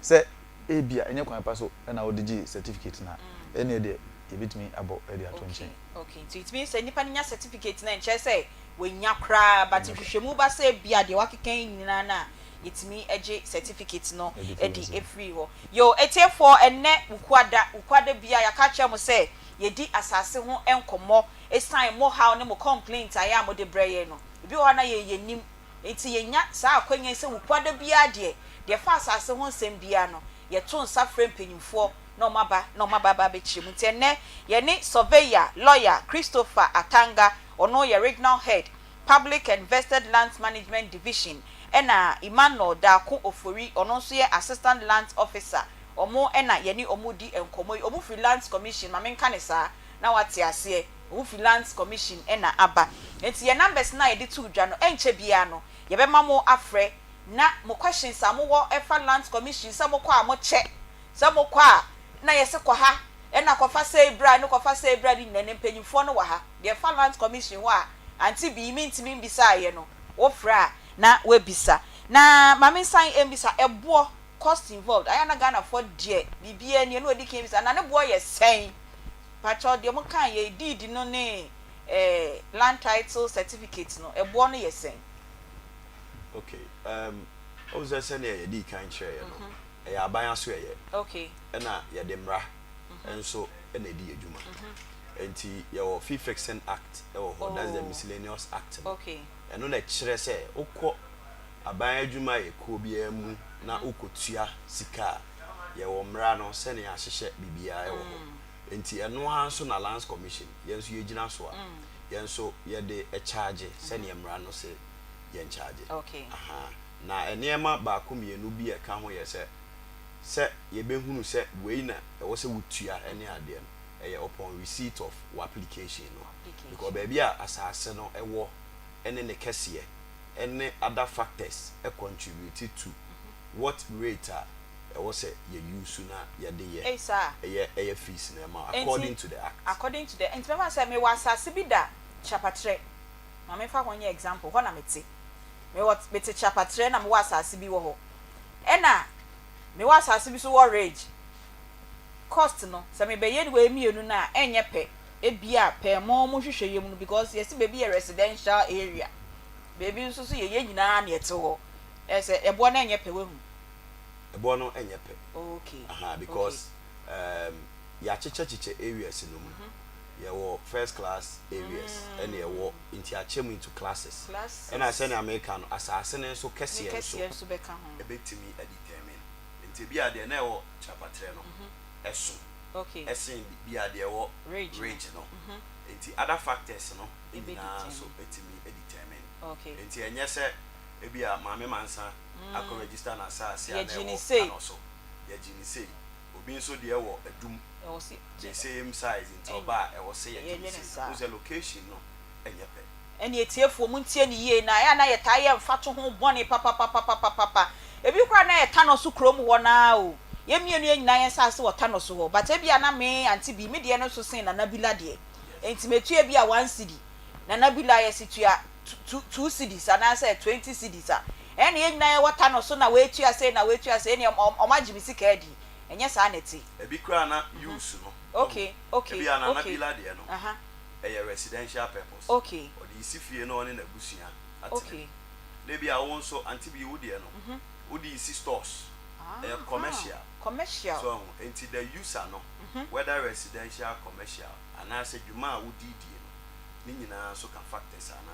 sɛ ebia ɛnyɛ kwan pa so ɛna wode gye certificate no a ɛneɛ deɛ yɛbɛtumi abɔ de ato nkyɛn. Okay, nti it means sɛ nipa no nya certificate no a ɛnkyerɛ sɛ wanya koraa but nhwehwɛmu ba sɛ ebia deɛ wakeka yi nyinaa no a yɛtumi gye certificate no de firi hɔ. Yoo atiefoɔ ɛnnɛ Wukuada, Wukuada biara yɛaka akyerɛ mo sɛ yɛdi asase ho nkɔmmɔ ɛsiane mo haw ne mo complaint a ɛyɛ a mode brɛ yɛn no. Ebi wɔ hɔ a na yɛn yɛnnim nti yɛnya saa akwanya yi sɛ Wukuada biara deɛ, deɛ ɛfa asase ho nsɛm biara no yɛto nsa frɛ mpanyinfoɔ na wɔn aba na wɔn aba aba abɛkyerɛ mu. Nti ɛnnɛ yɛne Surveyor, Lawyer, Christopher Atanga, ɔno yɛ Regional Head, Public and Vested Lands Management Division, ɛna Emmanuel Darko Ofori, ɔno nso yɛ Assistant Lands Officer, wɔn na yɛne wɔn redi nkɔmmɔ yi. Wɔn firi Lands Commission, ma menka no saa na woate aseɛ, wɔn firi Lands Commission na aba. Nti yɛn numbers no a yɛde too dwa no, ɛnkyɛ biara no, yɛbɛma mo afrɛ na mo questions a mowɔ ɛfa Lands Commission, sɛ mokɔ a mokyɛ, sɛ mokɔ a na yɛse kɔ ha, ɛna kɔfa sei bra ne kɔfa sei bra ne nyinaa, ɛnnɛ mpanyinfoɔ no wɔ ha, deɛ ɛfa Lands Commission ho a Auntie Bee mentumi mbisaeɛ no, wofrɛ a na woabisa. Na ma mensan mmisa, ɛboɔ, cost involved, ayɛ a na Ghanafoɔ deɛ biribiara nie na wɔdi kan bisa, na ne boɔ yɛ sɛn? Pakyɛw deɛ mokaeɛ yi, deed no ne eh, land title certificate no, ɛboɔ no yɛ sɛn? Okay, um, wohu sɛ sɛdeɛ yɛdii kan kyerɛeɛ no, ɛyɛ aban asoɛeɛ, Okay. ɛna yɛde mmara nso na ɛdi yɛn dwuma. Nti yɛwɔ Fee Fixing Act wɔ hɔ, that's the Miscellaneous Act no. Ɛno na ɛkyerɛ sɛ wokɔ aban adwumayɛkuo biara mu na wokɔtua sika a, yɛwɔ mmara no sɛnea yɛahyehyɛ biribiara wɔ hɔ. Nti ɛno ara nso na Lands Commission yɛn nso yɛgyina so a, yɛn nso yɛde charge sɛnea mmara no se yɛn charge. Aha. Na nneɛma baako mmienu bi a ɛka ho yɛ sɛ, sɛ yɛbɛhunu sɛ wei na ɛwɔ sɛ wotua ne adeɛ no, ɛyɛ upon receipt of w'application no. Because baabi a asase no wɔ ne ne kɛseɛ ne other factors contribute to what rate a ɛwɔ sɛ yɛ use na yɛde yɛ Ei saa. ɛyɛ ɛyɛ fees no ɛma wo according Enti to the act. according to the nti mɛfa no sɛ mewɔ asase bi da Kyapatrɛ, ma memfa hɔ nyɛ example, hɔ na mete. Mewɔ mete Kyapatrɛ na mewɔ asase bi wɔ hɔ. Ɛna mewɔ asase bi nso wɔ Ridge. Cost no, sɛ mebɛyɛ wei mmienu no a, ɛnyɛ pɛ. Ebia pɛɛ mo mo nhwehwɛeɛ mu no because yɛse baabi yɛ residential area, baabi nso so yɛ yɛn nyinaa na yɛte hɔ. Ɛyɛ sɛ ɛboɔ no ɛnyɛ pɛ wahu. Ɛboɔ no ɛnyɛ pɛ. Okay. Aha, because um, yɛakyekyɛkyekyɛ areas no mu. Yɛwɔ first class areas ɛna yɛwɔ nti akyɛ mu into classes. Ɛna sɛnea meka no asaase no nso kɛseɛ nso ɛbɛtumi a determine. Nti ebi a deɛ na ɛwɔ Kyapatrɛ no ɛso ɛsen bi a deɛ ɛwɔ Ridge no. Nti other factors no nyinaa nso ɛtumi determine. Nti ɛnyɛ sɛ ebi a Maame Mansa akɔ register n'asaase a na ɛwɔ Kano so yɛgye no sei. Obi nso deɛ wɔ Adum the same size nti ɔba a ɛwɔ sɛ yɛgye no sei. Wohu sɛ location no nyɛ pɛ. Ɛne atiefoɔ montie no yie na ɛyɛ a na yɛtaa yɛ mfatoho bɔne papapapapapa. Ebi koraa na ɛyɛ Tanoso kurom hɔ no ara o. Yɛn mmienu yɛn nyinaa yɛn nsaase wɔ Tanoso hɔ but ebia na me Auntie Bi me deɛ no so sen Nana Bila deɛ. Enti metua ebia one cedi, Nana Bila yɛse tua two cedis anaasɛ 20 cedis a, ɛne yɛn nyinaa yɛwɔ Tanoso na wei tua sei na wei tua sei ɛneɛ wɔn agye me sika adi. Ɛnyɛ saa na ɛte. Ebi koraa na use no wahu. Ebia Nana Bila deɛ no ɛyɛ residential purpose. Ɔde resi fie na ɔne n'abusua atena mu. Na ebia wo nso Auntie Bi wo deɛ no wode resi stores. Ɛyɛ commercial. So wahu? Enti the user no whether residential, commercial anaasɛ dwuma a wode redie no ne nyinaa nso ka factors a na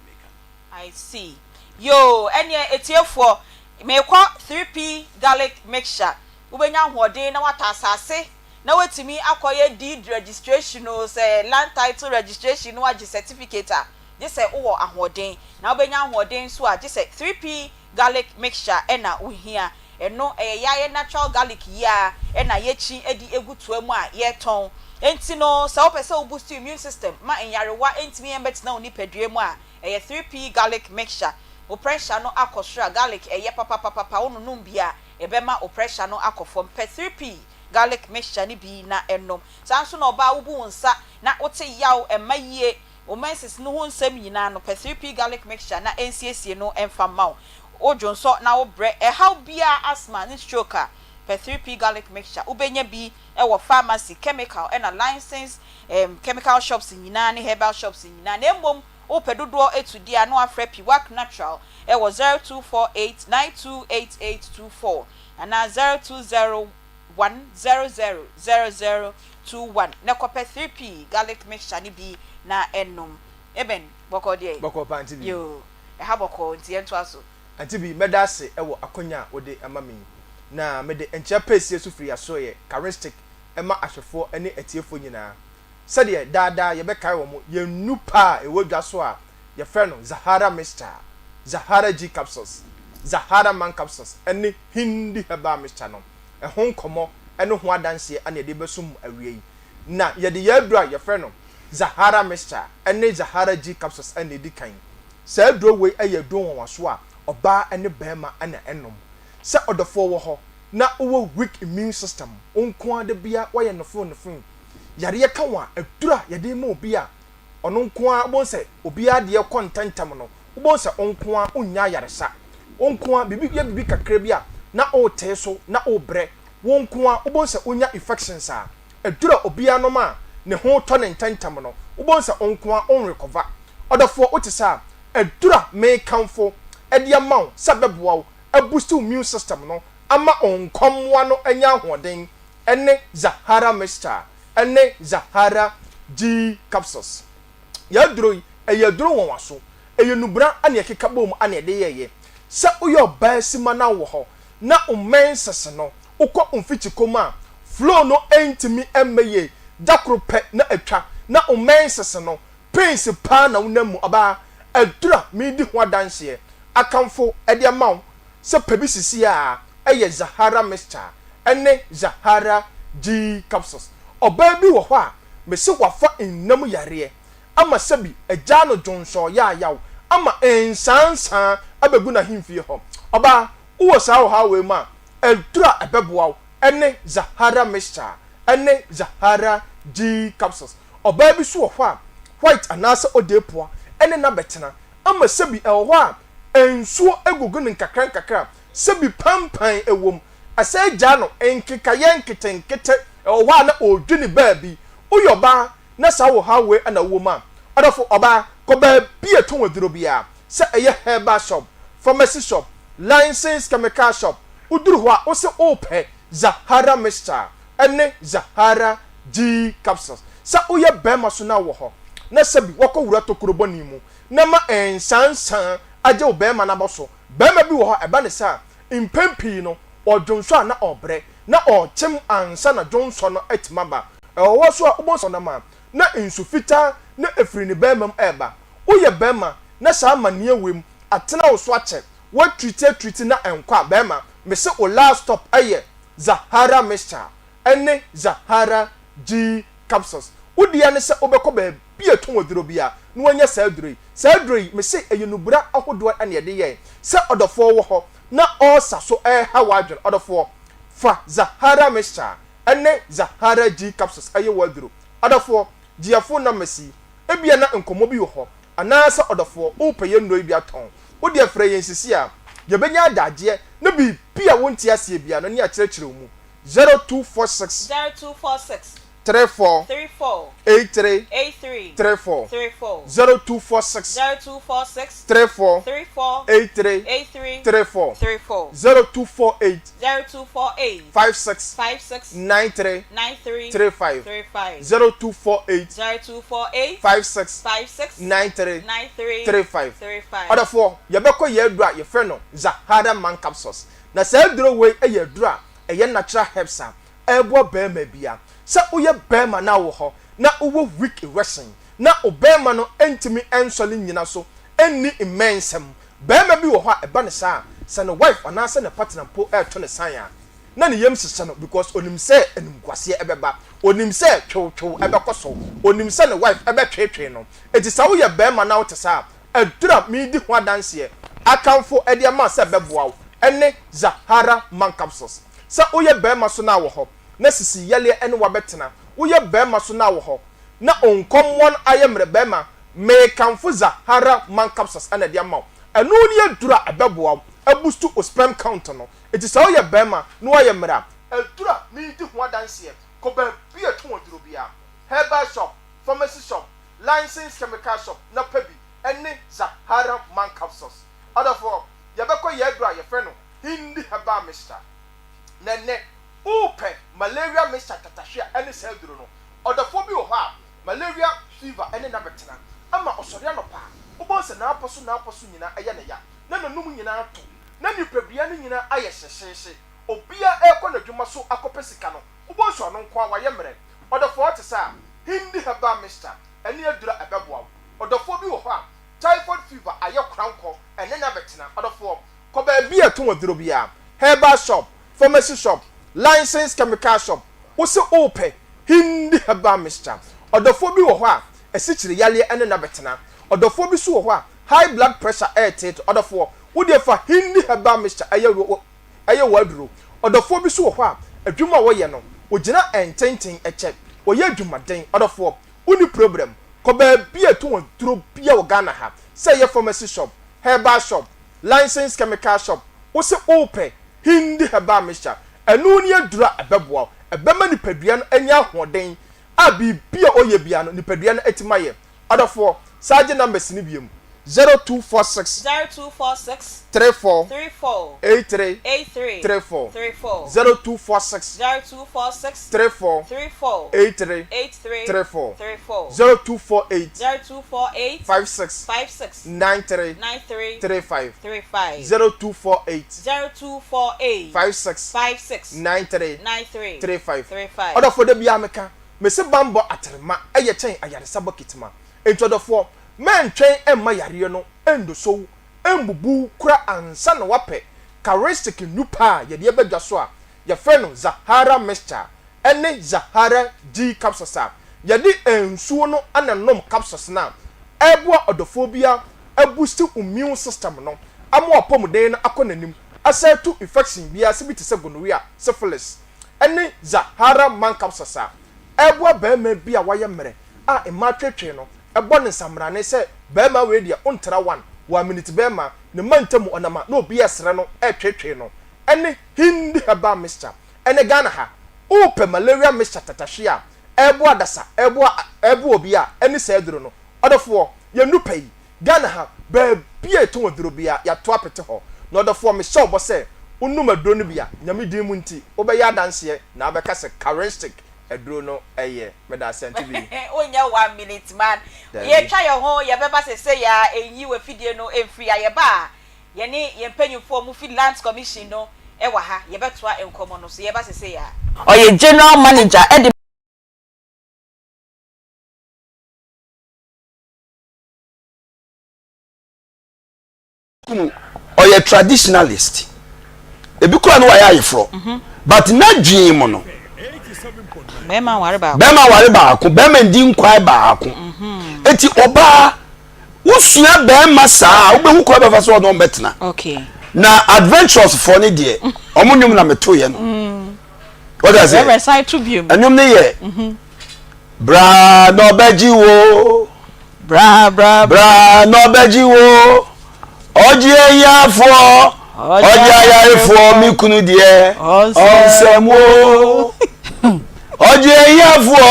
meka no. I see. Yoo, ɛneɛ atiefoɔ, meekɔ 3P garlic mixture. Wobɛnya ahoɔden na woatɔ asase na woatumi akɔyɛ deed registration o, sɛ land title registration na woagye certificate a, gye sɛ wowɔ ahoɔden. Na wobɛnya ahoɔden nso a, gye sɛ 3P garlic mixture na wohia. Ɛno, ɛyɛ yɛayɛ natural garlic yi ara na yɛkyi de gu toa mu a yɛtɔn. Enti no, sɛ wopɛ sɛ wo boost immune system ma nyarewa ntumi mmɛtena wo nipadua mu a, ɛyɛ 3P garlic mixture. Wo pressure no akɔ soro a, garlic ɛyɛ papapapapa, wononom bi a, ɛbɛma wo pressure no akɔ fam. Pɛ 3P garlic mixture no bi na nom. Saa nso na ɔbaa wobu wo nsa na wote yaw, ɛmma yie, wo menses no ho nsɛm nyinaa no, pɛ 3P garlic mixture na ɛnsiesie no mfa mma wo. Wo dwonsɔ na wo brɛ, ɛhaw biara, asthma ne stroke a, pɛ 3P garlic mixture. Wobɛnya bi wɔ pharmacy, chemical ɛna licensed chemical shops nyinaa ne herbal shops nyinaa. Na mmom wopɛ dodoɔ atu deɛ a na wafrɛ Piwak Natural wɔ 0248 928824 anaa 0201 000021 na kɔpɛ 3P garlic mixture no bi na nom. Eben, bɔkɔɔ deɛ? Bɔkɔɔ paa Auntie Bi. Yoo, ɛha bɔkɔɔ nti yɛntoa so. Auntie Bi, mɛda ase wɔ akwanya a wode ama me yi. Na mede nkyea pɛsie so firi Asoɛeɛ, Charistic, ma ahwɛfoɔ ne atiefoɔ nyinaa. Sɛdeɛ daa daa yɛbɛkae wɔn, yɛn nnu pa a ɛwɔ dwa so a yɛfrɛ no Zahara Mixture, Zahara G Capsules, Zahara Man Capsules ne Hindi Herbal Mixture no, ɛho nkɔmmɔ ne ho adanseɛ na yɛde rebɛsom mo awia yi. Na yɛde yɛn aduro a yɛfrɛ no Zahara Mixture ne Zahara G Capsules na ɛdi kan. Saa aduro wei yɛ aduro nwanwasoɔ a ɔbaa ne barima na ɛnom. Sɛ ɔdɔfoɔ wɔ hɔ na wowɔ weak immune system, wo nko ara da biara woayɛ nofoo nofoo, yareɛ ka wo a, aduro a yɛde rema obi a ɔno nko ara wobɛhu sɛ obiara deɛ kɔ ntɛmntɛm no, wobɛhu sɛ wo nko ara wonnya ayaresa. Wo nko ara biribi yɛ biribi kakra bi a na woretee so na worebrɛ. Wo nko ara wobɛhu sɛ wonya infections a, aduro a obiara nom a ne ho tɔ no ntɛmntɛm no, wobɛhu sɛ wo nko ara wonrekɔva. Ɔdɔfoɔ wote saa a, aduro a merekamfo de ama wo sɛ ɛbɛboa wo abusti wo immune system no ama wo nkɔmmoa no anya ahoɔden ne Zahara Mixture ne Zahara G Capsules. Yɛn aduro yi, ɛyɛ aduro nwanwaso. Ɛyɛ nnubra na yɛkeka bom na yɛde yɛeɛ. Sɛ woyɛ ɔbaa simma na wowɔ hɔ na wo menses no, wokɔ wo mfikyikɔ mu a, flow no ntumi mma yie, da koro pɛ na atwa, na wo menses no, pains paa na wonam mu. Ɔbaa, aduro a meredi ho adanseɛ akamfo de ama wo sɛ pɛ bi sisi a, ɛyɛ Zahara Mixture ne Zahara G Capsules. Ɔbaa bi wɔ hɔ a, mese wafa nna mu yareɛ ama sɛbi agyaa no dwonsɔɔ yaayaw ama nsaansaa abɛgu n'ahemfie hɔ. Ɔbaa, wowɔ saa ɔhaw wei mu a, aduru a ɛbɛboa wo ne Zahara Mixture ne Zahara G Capsules. Ɔbaa bi nso wɔ hɔ a, white anaasɛ odeepoa ne no abɛtena ama sɛbi ɛwɔ hɔ a, nsuo gugu no nkakrankakra sɛbi pampan wɔ mu, ɛsɛ gyaa no nkekayɛ nketenkete wɔ hɔ a na ɔredwene baabi. Woyɛ ɔbaa na saa ɔhaw wei na wowɔ mu a, ɔdɔfo ɔbaa, kɔ baabi a ɛtɔn aduro biara, sɛ ɛyɛ herbal shop, pharmacy shop, licensed chemical shop, woduru hɔ a wose wopɛ Zahara mixture ne Zahara G capsules. Sɛ woyɛ barima so na wowɔ hɔ na sɛbi woakɔwura tokuro bɔne mu na ma nsansa agye wo barima no abɔ so. Barima bi wɔ hɔ a, ɛba ne saa a, mpɛn pii no, ɔdwonsɔ a na ɔrebrɛ, na ɔrekyem ansa na dwonsɔ no atumi aba. Ɛwɔ hɔ nso a, wobɛhu sɛ ɔnam a, na nsu fitaa na ɛfiri ne barima mu reba. Woyɛ barima na saa amanneɛ wei mu atena wo so akyɛ, woatriti atriti na ɛnkɔ a, barima, mese wo last stop yɛ Zahara Mixture ne Zahara G Capsules. Wo dea ne sɛ wobɛkɔ baabi a ɛtɔn aduro biara na woanya saa aduro yi. Saa aduro yi, mese ɛyɛ nnubura ahodoɔ na yɛde yɛe. Sɛ ɔdɔfoɔ wɔ hɔ na ɔresa so reha w'adwene, ɔdɔfoɔ, fa Zahara Mixture ne Zahara G Capsules yɛ w'aduro. Ɔdɔfoɔ, gye yɛn phone numbers yi. Ebia na nkɔmmɔ bi wɔ hɔ, anaasɛ ɔdɔfoɔ, worepɛ yɛn nnuro yi bi atɔn. Wo deɛ frɛ yɛn seesei a, yɛbɛnya adagyeɛ na biribi a wonte aseɛ biara no ne akyerɛkyerɛ wo mu. 0246. 0246. 34. 34. 83. 83. 34. 34. 0246. 0246. 34. 34. 83. 83. 34. 34. 0248. 0248. 56. 56. 93. 93. 35. 35. 0248. 0248. 56. 56. 93. 93. 35. 35. Ɔdɔfoɔ, yɛbɛkɔ yɛn aduro a yɛfrɛ no Zahara Man Capsules. Na saa aduro wei yɛ aduro a ɛyɛ natural herbs a ɛboa barima biara. Sɛ woyɛ barima na wowɔ hɔ na wowɔ weak erection na wo barima no ntumi nsɔre nnyina so nni mmɛnsɛm. Barima bi wɔ hɔ a ɛba no saa a, sɛ ne wife anaasɛ ne partner mpo reto no sign a, na ne yam hyehye no because onim sɛ animguaseɛ bɛba, onim sɛ twewtwew bɛkɔ so, onim sɛ ne wife bɛtweetwee no. Enti sɛ woyɛ barima na wote saa a, Aduru a meredi ho adanseɛ akamfo de ama sɛ ɛbɛboa wo ne Zahara Man Capsules. Sɛ woyɛ barima so na wɔ hɔ na sisi yareɛ ne wo abɛtena, woyɛ barima so na wɔ hɔ na nkɔmmoa no ayɛ mmerɛ barima, merekamfo Zahara Man Capsules na de ama wo. Ɛno ne aduru a ɛbɛboa wo abustu wo sperm count no. Enti sɛ woyɛ barima na woayɛ mmerɛ a, Aduru a meredi ho adanseɛ, kɔ baabi a ɛtɔn aduro biara, herbal shop, pharmacy shop, Licensed chemical shop na pɛ bi ne Zahara Man Capsules. Ɔdɔfoɔ, yɛbɛkɔ yɛn aduro a yɛfrɛ no Hindi Herbal Mixture. Na ɛnnɛ, worepɛ malaria mixture tatahwe a ɛne saa aduro no. Ɔdɔfoɔ bi wɔ hɔ a, malaria fever ne no abɛtena ama ɔsɔre anɔpa a, wobɛhu sɛ n'apɔ so n'apɔ so nyinaa yɛ no ya, na n'anum nyinaa ato, na nipadua no nyinaa ayɛ hyehyeehye. Obiara rekɔ n'adwuma so akɔpɛ sika no, wobɛhu sɛ ɔno nko ara wayɛ mmerɛ. Ɔdɔfoɔ, wote saa? Hindi herbal mixture ɛne aduru a ɛbɛboa wo. Ɔdɔfoɔ bi wɔ hɔ a, typhoid fever ayɛ korankɔ, ɛne no abɛtena. Ɔdɔfoɔ, kɔ baabi a ɛtɔn aduro biara, herbal shop, pharmacy shop, licensed chemical shop, wo se worepɛ Hindi herbal mixture. Ɔdɔfoɔ bi wɔ hɔ a, asikyire yareɛ ɛne no abɛtena. Ɔdɔfoɔ bi nso wɔ hɔ a, high blood pressure ɛreteete. Ɔdɔfoɔ, wo deɛ fa Hindi herbal mixture ɛyɛ wo yɛ w'aduro. Ɔdɔfoɔ bi nso wɔ hɔ a, adwuma a ɔyɛ no, ɔgyina ntenten kyɛ. Ɔyɛ adwumaden. Ɔdɔfoɔ, wonni problem, kɔ baabi a ɛtɔn aduro biara wɔ Ghana ha, sɛ ɛyɛ pharmacy shop, herbal shop, licensed chemical shop, wo se wopɛ Hindi herbal mixture, ɛno ne aduro a ɛbɛboa wo. Ɛbɛma nipadua no anya ahoɔden a biribi a ɔyɛ biara no, nipadua no atumi ayɛ. Ɔdɔfoɔ, san gye numbers no biom, 0246. 0246. 34. 34. 83. 83. 34. 34. 0246. 0246. 34. 34. 83. 83. 34. 34. 0248. 0248. 56. 56. 93. 93. 35. 35. 0248. 0248. 56. 56. 93. 93. 35. 35. Ɔdɔfoɔ da biara meka, Mese banbɔ atrema yɛ kyɛn ayaresa bɔkit ma. Enti ɔdɔfoɔ, mɛntwɛn mma yareɛ no ndoso wo, mbubu wo kora ansa na woapɛ charistic nnupa a yɛde aba dwa so a yɛfrɛ no Zahara Mixture ne Zahara G Capsules a yɛde nsuo no na nom capsules no a ɛboa ɔdɔfoɔ biara abusti wo immune system no ama w'apɔmuden no akɔ n'anim asan atu infection biara sɛ bi te sɛ gonorrhea, syphilis. ne Zahara Mankapsas a ɛreboa barima bi a wayɛ mmerɛ a mmaa tweetwee no bɔ no nsamrane sɛ barima wei deɛ wontra one wɔ minute barima ne mma ntamu ɔnam a na obi resrɛ no retweetwee no ne Hindi herbal mixture ɛnɛ Ghana ha wopɛ malaria mixture tatahwe a ɛreboa adasa ɛreboa ɛreboa obi a ɛne saa aduro no ɔdɔfoɔ yɛn nu pɛ yi Ghana ha, baabi a yɛtɔn aduro biara, yɛato apete hɔ. Na ɔdɔfoɔ, mehyɛ wo bɔ sɛ, wonom aduro no bi a, Nyame din mu nti, wobɛyɛ adanseɛ na wobɛka sɛ, Karenstick Aduro no yɛ. Meda ase Auntie Bee. Wonyɛ one minute man. Dabi. Yɛtwa yɛn ho yɛbɛba sesei a ɛnyi w'afidie no mfiri ha. Yɛba a yɛne yɛn mpanyinfoɔ a wɔfi Lands Commission no wɔ ha yɛbɛtoa nkɔmmɔ no so. Yɛba sesei a. Ɔyɛ General Manager de. Kunu ɔyɛ traditionalist ebi kura no wayɛ ayeforɔ mhm. but n'adwene mu no bɛrima ware baako bɛrima ware baako bɛrima ndi nkwae baako mhm. eti ɔbaa wosua bɛrima saa wobɛhu kwan bɛfa so ɔno ɔmbɛtena na adventurous foɔ ne deɛ ɔmo nnwom na meto yɛ no mm. wɔde ase ɛnwom ne yɛ mhm. Bra na ɔbɛgye wo. Bra bra. Bra na ɔbɛgye wo. Ɔgye ahiafoɔ. Ɔgye ayarefoɔ me kunu deɛ. Ɔnsɛm wo. Ɔgye ahiafoɔ.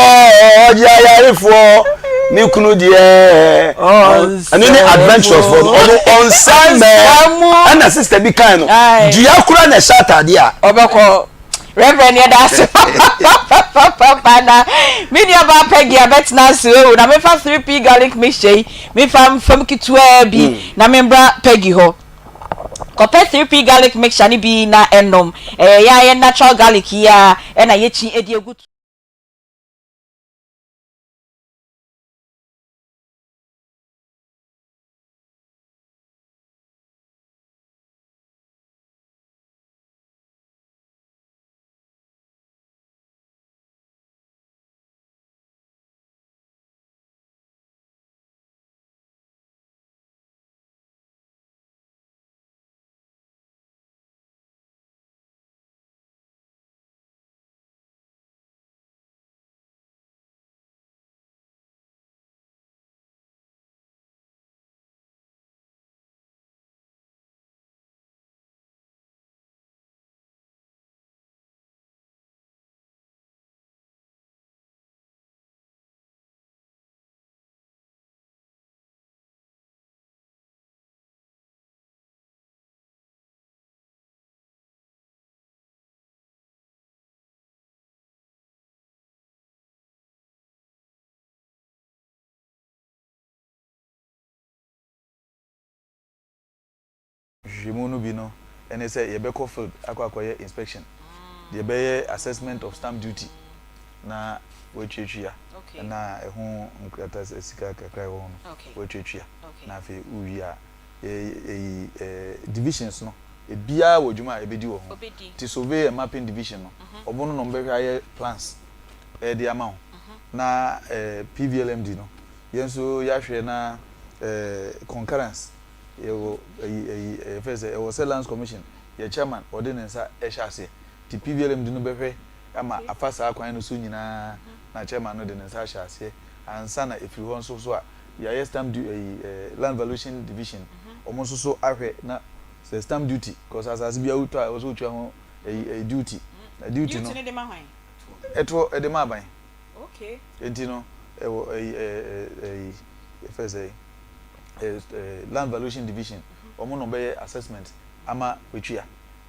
Ɔgye ayarefoɔ me kunu deɛ. Ɛno ne adventurous foɔ no. Ɔno ɔnsɛm mɛ. Ɛna sister bi kan no. Dua kura na ɛhyɛ ataadeɛ a. Ɔbɛkɔ. Reverend yɛda ase papapapapa na me nua baa Peggy abɛtena ase o na mefa 3P garlic mixture yi mefa mfam ketewaa bi mm. na membra Peggy hɔ kɔpɛ 3P garlic mixture no bi na ɛnom ɛyɛ yɛ ayɛ natural garlic yi a ɛna yɛkyi edi egu Nhwehwɛmu no bi no ne sɛ yɛbɛkɔ field akɔ akɔyɛ inspection, yɛbɛyɛ assessment of stamp duty na woatuatua na ɛho nkrataa sika kakra a ɛwɔ ho no woatuatua na afei wowie a yɛyi divisions no ebiara wɔ dwuma a ɛbɛdi wɔ ho nti survey and mapping division no wɔn no na wɔbɛhwɛ ayɛ plans de ama wo na PVLMD no yɛn nso yɛahwɛ na concurrence Yɛwɔ ayi ayi yɛfrɛ sɛ ɛwɔ sɛ lands commission yɛ chairman ɔde ne nsa hyɛ aseɛ nti PVLMD no bɛhwɛ ama afa saa kwan no so nyinaa na chairman no de ne nsa ahyɛ aseɛ ansa na ɛfiri hɔ nso so a yɛayɛ stamp du ayi eh, land valuation division wɔn nso so ahwɛ na sɛ stamp duty cause asase biara wotɔ a ɛwɔ sɛ wotua ho ayi ayi duty na duty no Duty no de ma hwan? ɛtoɔ ɛde ma aban Okay. nti no ɛwɔ ayi ɛɛ ɛyi yɛfrɛ sɛ Land Valuation Division, wɔn na wɔbɛyɛ assessment ama watua.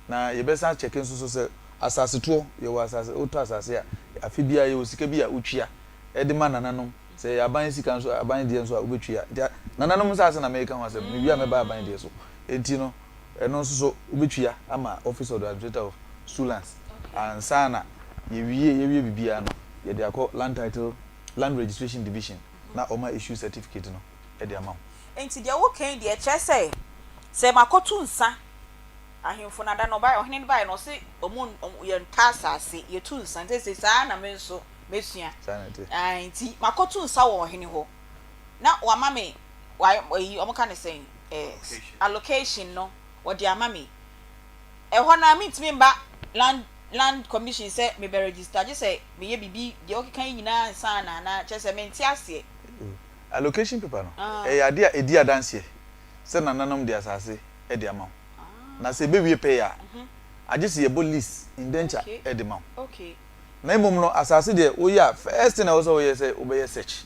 Na yɛbɛsan check nso so sɛ asase toɔ, yɛwɔ asase, wotɔ asase a, afe biara yɛwɔ sika bi a wotua de ma nananom. Sɛ ɛyɛ aban sika nso a, aban deɛ nso a wobɛtua. Nti nananom nsase na mereka ho asɛm, mewie a mɛba aban deɛ so. Nti no, ɛno nso so wobɛtua ama Office of the Administrator of Stool Lands. Ansa na yɛwie, yɛwie biribiara no, yɛde akɔ Land Title, Land Registration Division na wɔma issue certificate no. de ama wo. Enti deɛ woka yi deɛ, ɛkyerɛ sɛ, sɛ makɔto nsa, ahemfo no ada no, ɔbaeɛ, ɔhene no baeɛ no, ɔse ɔmo, ɔmo, yɛntɔ asase, yɛtu nsa, nti seesei saa ara na me nso mɛsua. Saa na ɛte. Ae, nti makɔto nsa wɔ ɔhene hɔ, na wama me, wa, ayi, ɔmo ka no sɛn, eh, allocation no, wɔde ama me. Ɛhɔ no ara, mentumi mba land, land commission sɛ mebɛ register, gye sɛ meyɛ biribi, deɛ wokeka yi nyinaa ansa na anaa, kyerɛ sɛ mente aseɛ. Allocation paper no, ɛyɛ adeɛ a ɛdi adanseɛ sɛ nananom de asase de ama wo. Na sɛ ɛbɛwie pɛyɛ a, agye sɛ yɛbɔ lease, indenture, de ma wo. Na mmom no, asase deɛ woyɛ a, first thing a ɛwɔ sɛ woyɛ sɛ wobɛyɛ search.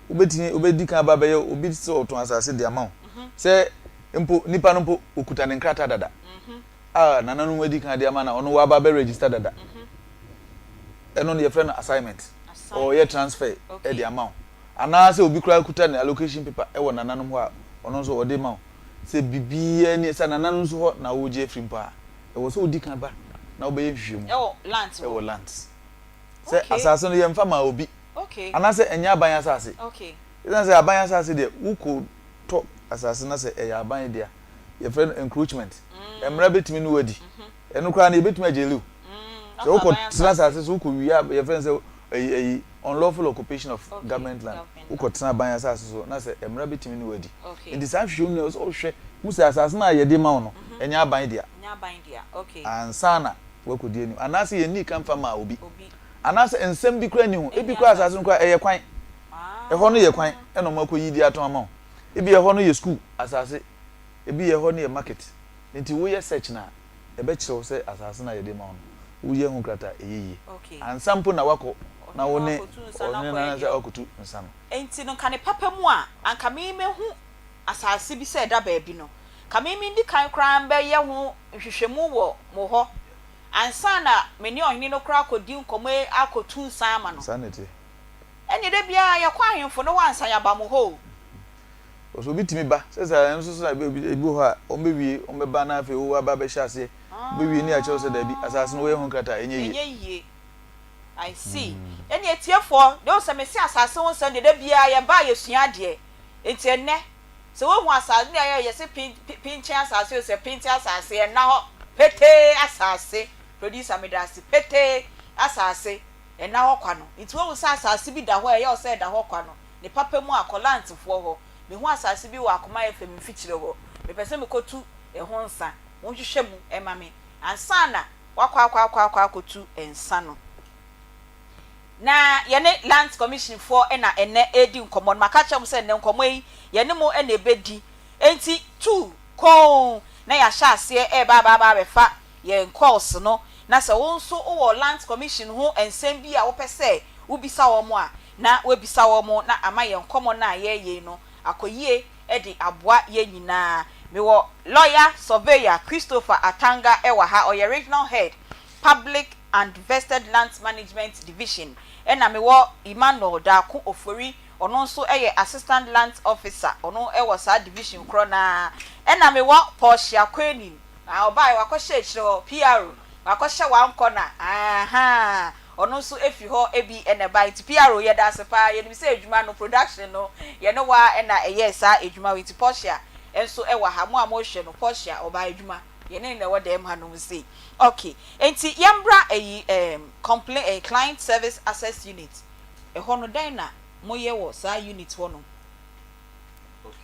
Wobɛtumi, wobɛdi kan aba abɛyɛ obi sɛ ɔtɔn asase de ama wo. Sɛ mpo nipa no mpo ɔkuta ne nkrataa dada a nananom adi kan de ama no a, ɔno waba abɛ register dada. Ɛno no yɛfrɛ no assignment. Ɔreyɛ transfer de ama wo. Anaasɛ obi koraa kuta ne allocation paper wɔ nananom hɔ a, ɔno nso ɔde ma wo. Sɛ biribiara ni, sɛ nananom nso hɔ na woregye afiri mpo a, ɛwɔ sɛ wodi kan ba na wobɛyɛ nhwehwɛmu wɔ lands. Sɛ asase no yɛmfa maa obi, anaasɛ ɛnyɛ aban asase. Esiane sɛ aban asase deɛ, wokɔtɔ asase na sɛ ɛyɛ aban dea, yɛfrɛ no encroachment. Mmara bɛtumi ne wo adi. Ɛno koraa no yɛbɛtumi agyeli wo. Sɛ wokɔ tena asase so wokɔ wia yɛfrɛ no sɛ ɛyi ɛyi unlawful occupation of government land. Wokɔ tena aban asase so na sɛ mmara bɛtumi ne wo adi. Nti saa nhwehwɛmu no ɛwɔ sɛ wohwɛ hu sɛ asase no a yɛde ma wo no ɛnyɛ aban dea ansa na woakɔdi anim. Anaasɛ yɛnnii kan mfa maa obi. Anaasɛ nsɛm bi koraa nni ho. Ebi koraa asase no koraa ɛyɛ kwan. Ɛhɔ no yɛ kwan ɛna wɔn akɔyi de atɔn ama wo. Ebi ɛhɔ no yɛ school asase. Ebi ɛhɔ no yɛ market. Nti woyɛ search no a, ɛbɛkyerɛ wo sɛ asase no a yɛde ma wo no, woyɛ ho krataa a, ɛyɛ yie. Ansa mpo na woakɔ na wo ne ɔhene no anaasɛ woakɔtu nsa no. Enti no, nka ne papa mu a, anka me mɛhu asase bi sɛ ɛda baabi no, nka me mendi kan koraa mbɛyɛ ho nhwehwɛmu wɔ mo hɔ ansa na me ne ɔhene no koraa akɔdi nkɔmmɔ akɔtu nsa ama no. Saa na ɛteɛ. Ɛnneɛ da biara yɛkɔ ahemfo no hɔ ansa yɛaba mo hɔ o. Because obi tumi ba sɛ saa ɛno nso so na ebi ebi wɔ hɔ a wɔn bɛwie wɔn bɛba na afei wo aba abɛhyɛ aseɛ wobɛwie ne akyerɛw sɛ daabi asase no woyɛ ho nkrataa ɛnyɛ yie. Ɛnyɛ yie. I see. Ɛnneɛ atiefoɔ, deɛ wohu sɛ mese asase ho nsɛm deɛ da biara yɛba a yɛsua adeɛ. Enti ɛnnɛ, sɛ woahu asase ne ayɛ yɛse pen penkyɛn asase o sɛ pente asase ɛnna hɔ petee asase producer meda ase petee asase ɛnna hɔ kwa no. Nti woahu sɛ asase bi da hɔ a ɛyɛ wo sɛ ɛda hɔ kwa no, Ne papa mu a, kɔ Lantfoɔ hɔ. Mehu asase bi wɔ Akoma FM mfikyire hɔ. Mepɛ sɛ mekɔtu ɛho nsa. Monhwehwɛ mu mma me ansa na wakɔ akɔ akɔ akɔ akɔtu nsa no. Na yɛne Lands Commission foɔ na ɛnnɛ redi nkɔmmɔ no. Maka akyerɛ mo sɛ nnɛ nkɔmmɔ yi, yɛne mo na ɛbɛdi. Enti tu komm na yɛahyɛ aseɛ reba aba aba abɛfa yɛn calls no. Na sɛ wo nso wowɔ Lands Commission ho nsɛm bi a wopɛ sɛ wobisa wɔn a, na woabisa wɔn na ama yɛn nkɔmmɔ no a yɛreyɛ yi no akɔ yie de aboa yɛn nyinaa. Mewɔ Lawyer Surveyor Christopher Atanga wɔ ha, ɔyɛ Regional Head, Public and Vested Lands Management Division, ɛna mewɔ Emmanuel Darko Ofori, ɔno nso yɛ Assistant Lands Officer, ɔno wɔ saa division korɔ no ara, ɛna mewɔ Portia Kwenin, ah, ɔbaeɛ wakɔhyɛ akyire hɔ, PRO, wakɔhyɛ one corner, ahaa. Ɔno nso fi hɔ bi na ɛbae. Nti PRO yɛda ase paa. Yɛnim sɛ adwuma no, production no, yɛne wo ara na ɛyɛɛ saa adwuma wei. Nti Portia nso wɔ ha. Mo a mohwɛ no, Portia, ɔbaa adwuma. Yɛne no na ɛwɔ dɛm hanom sei. Ok, nti yɛmbra ayi ɛɛm, complain ɛyi, Client Service Access Unit. Ɛhɔ no, dɛn na moyɛ wɔ saa unit hɔ nom? Ok,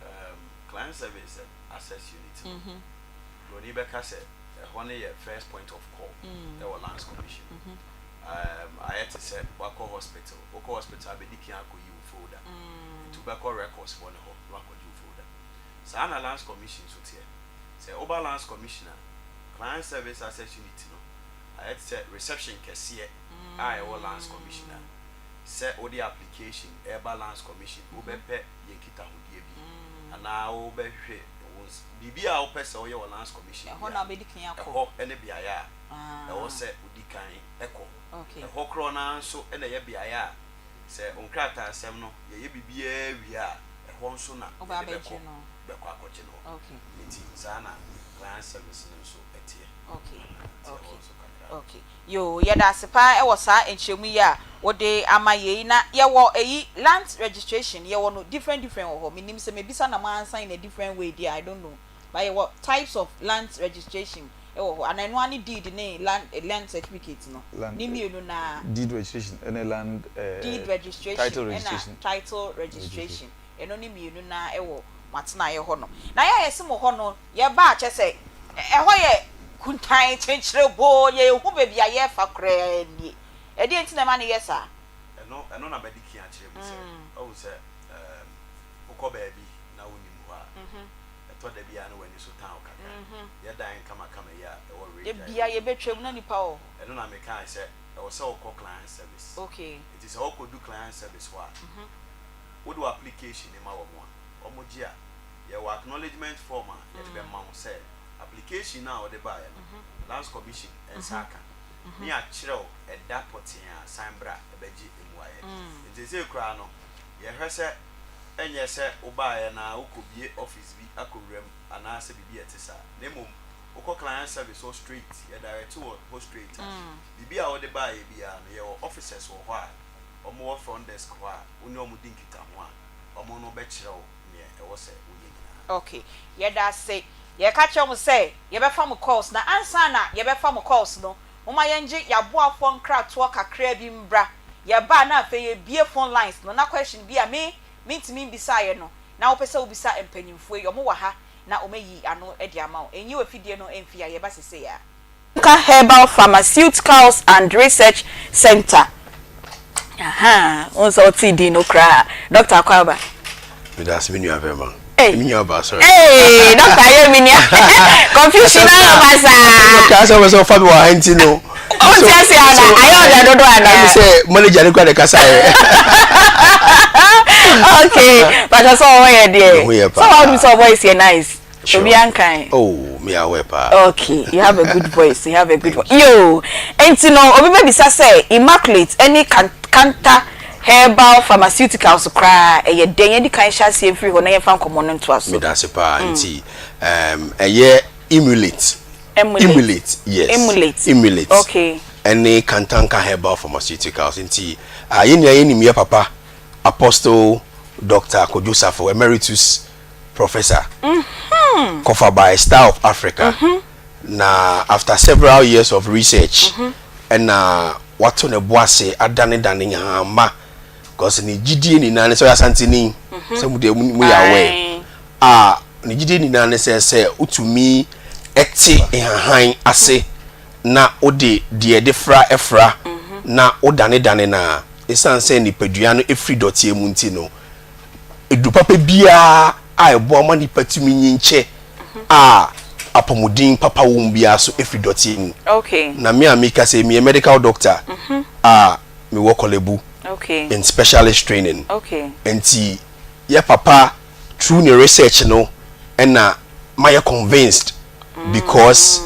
ɛɛm, Client Service Access Unit no, Buroni bɛka sɛ ɛhɔ no yɛ first point of call wɔ Lands Commission. Um, ayɛ te sɛ wakɔ hospital. Wokɔ hospital a bɛdi kan akɔyi wo folder. Nti wobɛkɔ records foɔ no hɔ na wakɔgye wo folder. Saa na Lands Commission nso teɛ. Sɛ woba Lands Commission a, Client Service Access Unit no ayɛ te sɛ reception kɛseɛ a ɛwɔ Lands Commission a sɛ wode application ɛreba Lands Commission, wobɛpɛ yɛn nkitahodie bi anaa wobɛhwehwɛ wo Biribi a wopɛ sɛ woyɛ wɔ Lands Commission Ɛhɔ na biara, wobɛdi kan akɔ. ɛhɔ ne beaeɛ a ɛwɔ sɛ wodi kan kɔ. Ɛhɔ korɔ no ara nso na ɛyɛ beaeɛ a sɛ wo nkrataasɛm no yɛyɛ biribiara wie a, ɛhɔ nso na Woba yɛde abɛgye bɛkɔ no. bɛkɔ akɔgye no hɔ. Nti saa na client service no nso teɛ. Nti ɛhɔ nso kakra. Okay. Yoo, yɛda ase paa wɔ saa nkyerɛmu yi a wode ama yɛ yi. Na yɛwɔ eyi, land registration, yɛwɔ no different different wɔ hɔ. Mennim sɛ mebisa na mo ansa in a different way deɛ a, I don't know. But yɛwɔ types of land registration wɔ hɔ. Anaa ɛno ara ne deed ne land, land certificate no? Land, Ne mmienu no ara. Deed registration ne land, eh, Deed registration title ɛna registration. title registration. Ɛno ne mmienu no ara wɔ mo atenaeɛ hɔ nom. Na yɛ a yɛse mo hɔ no, yɛba a kyerɛ sɛ ɛhɔ yɛ kuntann, kyenkyereboo, yɛnhu baabi a yɛrefa koraa nie. Ɛdeɛn nti na ɛma no yɛ saa? Ɛno, ɛno na madi kan akyerɛ mu sɛ, wahu sɛ, ɛɛm, wokɔ baabi na wonnim hɔ a, ɛtɔ da bi a na w'ani so tan wo kakra. Yɛ dan kamakama yi a ɛwɔ Ridge Da a biara ɛwɔ yi. yɛbɛtwam na nnipa wɔ hɔ. Ɛno na mekae sɛ, ɛwɔ sɛ wokɔ client service. Okay. Nti sɛ wokɔdu client service hɔ a, wode w'application no ma wɔn a, wɔgye a, yɛwɔ acknowledgement form a yɛde bɛma wo sɛ application no a wode baeɛ no, Lands Commission nsa aka. ne yɛakyerɛ wo ɛda pɔtee a san bra bɛgye mmuaeɛ. Nti seesei koraa no, yɛhwɛ sɛ ɛnyɛ sɛ wobaeɛ no ara wokɔbue office bi akɔwura mu anaasɛ biribi a ɛte saa, na mmom wokɔ client service hɔ straight, yɛ direct wo hɔ straight a, biribi a wode baeɛ biara no, yɛwɔ officers wɔ hɔ a wɔwɔ front desk hɔ a wo ne wɔn di nkitaho a, wɔn no bɛkyerɛ wo neɛ ɛwɔ sɛ woyɛ nyinaa. Ok, yɛda ase. Yɛka kyerɛ mo sɛ yɛbɛfa mo calls na ansa na yɛbɛfa mo calls no, momma yɛngye y'aboafoɔ nkratoɔ kakraa bi mbra. Yɛba a na afei yɛbue phone lines no na question bi a me mentumi mbisaeɛ no na wopɛ sɛ wobisa mpanyinfoɔ yi, wɔn wɔ ha na wɔayi ano de ama wo. Nyi w'afidie no mfi ha, yɛba sesei ara. Nka Herbal Pharmaceuticals and Research Centre. Ahaa, wohu sɛ wotee din no koraa. Doctor Akwaaba. Meda ase me nua bɛrima. Hey. Me nua baa sorry. Hey, doctor ayɛ me nua. Confusion ayɛ basaa. Kaa sɛ wɔsɛ ɔfa mi wɔ ha nti no. O ti ase ana ayɛ ɔda dodo ana. Ɛmi sɛ manager ne kura de kasa yɛ. Okay, bàtà sɛ ɔwɔ yɛ deɛ. Ɛho yɛ paa. Sɛ wɔn sɛ ɔwɔ yɛ nice. Sure. Obi ankan. Oh, me aware paa. Okay, you have a good voice. You have a good voice. Yo, enti no obi bɛbisa sɛ Immaculate ɛne Kanta Herbal Pharmaceuticals koraa ɛyɛ dɛn? Yɛdi kan hyɛ aseɛ mfiri hɔ na yɛmfa nkɔmmɔ no ntoa so. Meda ase paa. Nti um, ɛyɛ Emulate. Emulate. Emulate, yes. Emulate. Emulate. Okay. Ɛne Kantanka Herbal Pharmaceuticals. Nti uh, yɛn nyinaa yɛnim yɛ papa Apostle Dr. Kojo Safo Emeritus Professor kɔfa by Star of Africa na after several years of research ɛna wato ne bo ase adanedane nhahamma because ne gyidie nyinaa ne sɛ ɔyɛ Asanteni sɛ mo deɛ mo yɛ aware a ne gyidie nyinaa ne sɛ sɛ wotumi ɛte nhahan ase na wode deɛ ɛde fra fra na wodanedane no a ɛsiane sɛ nipadua no ɛfiri dɔteɛ mu nti no aduru papa biara a ɛboa ma nipa tumi nyin kyɛ a apɔmuden papa wɔ mu biara so firi dɔteɛ mu. Okay. Na me a meka sɛ meyɛ medical doctor mm -hmm. a mewɔ Korle Bu okay. in specialist training. Okay. Nti yɛ papa through ne research no ɛna mayɛ convinced because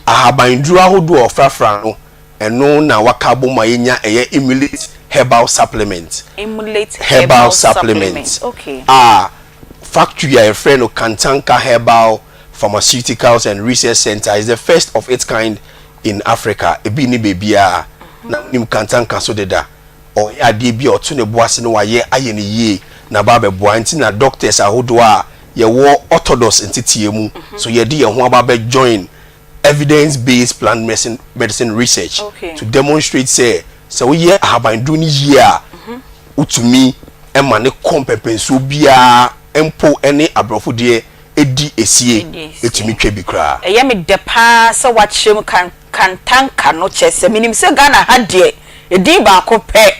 ahabanduro ahodoɔ a ɔfrafra no Ɛno na waka abom ma yɛnya ɛyɛ Emulate Herbal Supplement. Emulate Herbal Supplement a factory a yɛfrɛ no Kantanka Herbal Pharmaceuticals and Research Centre is the first of its kind in Africa. Ebi nni baabiara. Na wonim Kantanka so deda. Ɔyɛ adeɛ bi a ɔto ne bo ase na wayɛ ayɛ no yie na aba abɛboa. Nti na doctors ahodoɔ a yɛwɔ orthodox nteteɛ mu so yɛde yɛn ho aba abɛ join evidence based plant medicine medicine research okay. to demonstrate sɛ sɛ woyɛ ahabanduro no yie a mhm. wotumi ma ne kɔ mpɛmpɛnsuo biara mpo ne aborɔfo deɛ ɛdi esie ɛtumi twa bi koraa. Ɛyɛ me dɛ paa sɛ woakyerɛ mu kan kantanka no kyerɛ sɛ menim sɛ Ghana ha deɛ edin baako pɛ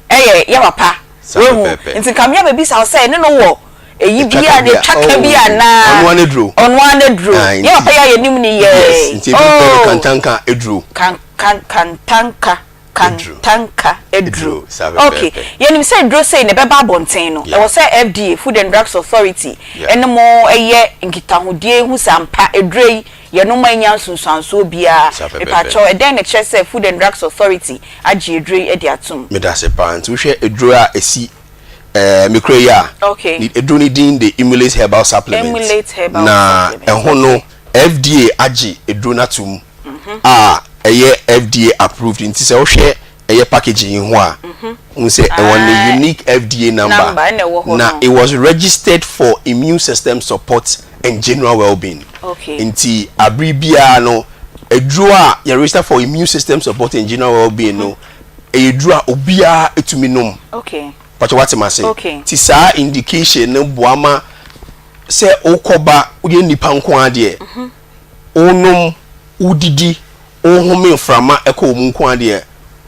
ɛyɛ yɛ papa Saa Woahu? pɛpɛɛpɛ. Nti nka me abɛbisa wo sɛ ɛne no wɔ ɛyi bi Ɛtwa a ka bi a, ɛtwa ka bi oh, anaa? ɔno ara n'aduro. Ɔno ara n'aduro. Ah, Yɛ nti, papa yi a yɛnim no yes, yɛɛ. nti ebi frɛ no Oh, kantanka aduro. kan, kan, kantanka, Aduro. kantanka aduro. Aduro, saa Okay, pɛpɛɛpɛ. yɛnim sɛ aduro sei na ɛbɛba abɔnten no, Yeah. ɛwɔ sɛ FDA, Food and Drugs Authority, Yeah. ɛne mo ɛyɛ nkitahodie hu sɛ ampa aduro yi yɛnom a ɛnnya nsunsuansoɔ biara. Saa pɛpɛɛpɛ. Mepakyɛw, ɛdɛn na ɛkyerɛ sɛ Food and Drugs Authority agye aduro yi de atom? Medase paa. Nti wohwɛ aduro a ɛsi eh, me kura yi a, Okay. ne aduro no din de Emulate Herbal Supplement. Emulate Herbal Na Supplement, ɛho no, okay. FDA agye aduro no atom a ɛyɛ FDA approved. Nti sɛ wohwɛ ɛyɛ packaging yi ho a, wohu sɛ ɛwɔ ne Ah, unique FDA number. number ɛna ɛwɔ hɔ Na no. it was registered for immune system support and general well-being. Okay. Nti abere biara no, aduro a yɛ register for immune system support and general well-being no, ɛyɛ aduro a obiara etumi nom. Okay. Pàtó wate ma se. Okay. Ti saa indication no boa ma sɛ wokɔba woyɛ nipa nko ara deɛ, wonom, wodidi, wohome mframa ɛkɔ wo mu nko ara deɛ,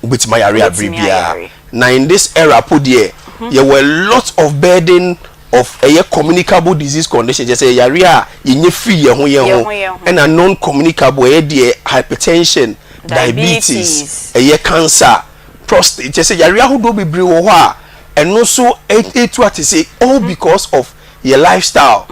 wobɛtumi ayare abere Wobɛtumi biara. ayare. Na in this era po deɛ, yɛwɔ a lot of burden of ɛyɛ communicable disease condition, kyerɛ sɛ yare a yɛnya firi yɛn ho yɛn Yɛn ho, ho yɛn ho. ɛna non-communicable ɛyɛ deɛ hypertension, diabetes, Diabetes. ɛyɛ cancer, prostate, kyerɛ sɛ yare ahodoɔ bebree wɔ hɔ a ɛno nso ɛtu ate sɛ all because of yɛ lifestyle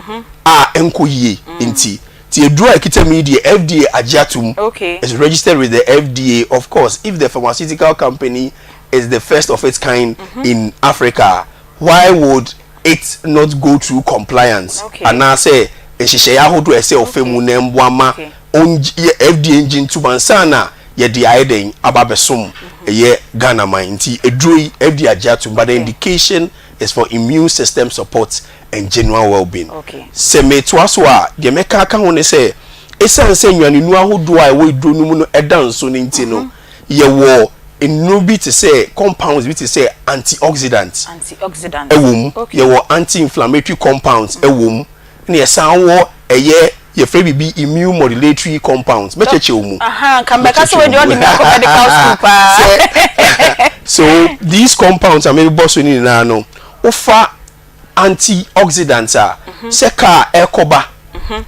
a ɛnkɔ yie nti. Nti aduro a ɛkita mu yi deɛ FDA agye atom. Okay. It's registered with the FDA. Of course, if the pharmaceutical company is the first of its kind mm -hmm. in Africa, why would it not go through compliance? Okay. Anaasɛ nhyehyɛeɛ ahodoɔ a ɛsɛ ɔfɛ mu na mboa ma FDA ngye ntom ansa na yɛde ayɛ dɛn aba abɛsom ɛyɛ Ghana man. Nti aduro yi FDA agye atom but the indication is for immune system support and general well-being. Sɛ metoa so a, deɛ mɛka aka ho ne sɛ, ɛsiane sɛ nnuanennuro ahodoɔ a ɛwɔ aduro no mu no ɛda nso no nti no, yɛwɔ nnuro bi te sɛ compounds bi te sɛ antioxidants ɛwɔ mu, yɛwɔ anti-inflammatory compounds ɛwɔ mu, ɛna yɛsan wɔ ɛyɛ yɛfrɛ biribi immune modulatory compounds. Mɛkyerɛkyerɛ wo mu. Aha, nka mɛka sɛ wei deɛ ɔde me akɔ medical school paa. Sɛ so these compounds a mebɔ so no nyinaa no, wofa antioxidants a, sɛ car ɛrekɔba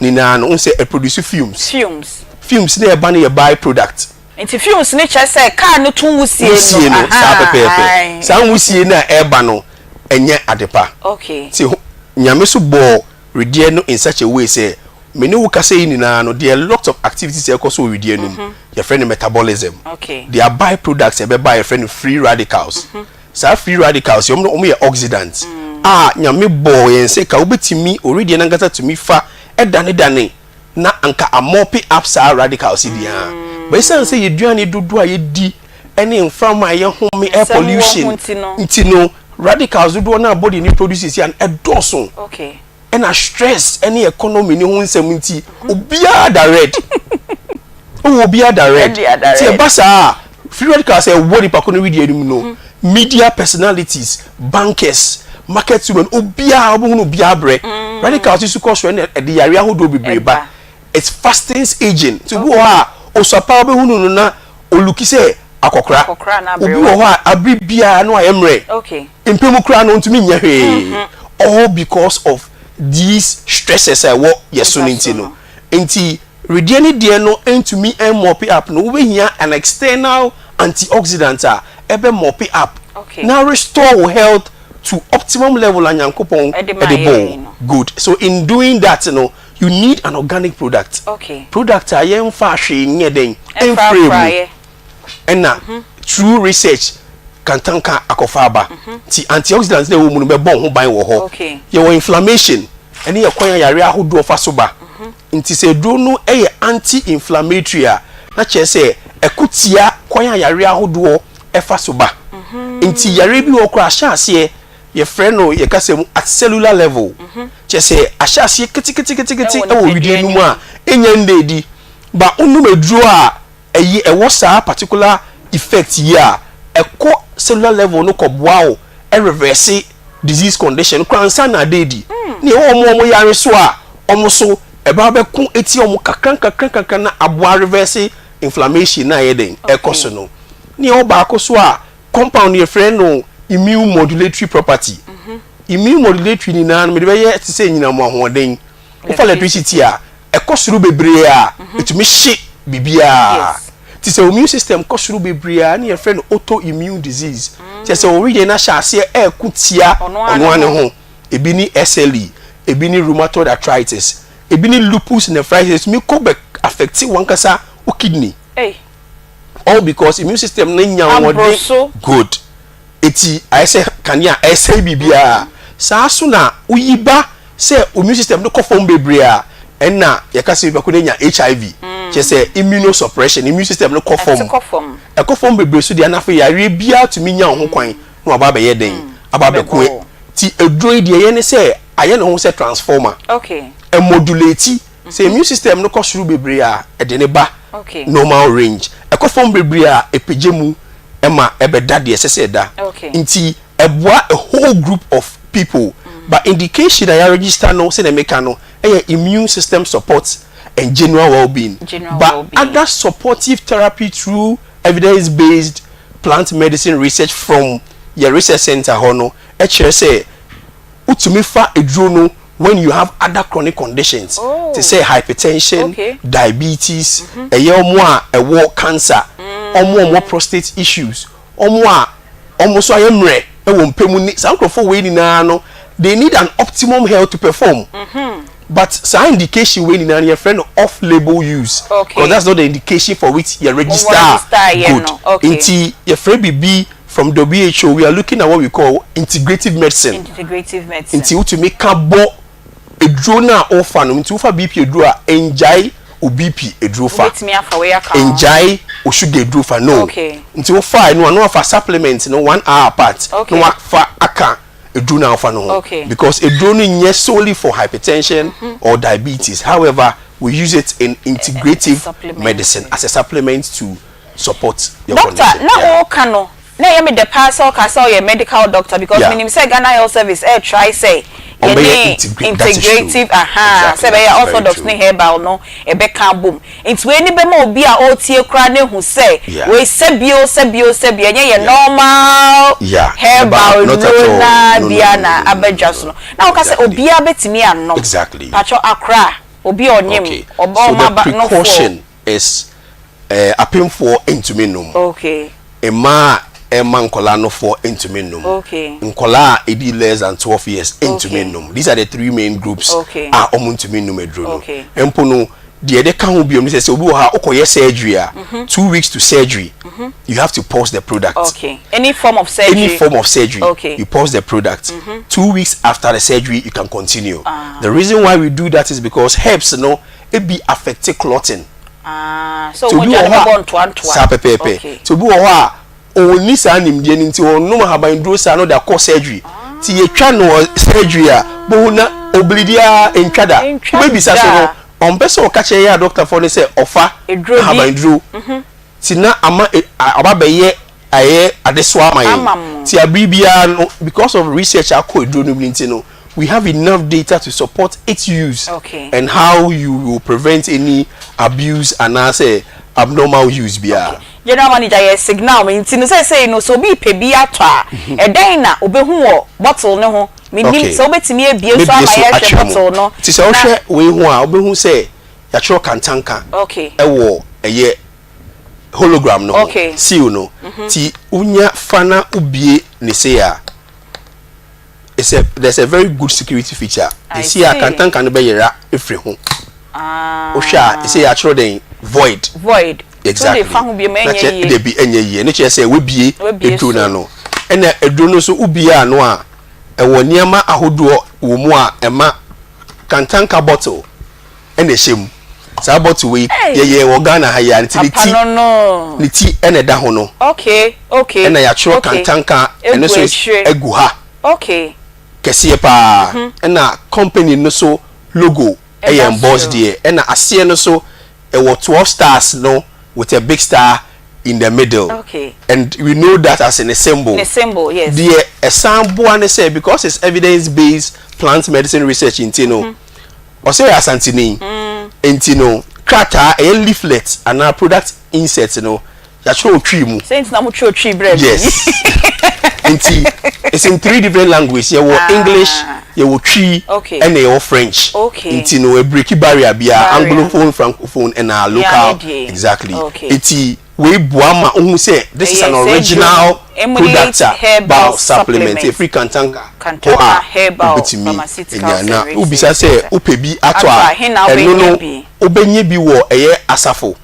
nyinaa no, wohu sɛ ɛproduce fumes. Fumes. Fumes no a ɛba no yɛ by product. Nti fumes no kyerɛ sɛ car no to nwusie no. Nwusie no, saa pɛpɛɛpɛ. Saa nwusie no a ɛreba no, ɛnyɛ adepa. Okay. Nti Nyame so bɔɔ wedeɛ no in such a way sɛ, me ne wo kasa yi nyinaa no, there are lot of activities a ɛkɔ so wɔ wedeɛ no mu. Yɛfrɛ no metabolism. Okay. There are by products a ɛbɛba a yɛfrɛ no free radicals. Saa free radicals yi, wɔn wɔn yɛ oxidants a Nyame bɔɔ yɛn sɛ ka wobɛtumi, owedeɛ no ankasa tumi fa danedane na anka amɔpe up saa radicals yi deɛ a. But ɛsiane sɛ yɛduane dodoɔ a yɛdi ne mframa a yɛhome, air pollution nti no, radicals dodoɔ no a body no produce seesei no ɛdɔɔso. Ɛna stress ne economy ne ho nsɛm nti obiara da red. Wowɔ obiara da red. Nti ɛba saa a, free radicals a ɛwɔ nipa ko no wedeɛ no mu no, media personalities, bankers, market women, obiara wobɛhunu obiara brɛ. Radicals yi so kɔ soro ɛna ɛde yareɛ ahodoɔ bebree ba. It fastens aging. Nti obi wɔ hɔ a osua paa wobɛhunu no na oluki sɛ akɔkora. Obi wɔ hɔ a abere biara no ayɛ mmerɛ. Mpɛ mu koraa no ontumi nyɛ hwee. All because of these stresses a ɛwɔ yɛ so no nti no. Nti wedeɛ ne deɛ no ntumi mmɔpe up no, wobɛhia an external antioxidant a ɛbɛ mɔpe up na restore wo health to optimum level a Nyankopɔn de bɔɔ wo. Good. So in doing that no, you need an organic product. Product a yɛmfaa hwee nyɛ dɛn mfrɛɛ mu. Ɛna through research kantanka akɔfa aba. Nti antioxidants na ɛwɔ mu no bɛbɔ wo ho ban wɔ hɔ. Yɛwɔ inflammation, ɛne yɛ kwan a yareɛ ahodoɔ fa so ba. Nti sɛ aduro no yɛ anti-inflammatory a, na kyerɛ sɛ ɛko tia kwan a yareɛ ahodoɔ fa so ba. Nti yareɛ bi wɔ hɔ koraa ahyɛ aseɛ, yɛfrɛ no yɛ kasa mu at cellular level. Kyerɛ sɛ ahyɛ aseɛ keteketekete wɔ wedeɛ no mu a ɛnnya nna adi. But wonom aduro a ɛyi ɛwɔ saa particular effect yi a, ɛkɔ cellular level no kɔ boa wo reverse disease condition no koraa ansa na ada adi. Ne ɛwɔ wɔn a wɔn yare so a, wɔn so ɛba bɛko etia wɔn kakra nkakra nkakra na aboa reverse inflammation na ayɛ dɛn ɛkɔ so no. Ne ɛwɔ baako so a compound yɛfrɛ no immune modulatory property. Immune modulatory nyinaa no mede bɛyɛ te sɛ anyinam ahoɔden. Wofa electricity a, ɛkɔ soro bebree a, ɛtumi hye biribiara. Nti sɛ immune system kɔ soro bebree a, ɛna yɛfrɛ no autoimmune disease. Kyerɛ sɛ wo wedeɛ no ahyɛ aseɛ ɛreko tia ɔno ara ne ho. Ebi ne SLE, ebi ne rheumatoid arthritis, ebi ne lupus nephritis. Ɛtumi kɔ bɛ affect w'ankasa wo kidney. All because immune system no nya ahoɔden. Good. Eti ayɛ sɛ kanea a ɛresɛe biribiara. Saa nso na woyi ba sɛ immune system no kɔ fam bebree a, ɛnna yɛka sɛ nipa ko no anya HIV. Kyerɛ sɛ immunosuppression, immune system no kɔ fam. Ɛkɔ fam bebree so deɛ na afei yareɛ biara tumi nya wo ho kwan na waba abɛyɛ dɛn? Aba abɛko. Ti aduro yi deɛ ɛyɛ ne sɛ ayɛ ne ho sɛ transformer. Ɛmodulate. Sɛ immune system no kɔ soro bebree a, ɛde no ba normal range. Ɛkɔ fam bebree a, ɛpagya mu ma ɛbɛda deɛ ɛsɛ sɛ ɛda. Nti ɛboa a whole group of people. But indication a yɛaregister no sɛdeɛ meka no yɛ immune system support and general well-being. But other supportive therapy through evidence based plant medicine research from yɛ research center hɔ no kyerɛ sɛ wotumi fa aduro no when you have other chronic conditions te sɛ hypertension, diabetes, ɛyɛ wɔn a ɛwɔ cancer, wɔn a wɔwɔ prostate issues, wɔn a wɔn nso ayɛ mmerɛ wɔ mpɛ mu ne saa nkurɔfoɔ wei nyinaa no, they need an optimum health to perform. But saa indication wei nyinaa no yɛfrɛ no off label use Okay. because that's not the indication for which yɛ register register yɛ good. no, okay. Nti yɛfrɛ biribi from WHO we are looking at what we call integrative medicine. Integrative medicine. Nti wotumi ka bɔ eduro no a wofa no nti wofa BP eduro a ngyae wo BP eduro fa. Wobɛtumi afa wei aka ho. Ngyae wo sugar eduro fa no. Okay. Nti wofa ɛno a na wafa supplement no one hour apart Okay. na wafa aka eduro no a wofa no ho. Okay. Because eduro no nyɛ solely for hypertension mm -hmm. or diabetes however we use it in integrative supplement. medicine as a supplement to support your Doctor, condition. na Yeah. woka no na ɛyɛ me dɛ paa sɛ ɔka sɛ ɔyɛ medical doctor because Yeah. menim sɛ Ghana Health Service ɛɛ try sɛ Ɔmbɛyɛ yɛne integrate, that is true. integrative ahaa Exactly, sɛ that ɛbɛyɛ is very orthodox true. ne herbal no ɛbɛka abom nti wei ni bɛma obi a ɔretie koraa no ahu sɛ Yeah. wei sɛbio sɛbio sɛbio ɛnyɛ yɛ Yeah. normal Yeah, herbal herbal, not at nnuro all. naa No, no, bia no, na no, no, aba no, dwa no. so no na woka sɛ Exactly. obiara bɛtumi anom Exactly. pakyɛ akora obi a ɔnyem Okay. ɔba So ɔma the ba nofoɔ precaution is eh, apemfoɔ ntumi nnom. Okay. Mmaa a ɛma nkwadaa nofoɔ ntumi nnom. Okay. Nkwadaa a ɛdi less than 12 years ntumi Okay. nnom. These are the three main groups Okay. a wɔn ntumi nnom aduro no. Okay. Mpo no, deɛ yɛde ka ho bio ne sɛ sɛ obi wɔ hɔ a wokɔyɛ surgery a, 2 weeks to surgery, you have to pause the product. Okay. Any form of surgery. Any form of surgery, Okay. you pause the product. 2 weeks after the surgery, you can continue. The reason why we do that is because herbs no, ebi affect clotting. Ah, so Nti obi mogya wɔ no hɔ bɛbɔ a ntoantoa. saa pɛpɛɛpɛ. Okay. Nti obi wɔ hɔ a ɔnni saa nimdeɛ no nti ɔnom ahabanduro saa na ɔde akɔ surgery. Nti yɛtwa no wɔ surgery a bohu na obilidi ara ntwa da. Ntwa Wobɛbisa so da. no ɔmpɛ sɛ ɔka kyerɛ yɛ a dɔktafoɔ no sɛ ɔfa Eduro bi. ahabanduro. Nti na ama e, a- aba bɛyɛ ayɛ adesoa ama yɛn. Ama mo. Nti abere biara no because of research akɔ eduro no mu nti no we have enough data to support its use Okay. and how you will prevent any abuse anaasɛ abnormal use biara. General manager yɛ signal me nti no sɛsɛi no sɛ obi repɛ bi atɔ a ɛdɛn na obehu wɔ bottle no ho menim Okay. sɛ wobɛtumi abie so Mebie ama so yɛahwɛ akyerɛ mo. bottle no Nti sɛ na wohwɛ wei ho a wobɛhu sɛ yɛatwerɛ kantanka Okay. ɛwɔ ɛyɛ hologram no ho Okay. seal no nti wonya fa na wobie ne sei a it's a there's a very good security feature. I Esi a see. kantanka no bɛyera efiri ho. Ah. Wohwɛ a esi yɛatwerɛ dɛn void. Void. Exactly. So de fa ho bio ma Na ɛnyɛ kyerɛ yie. dabi ɛnyɛ yie. Ne kyerɛ sɛ wabie Wabie eduro so. no ano. Ɛna eduro no nso wobie ano a ɛwɔ nneɛma ahodoɔ wɔ mu a ɛma kantanka bottle ɛna ɛhyɛ mu. Saa bottle wei yɛyɛ wɔ Ghana ha yi a nti ne Papa ti no no. ne ti ɛna ɛda ho no. Okay, okay. Ɛna yɛatwerɛ okay. kantanka ɛno Egu nso akyire. egu ha. Okay. Kɛseɛ paa. Ɛna company no so logo ɛyɛ Ɛda embossed soro. deɛ. Ɛna aseɛ no so ɛwɔ 12 stars no with a big star in the middle. Okay. And we know that as in a symbol. Ne symbol, yes. Deɛ ɛsan boa ne sɛ because it's evidence based plant medicine research nti no ɔsɛ yɛ Asanteni nti no krataa ɛyɛ leaflet anaa product insert no yɛatwerɛ wɔ Twi mu. Sɛ nti na mo twerɛ Twi brɛ me. Yes. Nti it's in three different language. Yɛwɔ Ah. English, yɛwɔ Twi, Okay. ɛna yɛwɔ French. Okay. Nti no ebreaki barrier biara, Barrier. Anglophone, Francophone, ɛna Yeah, local. ne deɛ. Exactly. Okay. Nti wei boa ma ohun sɛ this is Ɛyɛ an sɛ original duro. Emulate product a herbal herbal supplement supplement. efiri Kantanka hɔ Kantanka a herbal wobɛtumi pharmaceutical anya. Na services. wobisa sɛ wopɛ bi atɔ Atɔ a, a, he na ɛno wobɛnya no bi? wobɛnya bi wɔ ɛyɛ Asafo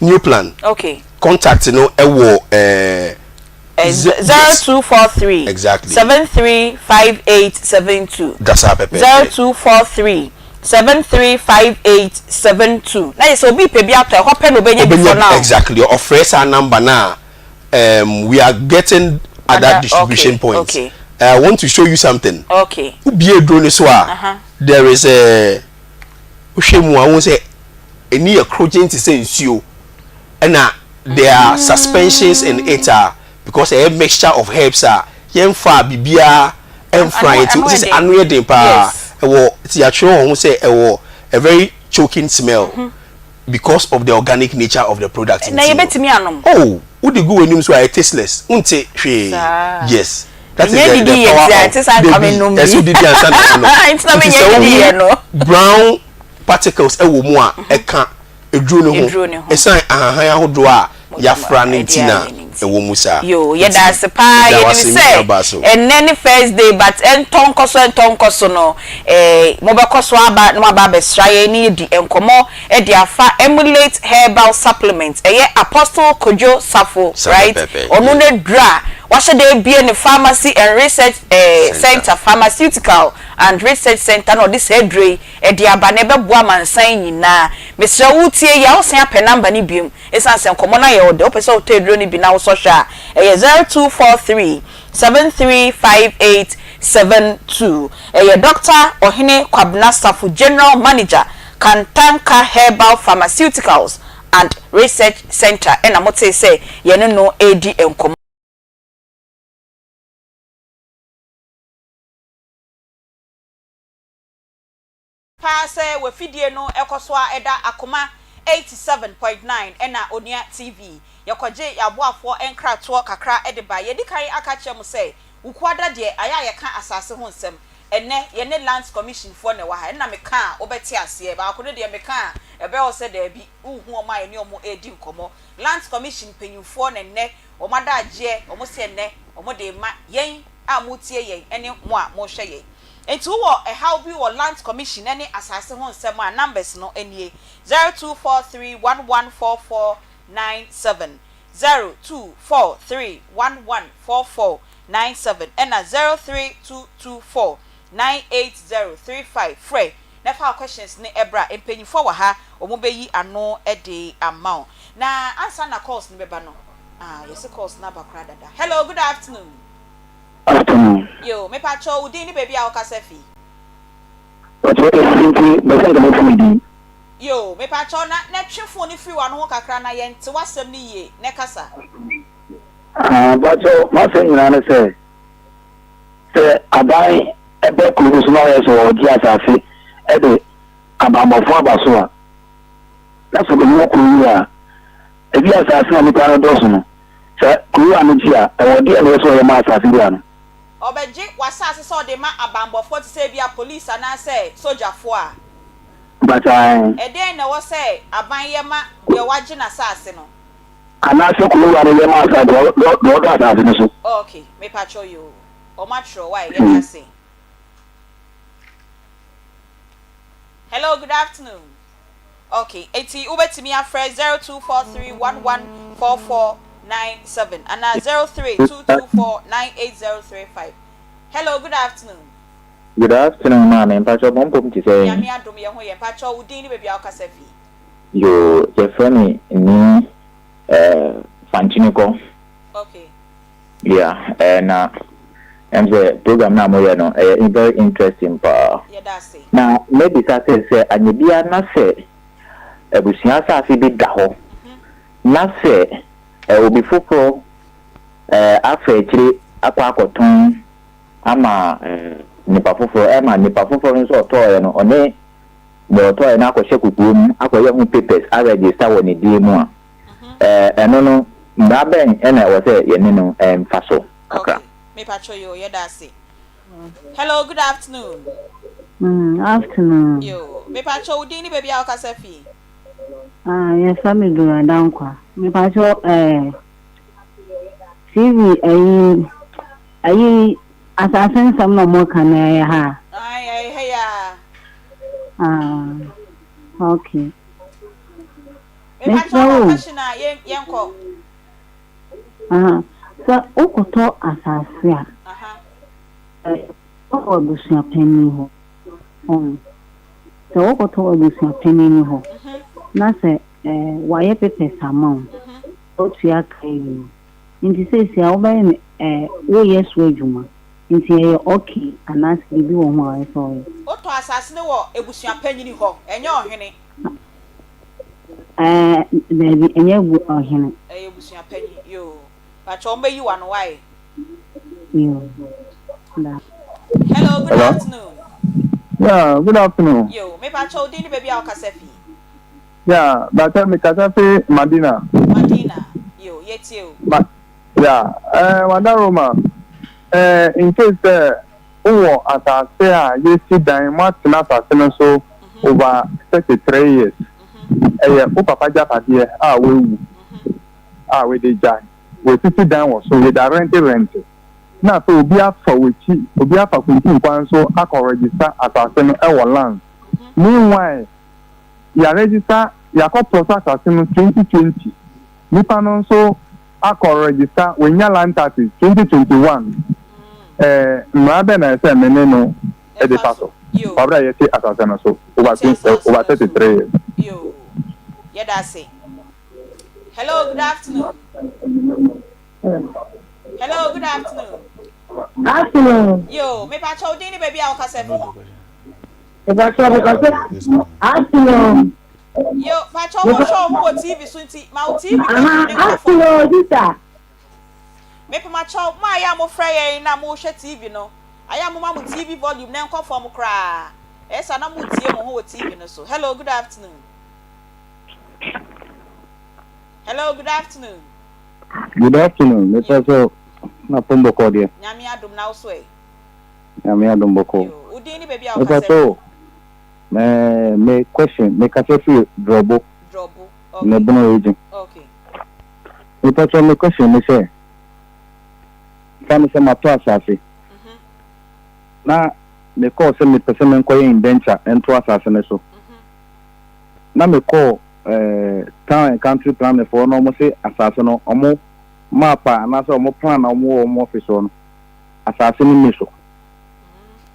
New Plan. Okay. Contact no ɛwɔ ɛɛ. 0243 Exactly. 735872. Dasa pɛpɛɛpɛ. 0243 735872. Na yɛ sɛ obi pɛ bi atɔ ɛhɔ pɛ na obɛnya bi for Obɛnya now. exactly. Ɔfrɛ saa number na we are getting other Other- distribution okay, points. okay. I want to show you something. Okay. Wobie aduro no so a there is a wohwɛ mu a wohu sɛ ɛni yɛ krogyen te sɛ nsuo ɛna there are suspensions in it a because ɛyɛ mixture of herbs a yɛmfa biribiara ɛmfra Ano- nti ano wote yɛ sɛ den. ano yɛ den paa. Yes. Ɛwɔ nti yɛatwerɛ wɔn ho sɛ ɛwɔ a very choking smell because of the organic nature of the product. Na nti no. yɛbɛtumi anom. Oh, wode gu w'anim so a ɛyɛ tasteless, wonte hwee. Saa. Yes. That is Menyɛ the, the didi yɛ power nti a of ɛte saa nka Dabi, menom bi. ɛsɛ wodidi ansa na woanom. Nti na Nti menyɛ sɛ didi yɛ wohu no. brown particles ɛwɔ mu a ɛka eduro no ho Eduro no ho. ɛsan ahahan ahodoɔ a Mo yɛafra no ɛde nti na ayɛ no nti. Ɛwɔ mu saa. Yoo Nti yɛda ase paa meda wo yɛnim ase me sɛ nua baa so. ɛnnɛ ne first day but ɛntɔ nkɔ so ɛntɔ nkɔ so no eh mobɛkɔ so aba na moaba abɛsra yɛn ne yɛdi nkɔmmɔ de afa Emulate herbal supplement ɛyɛ Apostle Kojo Safo Saa right pɛpɛɛpɛ ɔno yeah. n'aduru a wahyɛ da abue ne pharmacy and research eh Center. center pharmaceutical and research center na ɔde saa aduro yi de aba na ɛbɛboa amansan nyinaa mesrɛ wo wotie yi a wosan apɛ number no biom Esiane sɛ nkɔmmɔ no ayɛ wo dɛ, wopɛ sɛ wotɔ aduro no bi na wosɔ hwɛ a, ɛyɛ 0243 735872. Ɛyɛ Dɔkta Ɔhene Kwabena Safo, General Manager, Kantanka Herbal Pharmaceuticals and Research Centre na motee sɛ yɛne no redi nkɔmmɔ. Paa sɛ w'afidie no kɔ so ara da Akoma 87.9 ɛna Onua TV. Yɛkɔgye y'aboafoɔ nkratoɔ kakra de ba. Yɛdi kan aka akyerɛ mo sɛ Wukuada deɛ ayɛ a yɛka asase ho nsɛm. Ɛnnɛ yɛne Lands Commission foɔ na ɛwɔ ha. Ɛnna meka a wobɛte aseɛ. Baako no deɛ meka a ɛbɛyɛ wo sɛ daabi, wonhu wɔn a yɛne wɔn redi nkɔmmɔ. Lands Commission mpanyinfoɔ na ɛnnɛ wɔn adagyeɛ, wɔn se ɛnnɛ wɔn de rema yɛn a moretie yɛn ne mo a morehwɛ yɛn. Enti wowɔ ɛhaw bi wɔ Lands Commission ne asase ho nsɛm a, numbers no nie, 0243114497, 0243114497 ɛna 0322498035. Frɛ na fa wo questions no bra, mpanyinfoɔ wɔ ha, wɔn bɛyi ano de ama wo. Na ansa na calls no bɛba no, ah yɛse calls no aba koraa dada. Hello, good afternoon. Afternoon. Yoo, mepakyɛw wo din ne baabi a wokasa fi? Pakyɛw esi nti mɛsɛ nka mɛto me din. Yoo, mepakyɛw na na twe phone no firi w'ano ho kakra na yɛnte w'asɛm no yie, nɛ kasa. Ah, pakyɛw m'asɛm nyinaa ne sɛ, sɛ aban ɛbɛ kuro no so na ɔyɛ sɛ ɔgye asase ɛde abanbɔfoɔ aba so a, na sɛ ɔbɛhu kuro yi a, ebi asase na nipa no dɔɔso no, Sɛ kuruwa no gye a, ɛwɔ deɛn na ɛwɔ sɛ ɔyɛ ma asase wura no? Ɔbɛgye w'asase sɛ ɔde ma abanbɔfoɔ te sɛ ebia police anaasɛ sogyafoɔ a? Mpakyɛ ae. Ɛdeɛn na ɛwɔ sɛ aban yɛ ma deɛ wagye n'asase no? Anaasɛ kuruwa no yɛ ma asase deɛ ɔdɔ asase no so? Ok, mepakyɛw yoo, wɔn atwerɛ wai, yɛda ase. Hello, good afternoon. Ok, enti wobɛtumi afrɛ 0243114497 anaa 0322498035. Hello, good afternoon. Good afternoon maame, mpakyɛw mo mpom te sɛn? Nyame adom yɛ ho yɛ, mpakyɛw wo din ne baabi a wokasa fi? Yoo, yɛfrɛ me Nii eh, Fankyinikɔ. Ok. Yeah, eh, na ɛm sɛ program no a moyɛ no ɛyɛ very interesting paa. Yɛda ase. Na mɛbisa sɛ, sɛ anyɛ biara na sɛ abusua asase bi da hɔ na sɛ obi foforɔ afa akyire akɔ akɔtɔn ama nipa foforɔ, ɛma nipa foforɔ no nso ɔtɔɔeɛ no ɔne deɛ ɔtɔɔeɛ no akɔhyɛ kokoa mu akɔyɛ ho papers aregister wɔ ne din mu a, ɛno no mmara bɛn na ɛwɔ sɛ yɛne no mfa so kakra? Okay, mepakyɛw yoo, yɛda ase. Hello, good afternoon. Mm, afternoon. Yoo, mepakyɛw wo din ne baabi a wokasa fi? Ah, yɛfrɛ me Dora Dankwa. Mepakyɛw eh, TV ayi ayi asase nsɛm na ɔmo ka na ɛyɛ ha. Ayi, ɛyɛ ha ya. Ah, okay. Mepakyɛw Mesrɛ wɔ wo. question a yɛn yɛnkɔ. Aha, sɛ wokɔtɔ asase a, wɔ abusuapanin hɔ. Ɔn, sɛ wokɔtɔ wɔ abusuapanin no hɔ na sɛ ɛɛ wayɛ papers ama wo, wotua ka awie. Nti seesei a wobɛyɛ no ɛɛ woyɛ so adwuma. Nti ɛyɛ okay anaasɛ biribi wɔ ho a ɛsɛ sɛ woyɛ? Wotɔ asase no wɔ abusuapanyin hɔ, ɛnyɛ ɔhene. Ɛɛ daabi ɛnyɛ abu ɔhene. Ɛyɛ abusua panyin yoo. Pakyɛ wɔn bɛyi wano wai. Yoo da. Hello good Hello. afternoon. Yeah, good afternoon. Yoo me pakyɛ wo din ne baabi a wo kasa fi. Yeah, bakyɛ me kasa fi Madina. Madina yoo yɛ tie o. Ma yeah, eh, Wadaroma, eh, in case sɛ wowɔ asase a yɛasi dan, moatena asase no so over 33 years. Ɛyɛ wo papa agyapadeɛ a wawu a wode gyae. wɔasisi dan wɔ so, yɛde arɛnte rɛnte, na afei obi afa w'akyi, obi afa kuntu kwan so akɔ register asase no wɔ lands. Meanwhile, yɛaregister, yɛakɔ plot asase no 2020, nipa no nso akɔ register, wanya land taxes 2021. Ɛɛ, mmara bɛn na ɛsɛ me ne no de fa so? Wɔ abere a yɛte asase no so over 20, over 33 years. Yoo, yɛda ase. Hello, good afternoon. Hello, good afternoon. Afternoon. Yo, me pa kyɛw din ne baabi a wokasa fi. Me pa kyɛw me kasa. Afternoon. Yo, pa kyɛw mo hwɛ ɔmo wɔ TV so nti ma wo TV volume ne nkɔ fam. Afternoon, sister. Me pa kyɛw mo a yɛ a mo frɛ yɛn na mo hwɛ TV no, ayɛ a mo ma mo TV volume ne nkɔ fam koraa. Ɛyɛ saa na mo tie mo ho wɔ TV no so. Hello, good afternoon. Hello, good afternoon. Good afternoon. Me pa so na pom bɔkɔ deɛ. Nyame adom na wo so ɛ. Nyame adom bɔkɔ. Wo din ne baabi a Me pa wokasa so me me question me kasa firi Drɔbo. Drɔbo. Okay. Ne Bono region. Okay. Me pa so me question ne sɛ fa ne sɛ matɔ asase. Na me kɔɔ sɛ mepɛ sɛ menkɔyɛ indenture nto asase no so. Na me kɔɔ eh, town and country planning foɔ na wɔn se asase no wɔn map a anaasɛ wɔn plan a wɔn wɔ wɔn office hɔ no asase no nni so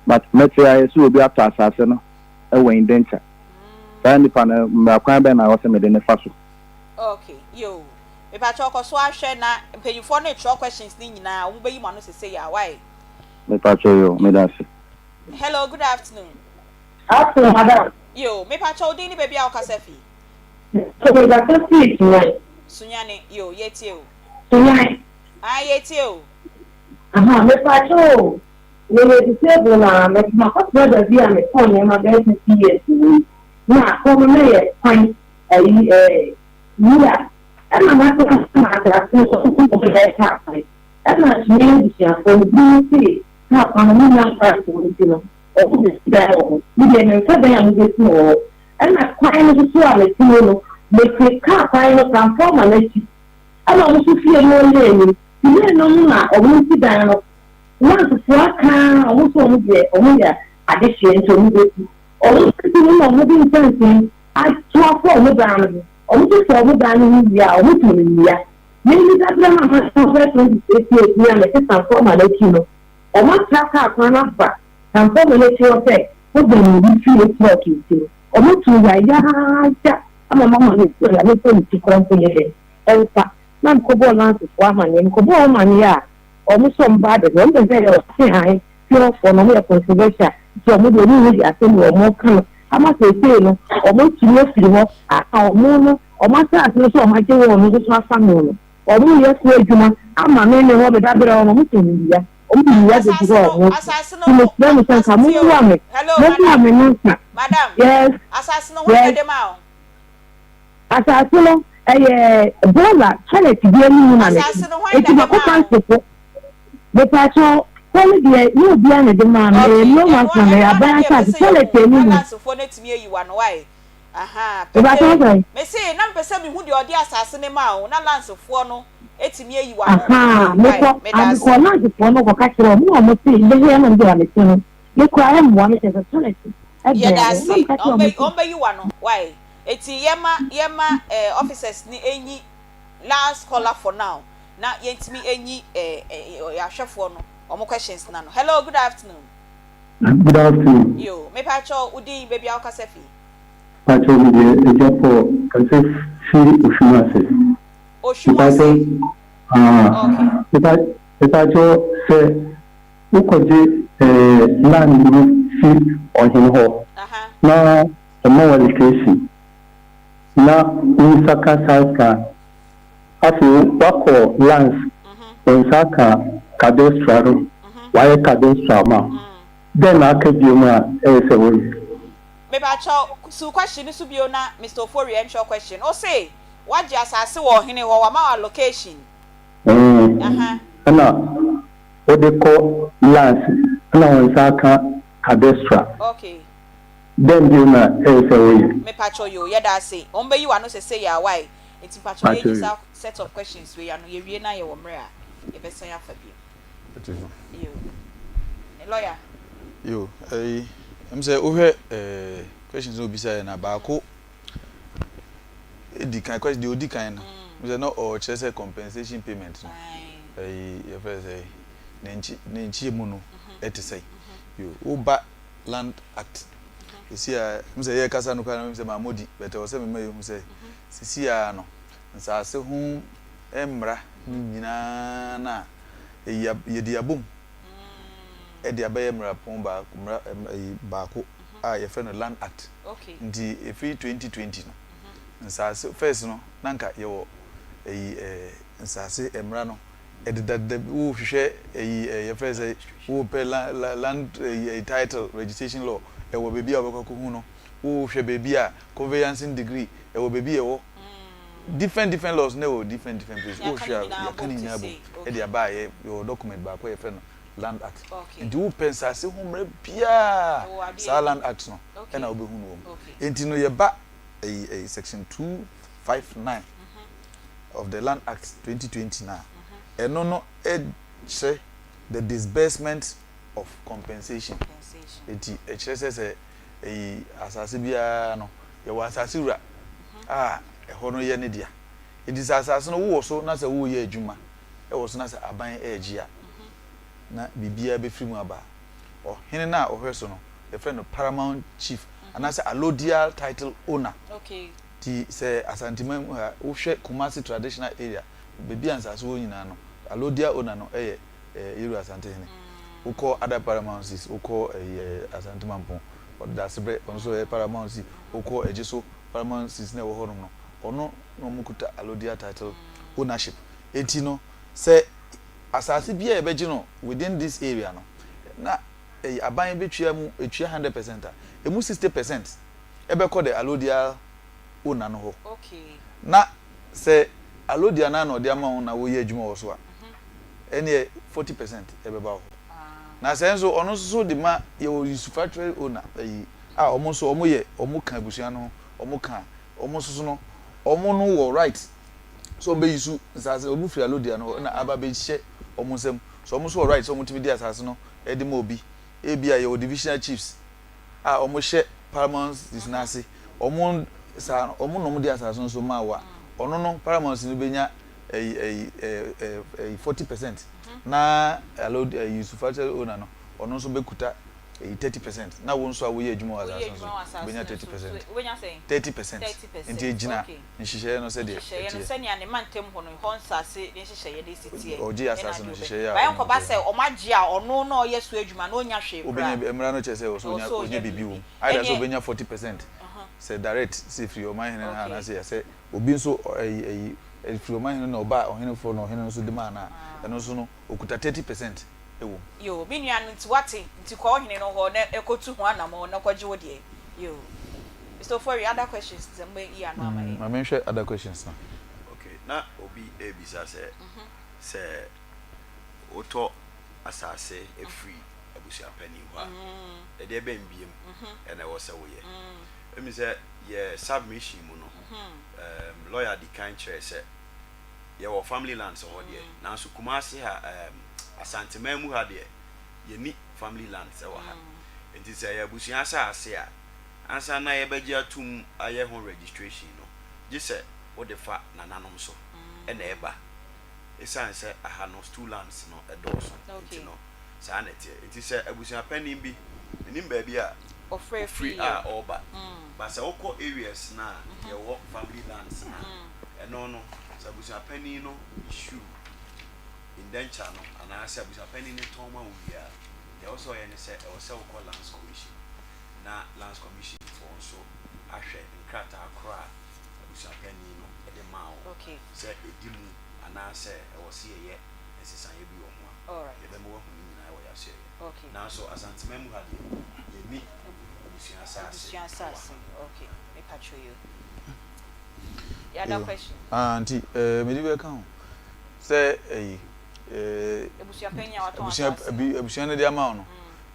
but mɛte ayɛ sɛ obi atɔ asase no wɔ indenture saa nipa no mmara kwan bɛn na ɛwɔ sɛ mede no fa so. Okay, yoo. Mepakyɛw kɔ so ara hwɛ na mpanyinfoɔ no retwerɛ questions no nyinaa, wɔn bɛyi mo ano sesei a, why? Mepakyɛw yoo, meda ase. Hello, good afternoon. Afternoon, madam. Yoo, mepakyɛw wo din ne baabi a wokasa fi? Mepakyɛw mekasa firi Sunyani. Sunyani, yoo, yɛtie wo. Sunyani. Ae, yɛtie wo. Aha, mepakyɛw o, meyɛ disable na makɔtena baabi a metɔn nneɛma bɛyɛ 30 years ni, na hɔ no na yɛ kwan ayi ɛɛ wura, ɛna matena ma asase no so bɛyɛ kaa kwan, ɛna Sunyani abusuafoɔ no binom se kaa kwan no monnya mfasoɔ nti no, Wɔn besi dan wɔ hɔ. Me deɛ memfa dan a mobɛsi no wɔ hɔ. Ɛna kwan no nso so a mete mu no, mete kaa kwan no transformer no akyi. Ɛna wɔn nso fie no wɔ lane no mu. Nti lane no mu na wɔn si dan no. Lancefoɔ aka ara, wɔn nso wɔn deɛ wɔn yɛ adehyeɛ nti wɔn bɛsi. Wɔn si no na wɔde nkyɛnsee ato afa wɔn dan no ho. Wɔn nso fa wɔn dan no ho wie a, wɔto no nnua. Me me dabrɛ no a matena hɔ bɛyɛ 28 years ni a mete transformer no akyi no, Wɔatra kaa kwan no aba transformer no akyi hɔ sɛ wobɛn obi fie trɔk nti no, wɔtoo yayaaya ama mama no sɔre a memfa me ti koraa mpo nyɛ dɛn ɛmfa. Na mekɔbɔɔ Lancefoɔ amanneɛ. Mekɔbɔɔ wɔn amanneɛ a, wɔn nso wɔn ba abɛhwɛ. Wɔn bɛhwɛeɛ wɔse ae, fie hɔfoɔ no wɔyɛ controversial nti wɔn deɛ wɔnhu deɛ asɛm wei wɔreka no ama seesei no wɔatumi afiri hɔ a wɔn no wɔn asase no nso a wɔagye wɔn no nso so afa ho no. Wɔn yɛ so adwuma ama me me hɔ me dabrɛ hɔ no wɔn tɔn nnua wɔn de nnua bɛgu hɔ a wɔn so nti me srɛ mo sɛ nka mo mmoa me mo mmoa me no nka yes yes asase no ɛyɛ bɔɔla toilet bi anim na me te eti mako kansi mepatwɔ hɔ no deɛ ne obiara na ɛde maa me ɛyɛ no man's land ɛyɛ aban asase toilet anim. Ahaa Mepakyɛw pɛpɛ sɛn? Mese na mepɛ sɛ mehu deɛ ɔde asase no maa wo na Lance foɔ no atumi ayi w'ano Ahaa wai mekɔ meda ah ase. mekɔɔ Lance foɔ no kɔka kyerɛɛ wɔn na wɔn se bɛhwɛ na mede a mete no me koraa ɛmmoa me kyerɛ sɛ toilet ɛbɛn Yɛda hɔ na ase meka kyerɛɛ wɔn wɔn bɛ se wɔn bɛyi w'ano wai eti yɛma yɛma eh officers no enyi last caller for now na yɛntumi enyi eh eh ahwɛfoɔ no wɔn questions no ano hello good afternoon. Good afternoon. Yoo mepakyɛw wo din baabi a wokasa fi. Pakyɛw me deɛ Agya Paul kasa firi Ohwim ase. Ohwim ase. Mepakyɛw ah mepakyɛw sɛ wokɔgye eh, land no fi ɔhene hɔ na ɔma wo allocation na wo nsa ka site plan afei woakɔ lands wo nsa aka cadastre no wayɛ cadastre ama wo dɛn na aka biom a ɛyɛ sɛ woyɛ? Mepakyɛw, siw question no so bio na Mister Ofori ɛntwerɛ question. Wo se woagye asase wɔ ɔhene hɔ, wama wo allocation. Ɛɛ, ɛna wode kɔ lands ɛna wo nsa aka cadastre. Okay. Dɛn bio na ɛyɛ sɛ woyɛ? Mepakyɛw yoo, yɛda ase. Wɔn bɛyi w'ano sesei aa wai? Nti mpakyɛw Pakyɛw yɛnyi yoo. saa. set of questions wei ano, yɛwie na yɛwɔ mmerɛ a, yɛbɛsan afa bio. Yo. Lawyer. Yo, ɛyi, ɛm sɛ wohwɛ ɛɛ questions na obisaeɛ no a, baako edi kan, question deɛ odi kan no, ɛm sɛ na ɔrekyerɛ sɛ compensation payment no, ɛyi yɛfrɛ sɛ ne nkyi ne nkyɛmu no ɛte sɛn. Yo, woba Land Act, sisi a ɛm sɛ yɛrekasa no koraa no ɛm sɛ mammɔ din, but ɛwɔ sɛ mema yɛhu sɛ sisi a no nsaase ho mmara no nyinaa no a yɛde abom de abɛyɛ mmarapɔn baako, mmara ɛyi baako a yɛfrɛ no Land Act. Nti ɛfiri 2020 no, nsaase, first no na nka yɛwɔ ɛyi ɛɛ nsaase mmara no ɛdedadeda bi, wohwehwɛ ɛyi ɛɛ yɛfrɛ sɛ wopɛ land ɛyi title registration law ɛwɔ baabi a wobɛkɔ akɔhu no, wohwɛ baabi a conveyancing degree ɛwɔ baabi a ɛwɔ. Different different laws na ɛwɔ different different places. Wohwɛ a yɛaka ne nyinaa abom de aba a yɛwɔ document baako a yɛfrɛ no Land Act. Nti wopɛ nsase ho mmara biara a, saa Land Act no na wobɛhu no wɔ mu. Nti no yɛba ɛyi ɛyi section 259 of the Land Act 2020 no a, ɛno no kyerɛ the disbursement of compensation. Nti ɛkyerɛ sɛ sɛ ɛyi asase biara no yɛwɔ asase wura a ɛhɔ no yɛ ne dea. Enti sɛ asase no wowɔ so na sɛ woreyɛ adwuma wɔ so na sɛ aban regye a, na biribiara bɛfiri mu aba. Ɔhene no a ɔhwɛ so no, yɛfrɛ no paramount chief anaasɛ allodial title owner. Nti sɛ Asanteman mu ha, wohwɛ Kumasi traditional area, baabi a nsase wɔ nyinaa no, allodial owner no yɛ Yeru Asantehene. Wokɔ other paramouncies, wokɔ Asante Mampong, Ɔdasebrɛ, ɔno nso yɛ paramountcy. Wokɔ Ejisu paramouncies na ɛwɔ hɔnom no, ɔno na wɔkuta allodial title ownership. Enti no, sɛ asase bi a yɛbɛgye no within this area no, na ɛyɛ aban bɛtua mu, ɛtua 100% a, ɛmu 60% ɛbɛkɔ the allodial owner no hɔ. Na sɛ allodial no ara na ɔde ama wo na woyɛ adwuma wɔ so a, ɛneɛ 40% ɛbɛba wo hɔ. Na sɛ nso ɔno nso so de ma yɛwɔ usufructuary owner ayi a wɔn nso wɔn yɛ wɔn ka abusua no ho wɔn ka wɔn nso so no wɔn no wɔ right sɛ wɔn bɛ yusu nsaase wɔn firi alodia no hɔ na aba bɛ hyɛ wɔn nsam so wɔn nso wɔ right sɛ wɔn tumi di asaase no ɛde ma obi ebi a yɛwɔ divisional chiefs a wɔn hyɛ paramount n'ase wɔn saa wɔn na wɔn di asaase no so ma wa ɔno no paramount no bɛ nya ɛyi ɛyi ɛɛ ɛyi 40% na alo ɛyi usufructuary owner no ɔno nso bɛkuta ɛyi 30% na wo nso a woyɛ adwuma wɔ asase no so wobɛnya 30%. Wobɛnya sɛn? 30%. 30%. Nti ɛgyina Okay. nhyehyɛeɛ no sɛdeɛ Nhyehyɛeɛ no ɛteɛ. sɛnea ne mantam hɔ no hɔ nsase ne nhyehyɛeɛ no si teɛ Ɔgye ɛna asase adeɛ no wobɛ. nhyehyɛeɛ a But ɔno ɛnkɔba nteɛ sɛ no. ɔmo agye a ɔno na ɔyɛ so adwuma no ɔnnya hwee Wobɛnya koraa. bi, mmara no kyerɛ sɛ ɛwɔ sɛ Ɛwɔ ɔnya sɛ ɔnya ɔnya biribi biribi. wɔ mu. Either sɛ Ɛneɛ ɔbɛnya 40% sɛ direct sɛ ɛfiri ɔmanhene no ha Okay. anaasɛ sɛ obi nso ɛyi ɛyi ɛfiri ɔmanhene no na ɔbaa ɔhene foforɔ na ɔhene no nso de maa no a, ɛno nso no ɔkuta 30% wɔ mu. Yoo, me nua no nti wate, nti kɔ ɔhene no hɔ na kɔtu ho anamɔn na kɔgye wo deɛ. Yoo. Mister Ofori, other questions sɛ mobɛyi ano ama yɛn. Ma menhwɛ other questions no. Okay, na obi rebisa sɛ, sɛ wotɔ asase firi abusuapanin hɔ a, ɛdeɛ bɛn biom na ɛwɔ sɛ woyɛ? Ɛmi sɛ yɛ submission mu no, um, lawyer di kan kyerɛɛ sɛ yɛwɔ family lands hɔ deɛ, nanso Kumasi ha, um, Asanteman mu ha deɛ, yɛnni family lands wɔ ha. Nti sɛ ɛyɛ abusua asase a, ansa na yɛbɛgye atum ayɛ ho registration no, gye sɛ wode fa nananom so na ɛba. Esiane sɛ aha no stool lands no dɔɔso nti no, saa na ɛteɛ. Nti sɛ abusua panin bi, mennim baabi a ɔfiri a ɔreba, but sɛ wokɔ areas no a yɛwɔ family lands no a, ɛno no, sɛ abusua panin no issue indenture no anaasɛ abusua panin no tɔn ma wo wie a, deɛ ɛwɔ sɛ ɔyɛ ne sɛ, ɛwɔ sɛ wokɔ Lands Commission na Lands Commission foɔ nso ahwɛ nkrataa korɔ a abusua panin no de maa wo sɛ ɛdi mu anaasɛ ɛwɔ sɛ yɛyɛ nsesaeɛ bi wɔ ho a, yɛbɛma woahu ne nyinaa wɔ yɛn asoɛeɛ. Nanso Asanteman mu ha deɛ, yɛnni abusua asase wɔ ha. Ah, nti eh, mede bɛka ho sɛ ɛyi eh, abusua abusua no de ama wo no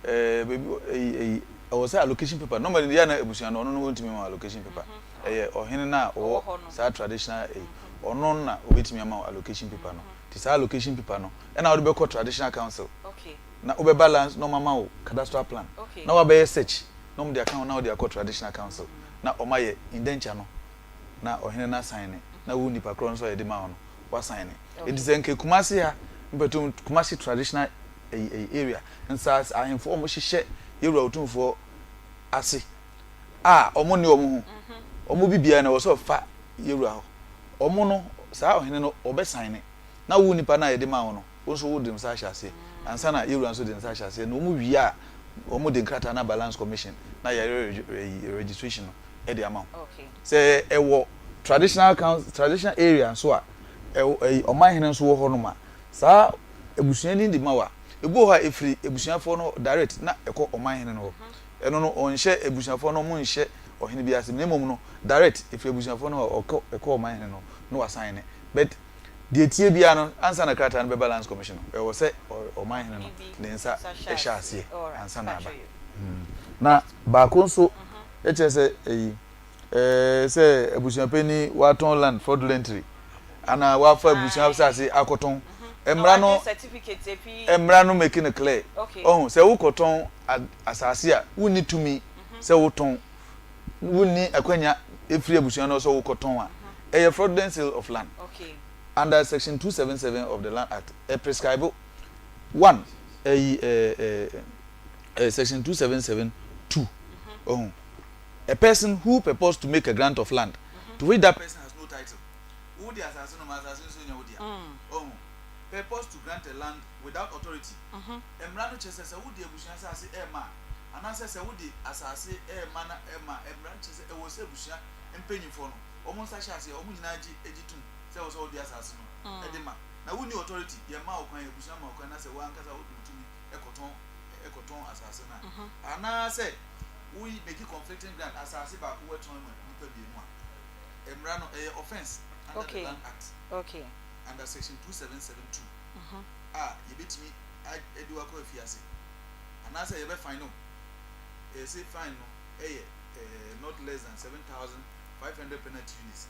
eh, baabi ɛyi ɛyi ɛwɔ sɛ allocation paper normally yɛ na abusua no ɔno no ɔntumi ma allocation paper ɛyɛ ɔhene no a ɔwɔ saa traditional ɛyi. Ɔno na ɔbɛtumi ama wo allocation paper no. Nti saa allocation paper no ɛna wode bɛkɔ traditional council na wobɛba lands na wɔama wo cadastral plan na woabɛyɛ search na wɔde aka ho na wode akɔ traditional council na wɔayɛ indenture no na ɔhene no asaene na wo nipa korɔ nso a yɛde maa wo no woasaene. Nti sɛ nka Kumasi ha mpɛtom Kumasi traditional ɛyi ɛyi area nsaase ahemfo a wɔhyehyɛ Yɛwura Otumfoɔ ase a wɔn ne wɔn ho wɔn bibiara no ɛwɔ sɛ ɔfa Yɛwura hɔ. Wɔn no saa ɔhene no ɔbɛsaene na wo nipa no a yɛde maa wo no wo nso wode nsa ahyɛ aseɛ ansa na Yɛwura nso de nsa ahyɛ aseɛ na wɔn wie a wɔn de nkrataa no aba Lands Commission na yɛayɛ ɛyi registration no de ama wo. Sɛ ɛwɔ traditional council traditional area nso a ɛwɔ ɛyi ɔmanhene nso wɔ hɔnom a saa abusuani de ma wo a ebi wɔ hɔ a efiri abusuafoɔ no direct na ɛkɔ ɔmanhene no hɔ. Ɛno no ɔnhyɛ abusuafoɔ no ɔmo nhyɛ ɔhene bi ase na mmom no direct efiri abusuafoɔ no hɔ ɔkɔ ɛkɔ ɔmanhene no na wasan ne but deɛ etie biara no ansa na krataa no bɛba lands commission no ɛwɔ sɛ ɔmanhene no ne nsa ɛhyɛ aseɛ ansa na aba na baako nso ɛkyerɛ sɛ ɛyi ɛɛ sɛ abusuapanyin watɔn land fraudulently ana wafa abusua asase akɔtɔn mmara no mmara no make no clear ɔho sɛ wokɔtɔn asase a wonni tumi sɛ wotɔn wonni akwanya efiri abusua no sɛ wokɔtɔn a ɛyɛ fraudulent sale of land under section 277 of the land act ɛ prescribe one ɛyi ɛɛ ɛɛ section 277 2 ɔho a person who purports to make a grant of land to which that person has no title. Wo de asase no ma asase nso nyɛ wo dea. Ɔho purpose to grant a land without authority. Mmara no kyerɛ sɛ sɛ wode abusua asase rema a, anaasɛ sɛ wode asase rema na ɛma a, mmara no kyerɛ sɛ ɛwɔ sɛ abusua mpanyimfoɔ no wɔn nsa hyɛ aseɛ, wɔn nyinaa gye gye tom sɛ ɛwɔ sɛ wode asase no de ma. Na wonni authority, yɛmma wo kwan, abusua mma wo kwan na sɛ wo ankasa wode wo tumi kɔtɔn kɔtɔn asase no a, anaasɛ wo make conflicting grant, asase baako wɔtɔn ma nnipa mmienu a, mmara no ɛyɛ offence under the Land Act under section 2772 a yɛbɛtumi de wo akɔ afiase anaasɛ yɛbɛ fine wo. Yɛse fine no ɛyɛ not less than 7,500 penalty units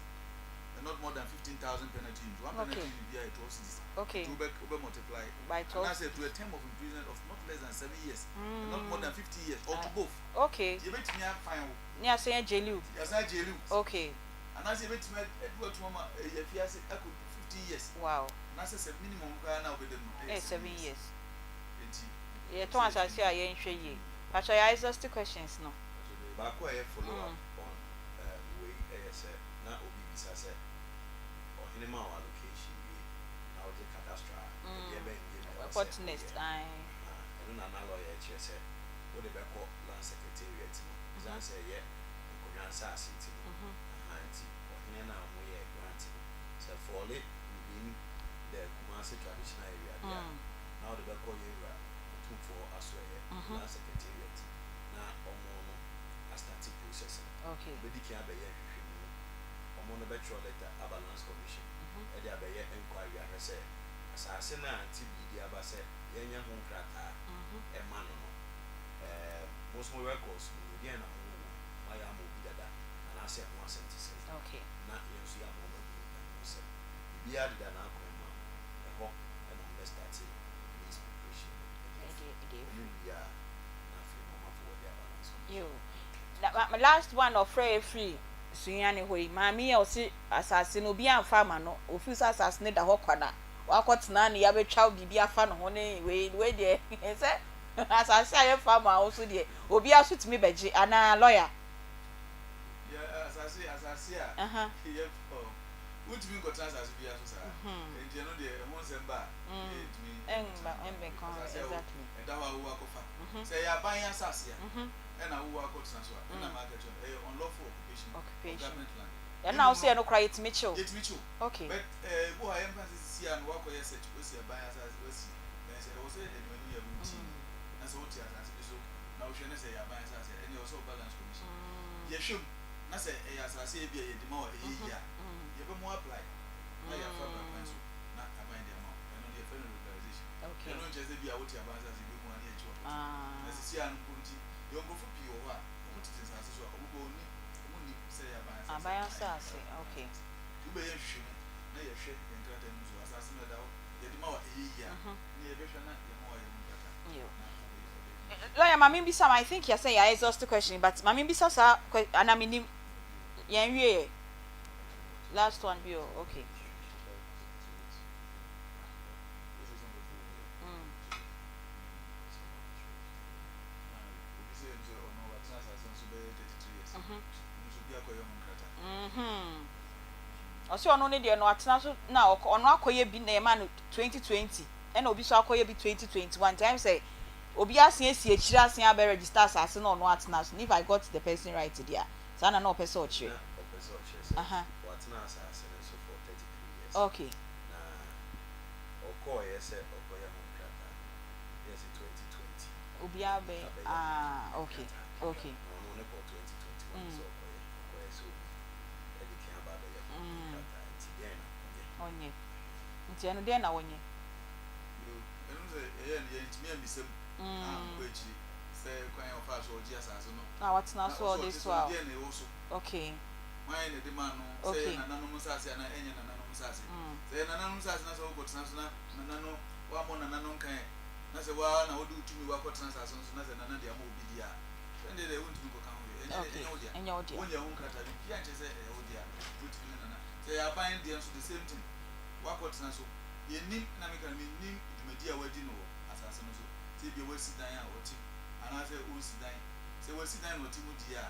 and not more than 15,000 penalty units. One penalty unit biara yɛ 12 cedis. Nti wobɛ wobɛ multiply anaasɛ to a term of imprisonment of not less than 7 years and not more than 15 years or to both. Nti yɛbɛtumi a fine wo. Ne asan agyeli wo. Yɛasan agyeli wo. Okay. Anaasɛ yɛbɛtumi adi wo atom ama ɛyi afiase akɔdu 15 years. Wow. Anaasɛ sɛ minimum koraa na wobɛda mu no ɛyɛ 7 years. Enti. Yɛtɔn asase a yɛnhwɛ yie. Pakyɛ yɛ exhaust questions no. Baako a ɛyɛ follow up on wei ɛyɛ sɛ na obi bisa sɛ ɔhene ma wo allocation wie na wogye cadastral a ɛdeɛ bɛn bio na ɛwɔ sɛ What next? woyɛ? Ae. Ahaa ɛno na na lawyer ɛkyerɛ sɛ wode bɛkɔ land secretariat no ɛsiane sɛ ɛyɛ nkonnwa nsaase nti no ahaa nti ɔhene no a wɔyɛɛ grant no sɛ fɔle within the Kumasi traditional area deɛ a na wode bɛkɔ yɛn wura Otumfoɔ asoɛeɛ land secretariat na wɔn no astarte process no wɔbɛdi kan abɛyɛ nhwehwɛmu wɔn no bɛtwerɛ letter aba lands commission de abɛyɛ enquiry ahwɛ sɛ asaase no a Auntie Bii de aba sɛ yɛnyɛ ho nkrataa ɛma no no Ɛɛm, mo nso mo records mu no, deɛn na mowɔ wɔ mu? Moayɛ ama obi dada, anaasɛ ɛho asɛm te sɛn? Na yɛn nso yɛama wɔn ahu ɛho nsɛm. Biribiara deda n'akwan mu a, ɛhɔ na wɔbɛstarte lease preparation no de afi. Wɔn wie a, na afei no wɔn afɔwɔde aba no nso. Yoo. Na ma last one a ɔfrɛ yɛ firi Sunyani hɔ yi, maame yi a ɔse asase no obi amfa ama no, ofiri sɛ asase no da hɔ kwa na wakɔtena ne yɛabɛtwa biribi afa ne ho ne wei wei deɛ sɛ Asase a yɛmfa mmaa wo so deɛ, obiara nso tumi bɛgye anaa lɔya? Yɛ asase asase a yɛmfa o, wontumi nkɔtena asase biara so saa. Enti ɛno deɛ ɛho nsɛm ba a, yɛntumi nkɔtena ho. Asase a ɛda hɔ a wowɔ akɔfa. Sɛ ɛyɛ aban asase a, ɛna wowɔ akɔtena so a, ɛna maka kyerɛ no, ɛyɛ unlawful occupation of government land. Ɛna wo sɛ ɛno koraa yɛtumi kye wo? Yɛtumi kye wo. Okay. But ebi wɔ hɔ a yɛmfa no sɛ sisi a no woakɔyɛ search, woasi aban asase, woasi. Na sɛ ɛwɔ sɛ yɛde w'ani yɛ wo ti na sɛ wote asase bi so na wohwɛ na sɛ ɛyɛ aban asase a, ɛnneɛ ɛwɔ sɛ woba Lands Commission. Yɛhwɛ mu na sɛ ɛyɛ asase a ebia yɛde ma wo a ɛyɛ yie a, yɛbɛma wo apply na yɛafa mmara kwan so na aban de ama wo. Ɛno no yɛfrɛ no regularization. Ɛno nkyerɛ sɛ ebia wote aban asase yɛbɛhu a na yɛakyi wo akɔto. Na seesei ara no mpo nti, yɛwɔ nkurɔfo pii wɔ hɔ a wɔtete nsase so a wɔkɔ wɔnni wɔnnim sɛ ɛyɛ aban asase Aban anaa ɛnyɛ asase, aban okay. asase. Nti wobɛyɛ nhwehwɛmu. na yɛhwɛ yɛn nkrataa no mu so asase no ɛda hɔ yɛde ma wo a ɛyɛ yie a ɛnneɛ yɛbɛhwɛ na yɛma woayɛ ho nkrataa na wode adi. Lawyer ma menbisa I think yɛsɛ yɛ exhaust question but ma menbisa saa que anaa mennim yɛn wie yɛ last one bi o okay. Ɔse ɔno ne deɛ no atena so na ɔno akɔyɛ bi na yɛma no 2020 ɛna obi nso akɔyɛ bi 2021 nti ayɛ sɛ obi asen asi akyire asen abɛ register asase na ɔno atena so if I got the person right deɛ a saa na na ɔpɛ sɛ ɔkyerɛ. Na ɔpɛ sɛ ɔkyerɛ sɛ watena asase no so for 33 years. Okay. Na ɔkɔɔeɛ sɛ ɔkɔyɛ ho nkrataa no na yɛse 2020 Obiara bɛ abɛyɛ ho ah okay nkrataa. Okay. Na ɔno ne kɔɔ 2021 sɛ ɔkɔyɛ ɔkɔyɛ sɛ obi adi kan aba abɛyɛ ho nkrataa nti dɛn na ɔnyɛ? Ɔnyɛ. Nti ɛno dɛn na wɔnyɛ? Yo, ɛno sɛ ɛyɛ no yɛntumi ammisa mu ankɔ akyiri sɛ kwan a ɔfaa so ɔgye asase no Na watena na so ɔsɛ ɔde ɔte so so a no deɛn na ɛwɔ so? Okay. Hwan na ɛde maa no sɛ ɛyɛ Okay. nananom nsase anaa ɛnyɛ nananom nsase? Sɛ ɛyɛ nananom nsase na sɛ wokɔtena so na nana no woammɔ nana no nkaeɛ na sɛ wo ara na wode wo tumi woakɔtena asase no so na sɛ nana de ama obi deɛ a, ɛndeɛ deɛ wontumi nkɔka ho hwee. Ɛnyɛ Okay. ɛnyɛ wo dea. Ɛnyɛ wo dea. Wonyɛ ho nkrataa biribiara nkyerɛ sɛ ɛyɛ wo dea. Wobɛtumi ne nana. Sɛ ɛyɛ aban deɛ nso the same thing. Woakɔtena so. Yɛnnim, na meka no mennim dwumadi a wadi no wɔ asase no so. Sɛ ebia wasi dan a ɔte mu anaasɛ ɔnsi dan. Sɛ wasi dan na ɔte mu deɛ a,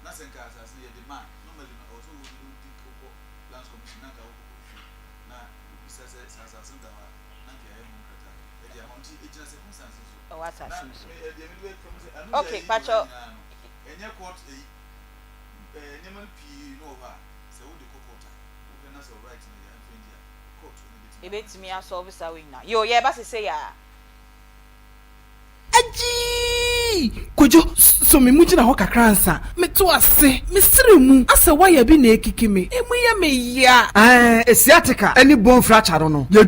na sɛ nka asase no yɛde ma a, normally no ɛwɔ sɛ wode wodi wokɔ Lands Commission na nka wokɔkɔ hwehwɛ mu na wobisa sɛ sɛ asase no da hɔ a na nka yɛayɛ ho nkrataa de ama wo. Nti ɛgyina circumstances so. Ɛwɔ Na asase no so. me deɛ mede bɛka mu sɛ ɛno deɛ Okay, ayi deɛ pakyɛ. nyinaa no ɛnyɛ court ayi ɛɛ nneɛma no pii no wɔ hɔ a sɛ wode kɔ court a wohwɛ na sɛ wo right no yɛ infringe a court na ɛbɛtumi Ebetumi asɔlve saa wei nyinaa. Yoo, yɛreba sesei aa. Agyii! Kojo, sɔ me mu gyina hɔ kakra ansa. Meto ase, mesere mu, asɛ wire bi na ɛrekiki me, emu yɛ me ya. Ɛɛ, sciatica ne bone fracture no no, yɛ.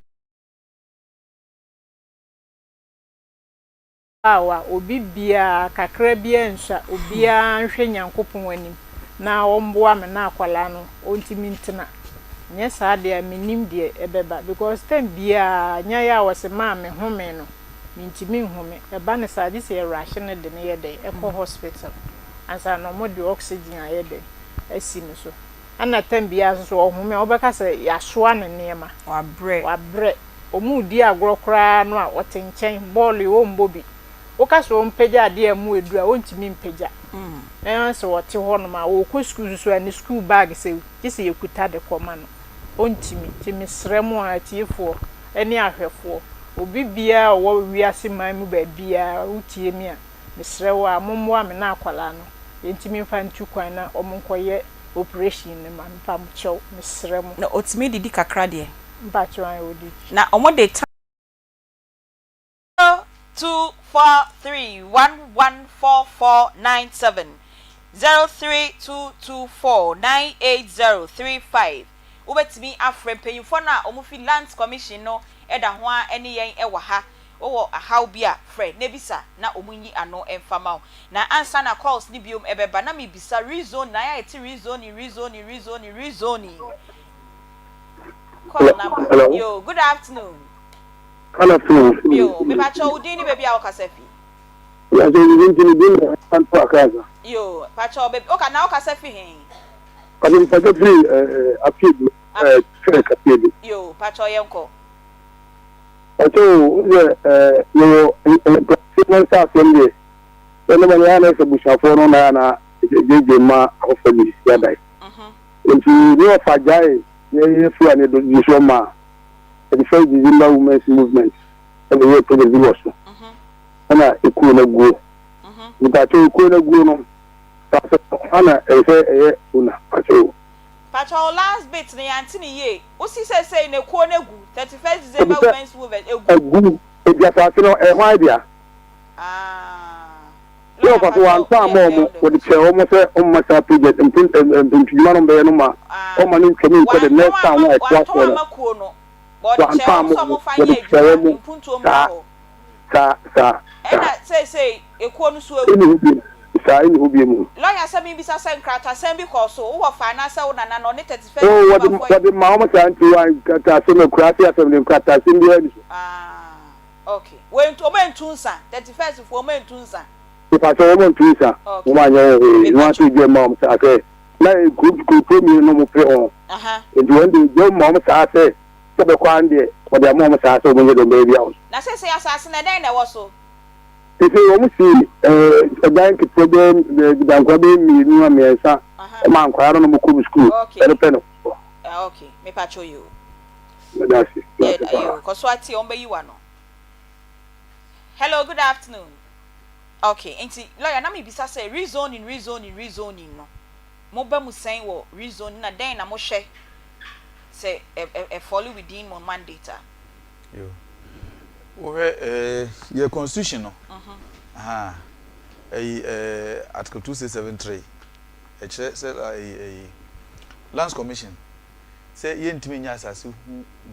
Aw a obi biaa kakra biaa nsua obiaa nhwɛ Nyankopɔn anim na ɔmboa me na akwadaa no ɔntimi ntena nyɛ saa deɛ a mennim deɛ ɛbɛba because time biaa nyaeɛ a ɔse maa me home no mentimi nhome ɛba no saa gye sɛ yɛ rushe no de no yɛ dɛn ɛkɔ hospital ansa na ɔmo de oxygen ayɛ dɛn asi no so ɛna time biaa nso so ɔhome a wobɛka sɛ yasoa ne nneɛma Wabrɛ. wabrɛ. Wɔredi agorɔ koraa no a, ɔte nkyɛn. Bɔɔlo yi, ɔmmɔ bi. Woka sɛ ɔmpagya adeɛ a ɛmu aduru a, ɔntumi mpagya. Na sɛ ɔte hɔnom a, ɔrekɔ sukuu nso a, ne sukuu baage sɛ gye sɛ yɛkuta de kɔma no. Ɔntumi. Nti mesrɛ mo ara, atiefoɔ ne ahwɛfoɔ, obi biara a ɔwɔ wiase man mu baabiara, wotie me a, mesrɛ wo ara, mommoa me na akwadaa no, yɛntumi mfa ntu kwan na wɔnkɔyɛ operation no ma me. Mpamokyɛw, mesrɛ mo. Na ɔtumi didi kakra deɛ. Mpakyɛw an odi. Na ɔmo de ta. 0243 114497 03224 98035 Wobɛtumi afrɛ mpanyinfoɔ no a wɔn fi Lands Commission no da ho ara ne yɛn wɔ ha. Wowɔ ahaw bi a, frɛ na bisa na wɔn nyi ano mfa ma wo. Na ansa na calls no biom ɛbɛba na mebisa rezoning na ayɛ a yɛte rezoning rezoning rezoning rezoning. Call number. Hello. Yo, good afternoon. Good afternoon. Yo, me pacho wo din ni baby a wokasa fi. Ya so ni din ni din na anto akasa. Yo, pacho baby, oka na wokasa fi hen. Pacho me pacho fi eh apiedu eh church apiedu. Yo, pacho yenko. Pacho wo eh yo eh no nsa asem de. Se no ma ya na se busuafo no na na jeje ma afofo ni ya dai. Nti ne ɔfa gyae yɛyɛ Fulani do di so ma the first December Women's Movement ɛna yɛ project bi wɔ so ɛna ekuo no aguo. Mpakyɛw ekuo no aguo no saase no hwan na ɛsɛ sɛ ɛyɛ owner mpakyɛw. Pakyɛw last bit no yɛante no yie. Wosi seesei no ekuo no agu, 31st December Ebisɛ Women's Movement egu. agu eti asaase no ɛyɛ hwan dea? Ah. Sɛ Lawyer ɔfa so pakyɛw wantɔ amma woyɛ wɔn, failed the wɔde question. kyɛɛ wɔn sɛ wɔmma saa project mpon mpontudwuma no wɔbɛyɛ no ma wɔmma no ntwam nkɔ the Wantɔn next town amma a ɛtoa wantɔn soɔ no. amma kuo no, but ɔde Wantɔ kyɛɛ wɔn amma sɛ wɔn, wɔmfa wɔde nyɛ kyɛɛ adwuma, wɔn mpuntuo mmra saa hɔ. saa saa saa. Ɛna seesei ekuo no so agu. Ɛnni hɔ bio. saa ɛnni hɔ bio mu. Lawyer sɛ mebisa sɛ nkratasɛm bi kɔɔ so, wo wɔfa anaasɛ wo nana no ɔne 31st Oh, wɔde December foɔ yi. wɔde ma wɔn saa nti wɔn nkratasɛm akuraase asɛm de nkratasɛm biara nni so. Ah okay, wɔntu wɔn antu nsa, 31st foɔ wɔn antu nsa. Mepakyɛw wɔn antu nsa, Okay, wɔn anyɛ ho hwee, na wɔn mepakyɛw. ase dwam ma wɔn saa sɛ na kuro kurokuo mmienu na wɔn pere ho, Aha. nti wɔn de dwam ma wɔn saa sɛ sɛ bɛkɔ ara deɛ wɔde ama wɔn saa sɛ wɔn nyɛ deɛ wɔn bɛyɛ biara wɔ so. Na seesei asase no ɛdɛn na ɛwɔ so? Seesei wɔn si ɛdan nketewa bɛyɛ dankora bɛyɛ mmienu a mmiɛnsa ma nkwadaa no na wɔn kɔ sukuu ɛno pɛ na ɛwɔ hɔ. Ah okay, mepakyɛw yoo. Meda ase, meda ase paa. Yoo, kɔ so atie, wɔn bɛyi w'ano. Hello, good afternoon. Okay, nti lawyer na mebisa sɛ rezoning rezoning rezoning no, mo ba mu sɛn wɔ rezoning na dɛn na mohwɛ sɛ ɛ ɛ ɛ fall within mo mandate a? Yo. Wohwɛ eh, yɛ constitution no, aha, ɛyi eh, article 2673, ɛkyerɛ sɛ ɛyi ɛyi Lands Commission sɛ yɛntumi nyɛ asase ho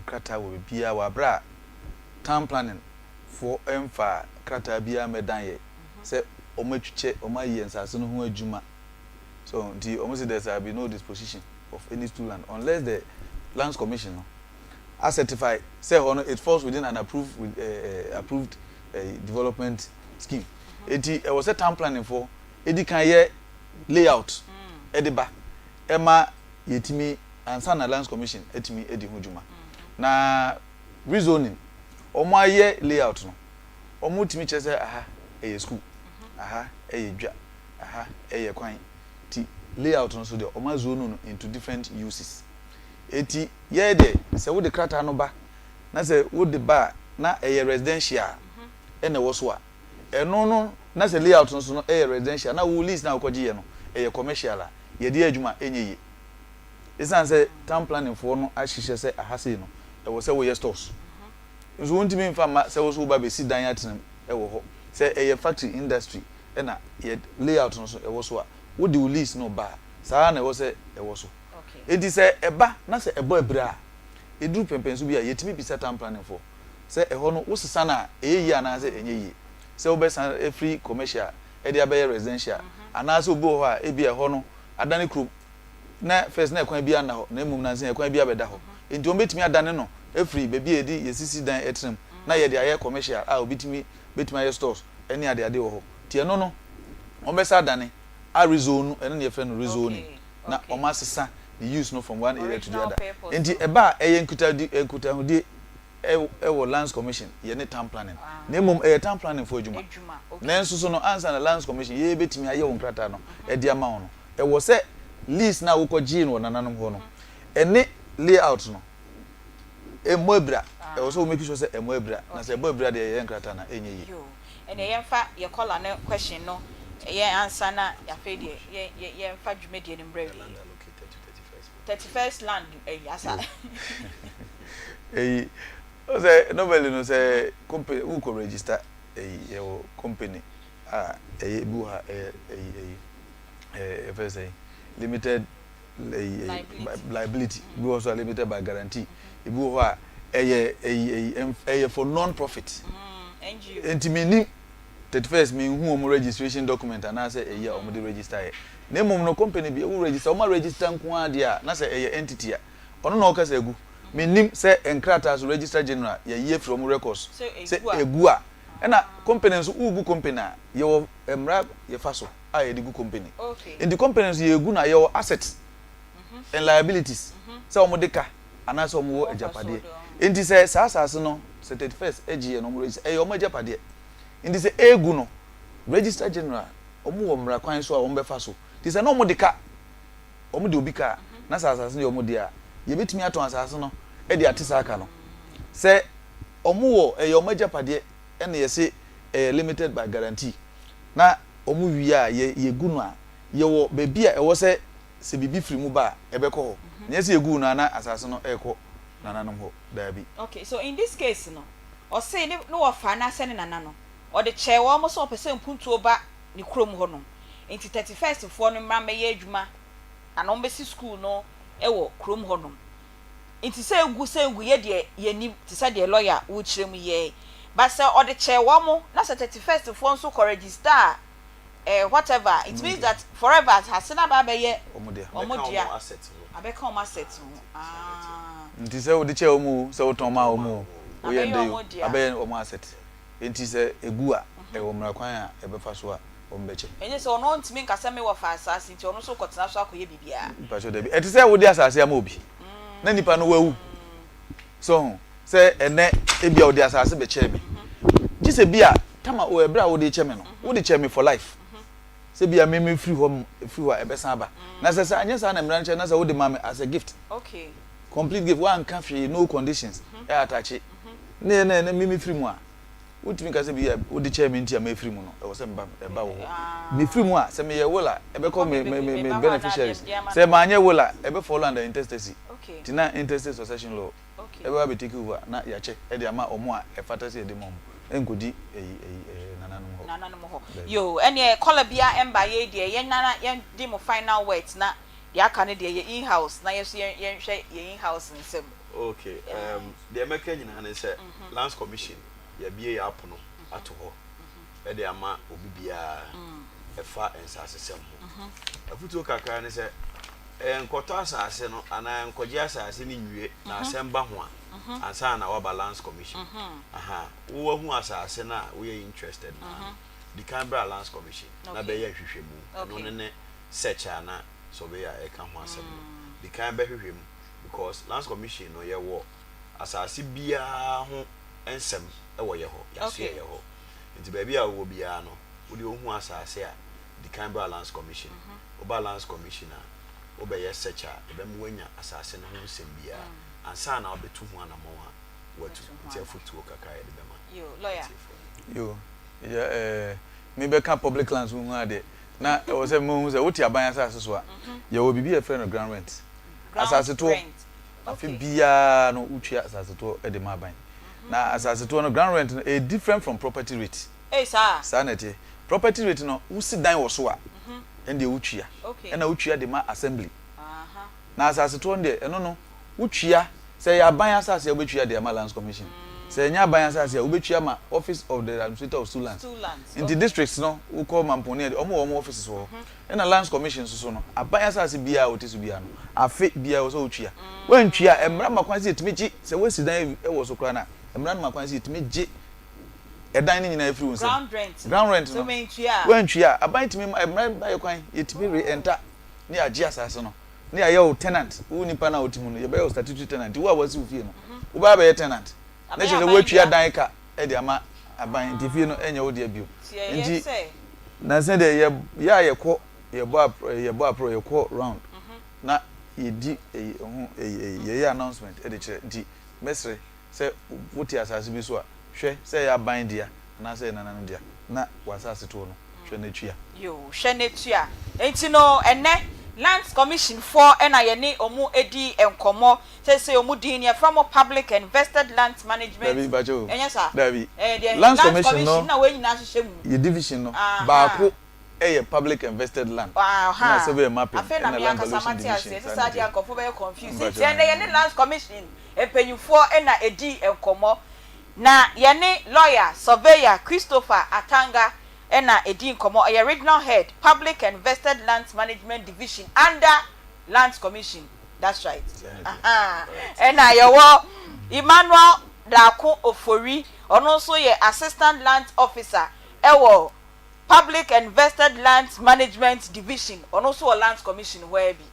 nkrataa wɔ baabiara wɔ abere a town planning foɔ mfaa krataa biara mmɛdan yɛ sɛ wɔn atwikyɛ wɔn ayɛ nsase no ho adwuma so nti wɔn se there shall be no disposition of any stool land unless the Lands Commission no a certify sɛ ɛhɔ no it falls within an approved with eh, approved eh, development scheme. Eti ɛwɔ sɛ town planning foɔ edi kan yɛ layout ɛde ba ɛma yɛtumi ansa na lands commission atumi adi ho dwuma. Na rezoning wɔn ayɛ layout no wɔn tumi kyerɛ sɛ aha ɛyɛ school, aha ɛyɛ dwa, aha ɛyɛ kwan ti layout no so deɛ wɔn azone no into different uses. Enti yɛɛ deɛ sɛ wode krataa no ba na sɛ wode ba a na ɛyɛ residential ɛna ɛwɔ so a, ɛno no na sɛ layout no so no ɛyɛ residential na wo lease no a wokɔgyeeɛ no ɛyɛ commercial a, yɛde yɛ adwuma a ɛnyɛ yie. Ɛsiane sɛ town planning foɔ no ahyehyɛ sɛ aha sei no ɛwɔ sɛ woyɛ stores nso wontumi mfa mma sɛ wo nso woba bɛsi dan atena mu ɛwɔ hɔ. Sɛ ɛyɛ factory industry ɛna yɛ layout no so ɛwɔ so a, wode wo lease no ba a, saa ara na ɛwɔ sɛ ɛwɔ so. Enti sɛ ɛba na sɛ ɛbɔ abira a, ɛduru pɛnpɛnso bi a, yɛtumi bisa town planning foɔ sɛ ɛhɔ no wosesa no a, ɛyɛ yie anaasɛ ɛnyɛ yie. Sɛ wobɛsan afiri commercial de abɛyɛ residential anaasɛ obi wɔ hɔ a ebia ɛhɔ no adane kurom na first na ɛkwan biara nna hɔ na mmom nansa yi ɛkwan bi abɛda hɔ. Enti wɔbɛtumi adane no afiri baabi a yɛde yɛsisi dan tena mu na yɛde ayɛ commercial a obi tumi bɛtumi ayɛ stores ne adeade wɔ hɔ. Nti ɛno no wɔbɛsan adane a rezone, ɛno na yɛfrɛ no rezoning. na wɔasesa ne use no from one area to the other. Nti ɛba a ɛyɛ nkitahodi nkitahodie ɛwɔ Lands Commission yɛ ne town planning. Na mmom ɛyɛ town planning foɔ adwuma. Nanso so no ansa na Lands Commission yɛ bɛtumi ayɛ wo nkrataa no ɛde ama wo no, ɛwɔ sɛ lease no a wokɔ gyee no wɔ nananom hɔ no ɛne layout no ɛmmɔ abira. Ɛwɔ sɛ wo make sure sɛ ɛmmɔ abira. Na sɛ ɛbɔ abira deɛ yɛyɛ nkrataa no a ɛnyɛ yie. Ɛneɛ yɛmfa yɛ caller no question no yɛ ansa na afei deɛ yɛ yɛ yɛmfa dwumadie no mbrɛ awieɛ. 31st land ɛyi asa. Eyi sɛ normally no sɛ company wokɔ register eyi yɛwɔ company a ɛyɛ ebi wɔ ha ɛyɛ ɛyi ɛyi ɛɛ yɛfrɛ sɛ limited ɛyi ɛyi liability ebi wɔ so a limited by guarantee ebi wɔ hɔ a ɛyɛ ɛyi ɛyi ɛyɛ for non profit nti mi nim 31st mi nhu wɔn registration document anaasɛ ɛyi a wɔn de register yɛ na mmom no company bi ewu register wɔn a register nko ara deɛ a na sɛ ɛyɛ entity a ɔno na ɔkasa egu mi nim sɛ nkrataa so registrar general yɛyi efiri wɔn records sɛ egu a ɛna company nso ugu company a yɛwɔ mmara yɛfa so. a yɛde gu company. Nti company nso yɛgu no a yɛwɔ assets and liabilities sɛ wɔn de ka anaasɛ wɔn wɔ agyapadeɛ. Nti sɛ saa asase no sɛ 31st gye yɛ na wɔn register ɛyɛ wɔn agyapadeɛ. Nti sɛ ɛregu no registrar general wɔn wɔ mmara kwan so a wɔn bɛfa so. Nti sɛ na wɔn de ka wɔn de obi ka a na sɛ asase no yɛ wɔn deɛ a yɛbɛtumi atɔn asase no de ate saa ka no. Sɛ wɔn wɔ ɛyɛ wɔn agyapadeɛ ɛna yɛse ɛyɛ limited by guarantee na wɔn wie a yɛ yɛgu no a, yɛwɔ baabi a ɛwɔ sɛ sɛ biribi firi mu ba a ɛbɛkɔ hɔ. Nyɛ sɛ yɛguu no a na asase no rekɔ nananom hɔ, daabi. Okay, so in this case no, ɔse ne ne wɔfa anaasɛ ne nana no, ɔde kyɛɛ wɔn sɛ ɔpɛ sɛ mpuntuo ba ne kurom hɔ nom, nti 31st foɔ no mmra mmɛyɛ adwuma anaa wɔmmɛsi school no wɔ kurom hɔ nom. Nti sɛ egu sɛ egu yɛ deɛ yɛnim te sɛ deɛ lawyer wokyerɛ mu yɛɛ but sɛ ɔde kyɛɛ wɔn na sɛ 31st foɔ nso kɔ register a eh, whatever it means that forever asase no aba abɛyɛ Wɔn dea. wɔn Abɛka dea wɔn asset ho. abɛka wɔn asset ho ah. Nti sɛ wode kyɛɛ wɔn o, sɛ wotɔn maa wɔn o, woyɛ Abɛyɛ ndɛ yi wɔn o, dea. abɛyɛ wɔn asset. Nti sɛ egu a, ɛwɔ mmara kwan a yɛbɛfa so a wɔbɛkyɛ. Ɛnyɛ sɛ ɔno ɔntumi nka sɛ me wɔfa asaase nti ɔno nso rekɔtena so akɔyɛ biribiara. Mpakyɛw dabi. Ɛte sɛ wode asase ama obi na nipa no wawu. So ho? Sɛ ɛnɛ ebia ɔde asase bɛkyɛɛ me. Gye sɛ bi a tama o ɛberɛ a wode rekyɛ me no, wode kyɛɛ me for life. Sɛ bi a me mefiri hɔ firi hɔ a ɛbɛsan aba. Na sɛ sɛ anyɛ saa na mmara no kyerɛ na sɛ wode ma me as a gift. Complete gift, woanka hwee, no conditions ɛ attache. Ne ɛnɛ ɛnɛ me mefiri mu a, Wotumi ka sɛ bi a wode kyɛɛ me nti a mefiri mu no, ɛwɔ sɛ meba ɛba wo hɔ. Mefiri mu a, sɛ meyɛ will a, ɛbɛkɔ me me me me beneficiaries. Sɛ manyɛ will a, ɛbɛ fall under intestacy. Nti na intestate succession law ɛbɛba abɛ take over na yɛakyɛ de ama wɔn a ɛfata sɛ yɛde ma wɔn. Ɛnkɔdi ɛyi ɛyi ɛɛ nananom hɔ. Nananom hɔ. Dabi. Yoo, ɛneɛ kɔla biara ɛmba yei deɛ yɛn nana yɛn di mo final words na deɛ aka no deɛ yɛ in house na yɛn nso yɛn yɛnhwɛ yɛn in house nsɛm. Ok um deɛ mɛka nyinaa ne sɛ Lands Commission yɛabue yɛn apono ato hɔ de ama obi biara ɛfa nsasesɛm ho. Afutuo kakra ne sɛ nkɔtɔ asase no anaa nkɔgye asase no nwie na asɛm ba ho a ansa na waba Lands Commission. Aha, wo wahu asase no a woyɛ interested no a, di kan bra Lands Commission na bɛyɛ nhwehwɛmu. Ɛno ne ne search a na surveyor ɛka ho asɛm no. Di kan bɛhwehwɛ mu. because lands commission no yɛwɔ asase biara ho nsɛm wɔ yɛ hɔ, yɛasoɛ yɛ hɔ. Nti baabi a wowɔ biara no, wode wohu asase a, di kan bra lands commission. Woba lands commission a, wobɛyɛ search a, yɛbɛma woanya asase no ho nsɛm biara ansa na wobɛtu ho anammɔn a woatu. Nti afotuo kakra a yɛde bɛma atiefoɔ no. Yo, yɛ eh, me bɛka public lands ho hu adeɛ, na ɛwɔ sɛ mehu sɛ wote aban asase so a, yɛwɔ biribi a yɛfrɛ no ground rent. Asasetoɔ, afe biara no wotua asasetoɔ de ma aban. Na asasetoɔ no, ground rent no, ɛyɛ different from property rate. Ei saa? Saa na ɛteɛ. Property rate no, wosi dan wɔ so a, ɛndeɛ wotua. Ɛna wotua de ma assembly. Na asasetoɔ no deɛ, ɛno no, wotua, sɛ ɛyɛ aban asase a, wobɛtua de ama Lands Commission. Sɛ ɛnyɛ aban asase a, wobɛtua ma Office of the Administrator of Stool Lands. Nti districts no, wokɔ Mampong ne ade, wɔn wɔ wɔn offices wɔ hɔ. Ɛna Lands Commission nso so no, aban asase biara a wote so biara no, afe biara ɛwɔ sɛ wotua. Woantua a, mmara ma kwan sɛ yɛtumi gye, sɛ woasi dan wɔ so koraa no a, mmara no ma kwan sɛ yɛtumi gye ɛdan no nyinaa firi wo nsam. Ground rent no, Ground rent sɛ no, woantua a. woantua a, aban tumi ma, mmara ma yɛ kwan, yɛtumi re-enter na yɛagye asase no, na yɛayɛ wo tenant, wo nipa no a wote mu no, yɛbɛyɛ wo statutory tenant, nti wo a woasi wo fie no, wobɛba abɛyɛ tenant, na Abɛyɛ kyerɛ sɛ aban woatua dea. dan ka de ama aban, nti fie no ɛnyɛ wo dea bio. Nti ɛyɛ Nti sɛ. Nansa deɛ yɛ yɛ a yɛkɔ yɛbɔ aprɔ yɛbɔ aprɔ yɛkɔ round na yɛdi ɛyi ho ɛyi ɛyi yɛyɛ announcement ɛde kyerɛ nti mɛsrɛ sɛ wote asaase bi so a hwɛ sɛ ɛyɛ aban dea anaasɛ ɛyɛ nananom dea na w'asaase toɔ no hwɛ na tua. Yoo hwɛ na tua. Nti no ɛnɛ Lands Commission foɔ na yɛne wɔn di nkɔmmɔ Seesei wɔn din no yɛfrɛ wɔn Public and Vested Lands Management Dabi mpakyɛ o. Ɛnyɛ saa? Dabi. Ɛyɛ deɛ Lands Lands Commission Commission no na wei nyinaa hyehyɛ mu. Yɛ division no Ahaa. baako yɛ Public and Vested Land Ahaa. ɛna Survey and Mapping Afei na ɛna me Land ankasa Valuation mate Division aseɛ. Ɛte saa saa na deɛ ɛteɛ. a nkurɔfoɔ bɛyɛ confused. Mpakyɛ Nti ɛnnɛ yɛne Lands Commission mpanyinfoɔ na ɛdii nkɔmmɔ. Na yɛne lawyer, surveyor Christopher Atanga na ɛdii nkɔmmɔ. Ɔyɛ Regional Head, Public and Vested Lands Management Division under Lands Commission. That's right. Ahaa. Ɛna yɛwɔ Emmanuel Darko Ofori, ɔno nso yɛ Assistant Lands Officer ɛwɔ Public and Vested Lands Management Division, ɔno nso wɔ Lands Commission hɔ ara bi.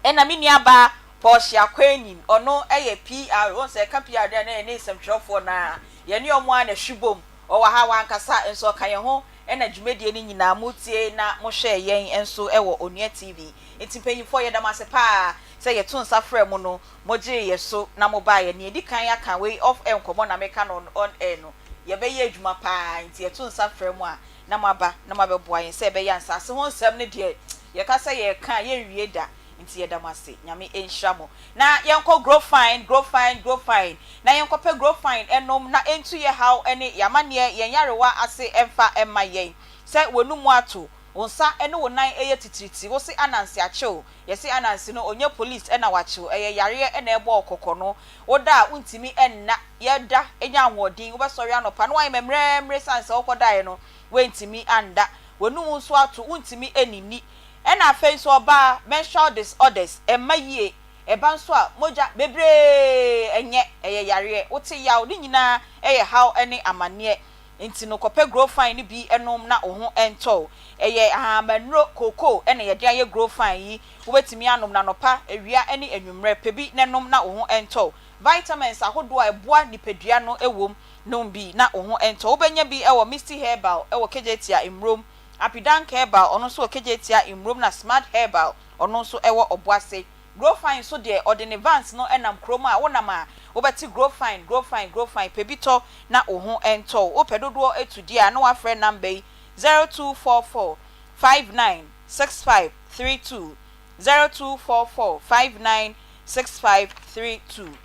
Ɛna me nuabaa Portia Kwanin, ɔno yɛ PR, wohu sɛ yɛka PR deɛ a na yɛne nsɛmtwerɛfoɔ no ara, yɛne wɔn ara na ɛhwe bom. Ɔwɔ ha, wankasa nso ɔka yɛn ho ɛna dwumadie no nyinaa motie na mohwɛɛ yɛn nso wɔ Onua TV. Nti mpanyinfoɔ yɛda mo ase paa sɛ yɛto nsa frɛɛ mo no mogyee yɛ so na mo baeɛ. Nea ɛdi kan aka wei off air nkɔmmɔ na meka no on air no yɛbɛyɛ adwuma paa nti yɛto nsa frɛ mo a na moaba na moabɛboa yɛn sɛ ɛbɛyɛ a nsaase ho nsɛm no deɛ yɛka sɛ yɛreka a yɛnwie da nti yɛda mo ase. Nyame nhyira mo. Na yɛnkɔ Grow Fine, Grow Fine, Grow Fine na yɛnkɔpɛ Grow Fine nnom na ɛntu yɛ haw ne yɛn amaneɛ, yɛn nyarewa ase mfa mma yɛn. Sɛ w'anum ato, Wo nsa ne wo nan yɛ titiriti wo se Ananse akye wo yɛse Ananse no ɔnyɛ police na wakye wo ɛyɛ yareɛ na ɛbɔ wo kɔkɔ no wo da a wontumi nna yɛ da nya ahoɔden wobɛsɔre anɔpa na wayɛ mɛmrɛmre sane sɛ wokɔ daeɛ no woantumi anda. W'anum nso ato, wontumi nni. Ɛna afei nso ɔbaa, menstrual disorders, ɛmma yie. Ɛba nso a, mogya bebree, ɛnyɛ, ɛyɛ yareɛ. Wote yaw, ne nyinaa yɛ haw ne amanneɛ. Nti no kɔpɛ Growfine no bi nom na wo ho ntɔ wo. Ɛyɛ ahahamannuro, kookoo, na yɛde ayɛ Growfine yi. Wobɛtumi anom no anɔpa, awia ne anwummerɛ. Pɛ bi na nom na wo ho ntɔ wo. Vitamins ahodoɔ a ɛboa nipadua no wɔ mu. Nom bi na wo ho ntɔ wo. Wobɛnya bi wɔ Misty Herbal wɔ Kejetia, Mmrom, Apidank Herbal, ɔno nso wɔ Kejetia, Mmrom na Smart Herbal, ɔno nso wɔ Ɔboase. Growfine nso deɛ, ɔde ne vans no nam kurom a wonam a, wobɛte Growfine, Growfine, Growfine. Pɛ bi tɔ na wo ho ntɔ wo. Wopɛ dodoɔ tu deɛ a, na woafrɛ number yi, 0244 59 65 32, 0244 59 65 32.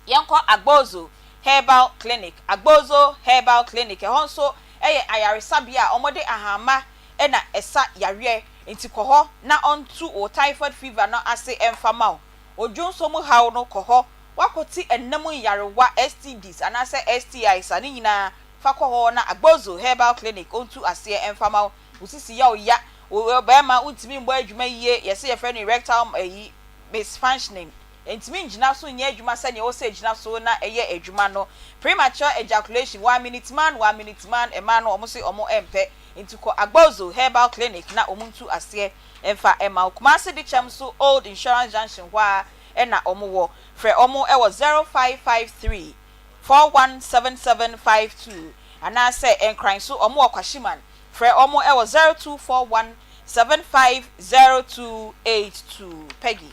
Yɛnkɔ Agbozo Herbal Clinic, Agbozo Herbal Clinic, ɛhɔ nso yɛ ayaresabea a wɔde ahamma na ɛsa yareɛ, nti kɔ hɔ na ɔntu wo typhoid fever no ase mfa ma wo. Wo dwonsɔ mu haw no, kɔ hɔ. Woakɔte ɛnna mu nyarewa, STDs anaasɛ STIs a, ne nyinaa fa kɔ hɔ na Agbozo Herbal Clinic ɔntu aseɛ mfa ma wo. Wo sisi yɛ wo ya, wo barima wontumi mmɔ adwuma yie, yɛse yɛfrɛ no erectile ayi, misfunctioning, Entumi ngyina so nyɛ adwuma sɛnea ɛwɔ sɛ egyina so na ɛyɛ adwuma no. Premature ejaculation, one minute man, one minute man, mmaa no wɔn se wɔn mpɛ. Nti kɔ Agbozo Herbal Clinic na wɔn ntu aseɛ mfa mma wo. Kumasi Dikyɛm nso Old Insurance Junction hɔ ara na wɔn wɔ. Frɛ wɔn wɔ 0553 417752 anaasɛ Nkran nso wɔn wɔ Kwashiman. Frɛ wɔn wɔ 0241 750282. Peggy.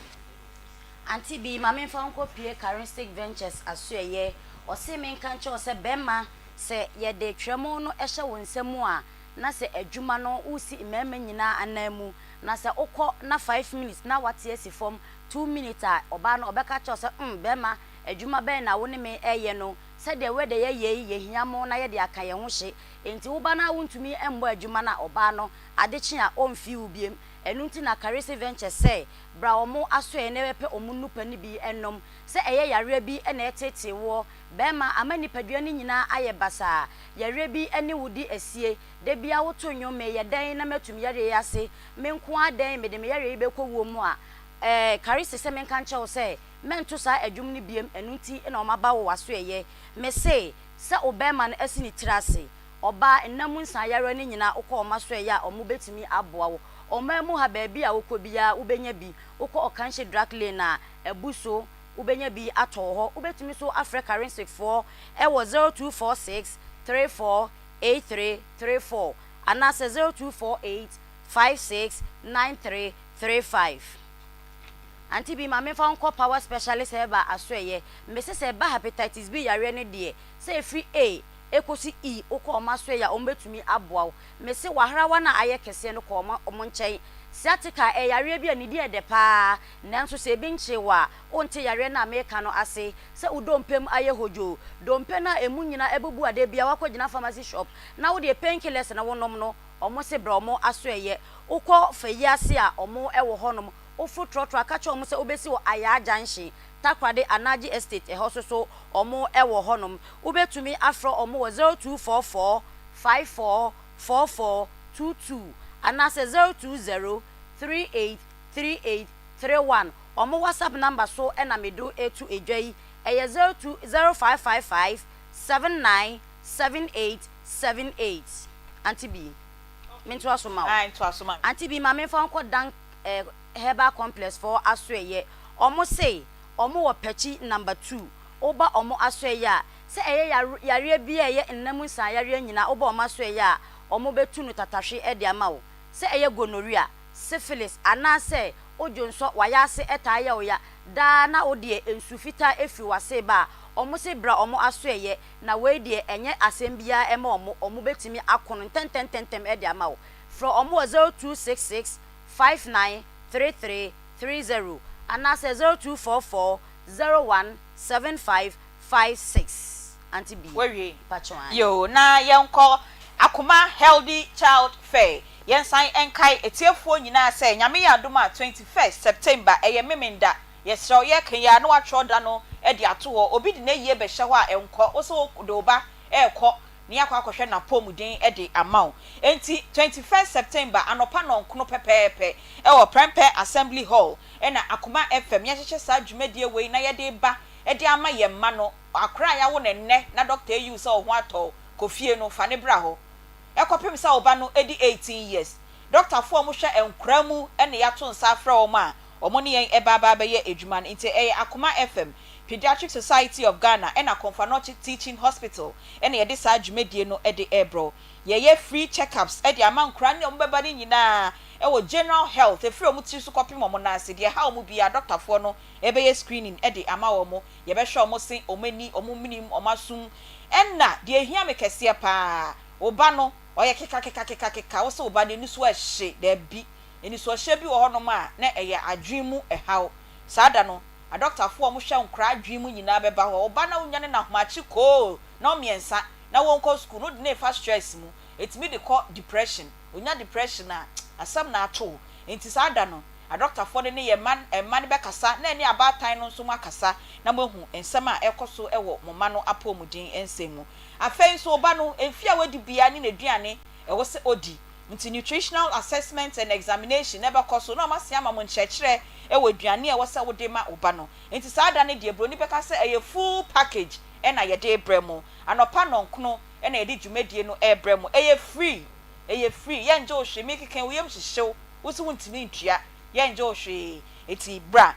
Auntie bi, ma memfa wo nkɔ pue Charistic Ventures asoɛeɛ. Ɔse menka nkyerɛ wo sɛ bɛrima, sɛ yɛde twerɛmo no hyɛ wo nsa mu a, na sɛ adwuma no wosi mmarima nyinaa anan mu, na sɛ wokɔ na five minutes na wate asi fam, two minutes a, ɔbaa no ɔbɛka akyerɛ wo sɛ umm bɛrima, adwuma bɛn na wo ne me reyɛ no, sɛdeɛ wɛda yɛyɛ yi, yɛhia mo na yɛde aka yɛn ho hye. Enti woba na wontumi mmɔ adwuma no a, ɔbaa no, ade kye a, ɔmfii wo biom. Ɛno nti na Charistic Ventures sɛ Bra wɔn asoɛe na bɛpɛ wɔn nnupa no bi nnom. Sɛ ɛyɛ yareɛ bi na ɛreteetee woɔ, barima, ama nipadua no nyinaa ayɛ basaa, yareɛ bi ne wo di asie, da biara woto nnwom, Meyɛ dɛn na matumi yareɛ yi ase? Me nko ara dɛn? Mede me yareɛ yi bɛkɔ wuo mu a? Ɛɛ, Karisi sɛ menka nkyerɛ wo sɛ, mɛnto saa adwom no biom, ɛno nti na wɔaba wo w'asoɛeɛ. Mese, sɛ wo barima no asi ne tiri ase, ɔbaa, nna mu nsa yareɛ no nyinaa wokɔ wɔn asoɛeɛ a, wɔbɛtumi aboa wo. Ɔman mu ha baabi a wokɔ biara wobɛnya bi. Wokɔ Ɔkanhye Drug Lane a, abu so, wobɛnya bi atɔ wɔ hɔ. Wobɛtumi nso afrɛ Karensic foɔ wɔ 0246 34 83 34 anaasɛ 0248 56 93 35. Auntie bi, ma memfa wo nkɔ Power Specialist Herbal asoɛeɛ. Mese sɛ ɛba Hepatitis B yareɛ no deɛ, sɛ ɛfiri A ɛkɔsi E, wokɔ wɔn asoɛeɛ a, wɔbɛtumi aboa wo. Mese w'ahrawa no a ayɛ kɛseɛ no kɔ wɔn nkyɛn. Sciatica ɛyɛ yareɛ bi a ne din yɛ dɛ pa ara, nanso sɛ ebi nkyee wo a, wonte yareɛ no a mereka no ase. Sɛ wo dompe mu ayɛ hodwoo, dompe no a ɛmu nyinaa abubu a da biara woakɔgyina pharmacy shop na wodeɛ pain killers na wonom no, wɔn se brɛ wɔn asoɛeɛ. Wokɔ Fayiase a wɔn wɔ hɔnom, woforo trɔtrɔ a ka kyerɛ wɔn sɛ wobɛsi wɔ Ayaa Junction, Takoradi Anagye Estate ɛhɔ nso so wɔn wɔ hɔnom. Wobɛtumi afrɛ wɔn wɔ 0244 54 44 22 anaasɛ 020 38 38 31. Wɔn WhatsApp number so na mede reto dwa yi, ɛyɛ 02 0555 79 78 78. Auntie B, mentoa so ma wo? Ae, toa so ma me. Auntie B, ma memfa wo nkɔ Dank eh, Herbal Complex foɔ asoɛeɛ. Wɔn se wɔn wɔ Pɛkyi number two. Woba wɔn asoɛeɛ a, Sɛ ɛyɛ yare yareɛ bi a ɛyɛ nna mu nsaa yareɛ nyinaa wobɔ wɔn asoɛeɛ a, wɔbɛtu no tatahwe de ama wo. Sɛ ɛyɛ gonorrhea, syphilis, anaasɛ wo dwonsɔ, w'ayaase taa yɛ wo ya daa na wo deɛ nsu fitaa firi w'ase reba a, wɔse bra wɔn asoɛeɛ na wei deɛ ɛnyɛ asɛm biara ɛma wɔn, wɔbɛtumi ako no ntɛntɛntɛntɛm de ama wo. Frɛ wɔn wɔ 0266 59 33 30 anaasɛ 0244 01 75 56 auntie B Wawie? mpakyɛw ae. Yoo, na yɛnkɔ Akoma Healthy Child Fair. Yɛnsan nkae atiefoɔ nyinaa sɛ Nyame yɛ adom a 21st September ɛyɛ Memenda. Yɛsrɛ wo yɛreka yi ara na woatwerɛ da no de ato hɔ. Obi de n'ayie bɛhyɛ hɔ a ɛnkɔ. Wo sɛ wode wo ba rekɔ. na yɛakɔ akɔhwɛ n'apɔmuden de ama wo. Enti 21st September anɔpa nnɔnkono pɛpɛɛpɛ wɔ Prempeh Assembly Hall na Akoma FM yɛahyehyɛ saa dwumadie wei na yɛde reba de ama yɛn mma no. Akora a yɛawo no ɛnnɛ na dɔkta ayi wo sɛ wo ho atɔ wo, kɔ fie no, fa no bra hɔ kɔpem sɛ wo ba no di 18 years. Dɔktafoɔ a wɔhwɛ nkwadaa mu na yɛato nsa afrɛ wɔn a wɔne yɛn reba aba abɛyɛ adwuma no. Nti ɛyɛ Akoma FM, Pediatric Society of Ghana ɛna Komfo Anokye Teaching Hospital ɛna yɛde saa dwumadie no de rebrɛ wo. Yɛyɛ free check-ups de ama nkwadaa ne wɔn bɛba no nyinaa wɔ general health, ɛfiri wɔn tiri so kɔpem wɔn nan ase. Deɛ ɛha wɔn biara, dɔktafoɔ no bɛyɛ screening de ama wɔn. Yɛbɛhwɛ wɔn se, wɔn ani, wɔn menem, wɔn asom. Ɛna deɛ ɛhia me kɛseɛ pa ara, wo ba no, ɔyɛ kekakekakekakeka, wo se wo ba no ani so ɛhye, daabi. Anisoɔhyɛ bi wɔ hɔnom a na ɛyɛ adwene mu haw. Saa da no, adɔktafoɔ a wɔhwɛ nkwadaa adwene mu nyinaa bɛba hɔ. Wo ba no a wonya no n'ahomakye koo nnɔnmiɛnsa na wɔnkɔ sukuu no, wode no refa stress mu. Ɛtumi de kɔ depression. Ɔnya depression a, asɛm na ato wo. Enti saa da no, adɔktafoɔ no ne yɛn mma mma no bɛkasa na ɛne abaatan no nso moakasa na moahu nsɛm a ɛrekɔ so wɔ mo mma no apɔwmuden nsɛm mu. Afei nso, wo ba no, mfeɛ a wadi biara ne n'aduane ɛwɔ sɛ ɔdi. Nti nutritional assessment and examination na ɛbɛkɔ so na wɔasan ama mo nkyerɛkyerɛ wɔ aduane a ɛwɔ sɛ wode ma wo ba no. Nti saa da no deɛ broni bɛka sɛ ɛyɛ full package na yɛde rebrɛ mo. Anɔpa nnɔnkono na yɛde dwumadie no rebrɛ mo. Ɛyɛ free, ɛyɛ free, yɛngye wo hwee, mekeka yi wo yam hyehye wo, wo se wontumi ntua, yɛngye wo hwee. Nti bra.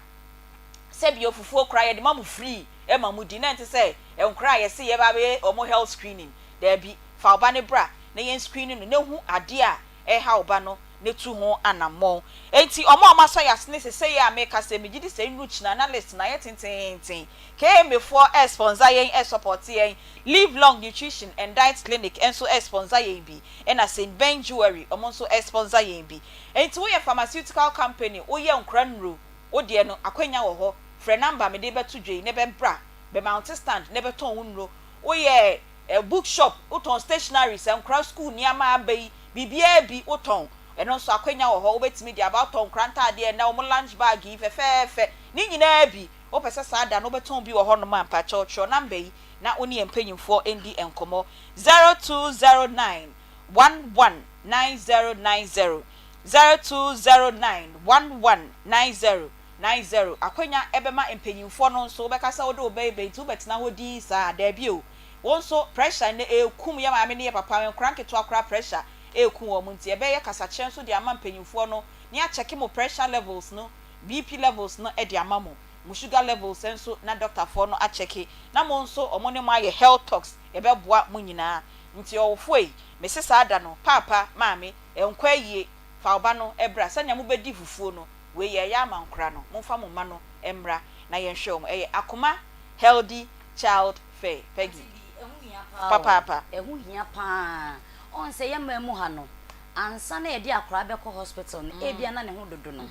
Sɛbio fufuo koraa yɛde ma mo free ma modi na ɛnte sɛ nkoraa a yɛse yɛba abɛyɛ wɔn health screening. Daabi, fa wo ba no bra na yɛn screen no na hu adeɛ a ɛreha wo ba no na tu ho anammɔn. Enti wɔn a wɔasɔ yɛn asene sesei a merekasa yi, megye di sɛ nnuru kyina na list no ayɛ tenteenten. KMA foɔ ɛresponsor yɛn, ɛresupporte yɛn, Live Long Nutrition and Diet Clinic nso ɛresponsor yɛn bi, ɛna Saint Ben Jewelry wɔn nso ɛresponsor yɛn bi. Enti woyɛ pharmaceutical company, woyɛ nkora nnuro, wo deɛ no akwanya wɔ hɔ, frɛ number a mede rebɛto dwa yi na bɛbra, bɛmounte stand na bɛtɔn wo nnuro. Woyɛ book shop, wotɔn stationaries, nkora sukuu nneɛma aba yi, biribiara bi wotɔn. Ɛno nso akwanya wɔ hɔ, wobɛtumi de aba. Wotɔn nkora ntaadeɛ ɛnnɛ, wɔn lunch bag yi fɛfɛɛfɛ, ne nyinaa bi. Wopɛ sɛ saa da no wobɛtɔn bi wɔ hɔnom a, mpakyɛw twerɛ number yi na wo ne yɛn mpanyimfoɔ ndi nkɔmmɔ, 0209 11 9090, 0209 11 90 90. Akwanya bɛma mpanyimfoɔ no nso, wobɛka sɛ wode wo ba reba yi nti wobɛtena hɔ dinn saa? Daabi o. Wo nso pressure nnɛ ɛrekum yɛn maame ne yɛn papa, nkwadaa nketewa koraa pressure reku wɔn nti ɛbɛyɛ kasakyerɛ nso de ama mpanyimfoɔ no na yɛakyɛke mo pressure levels no, BP levels no de ama mo, mo sugar levels nso na dɔktafoɔ no akyɛke na mo nso wɔn ne mo ayɛ health talks, ɛbɛboa mo nyinaa. Nti ɔwofoɔ ei, mese saa da no, paapa, maame, ɛnkɔ ayie, fa wo ba no bra sɛnea mobɛdi fufuo no, wei yɛreyɛ ama nkwadaa no, momfa mo mma no mmra na yɛnhwɛ wɔn. Ɛyɛ Akoma Healthy Child Fair, Peggy. Ante bi, ɛho hia paa o. Papaapa. Ɛho hia paa. Ɔn sɛ yɛn man mu ha no, ansa na yɛde akwadaa bɛkɔ hospital no, ebia na ne ho dodo no.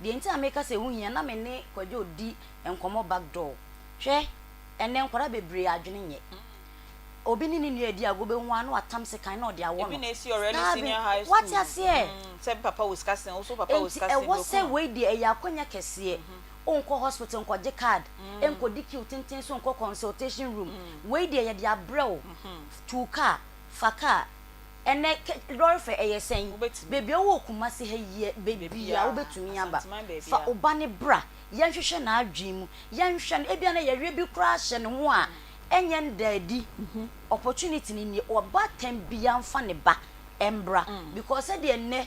Deɛ nti a meka sɛ ɛho hia, na me ne Kwadwo redi nkɔmmɔ back door. Hwɛ, ɛnnɛ nkwadaa bebree adwene nyɛ. Obi ne ne nua redi agorɔ, wobɛhu ara na watam sekan na ɔde awɔ Ebi no. na esi Ɔrɛli Daabi, Senior High wate School no. aseɛ? Sɛ me papa wɔ sika sen wo, so wo papa wɔ Enti sika sen ɛwɔ me, oku sɛ no. wei deɛ ɛyɛ akwanya kɛseɛ. Wonkɔ hospital nkɔgye card, nkɔdi queue tenten so nkɔ consultation room. Wei deɛ yɛde abrɛ wo. Tu car, fa car. Ɛnnɛ kɛ lɔre fɛ ɛyɛ sɛn? Wobɛtumi. Baabi a wowɔ Kumasi ha yi ɛ, baabi a Baabiara, wobɛtumi aba. Asanteman Fa baabiara. wo ba no bra, yɛnhwehwɛ n'adwene mu, yɛnhwɛ no. Ebia na yareɛ bi koraa hyɛ ne ho a ɛnyɛ ndaadi. Opportunity no nie, ɔbaatan biara mfa ne ba mbra because sɛdeɛ nnɛ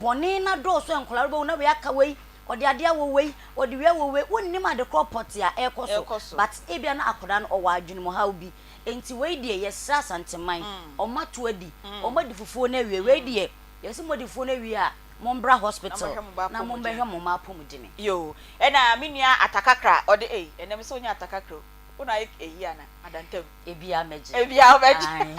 bɔne no adɔɔso a nkwadaa no bɛhu na wei aka wei, ɔde adeɛ awɔ wei, ɔde wei awɔ wei, wonnim ade korɔ pɔtee a ɛrekɔ so but ebia na akwadaa no ɔwɔ adwenemuhaw bi. Nti wei deɛ yɛsrɛ Asanteman, wɔn ato adi, wɔn adi fufuo no awie, wei deɛ yɛse moadi fufuo no awie a mombra hospital na mombɛhwɛ mo mma apɔmudene. Yoo ɛna me nua Atakakra ɔde ei ɛnɛ me sɛ wonya Atakakra o wo na ayɛ eyi ana adantam. Ebia mɛgye. Ebia wobɛgye. Ae.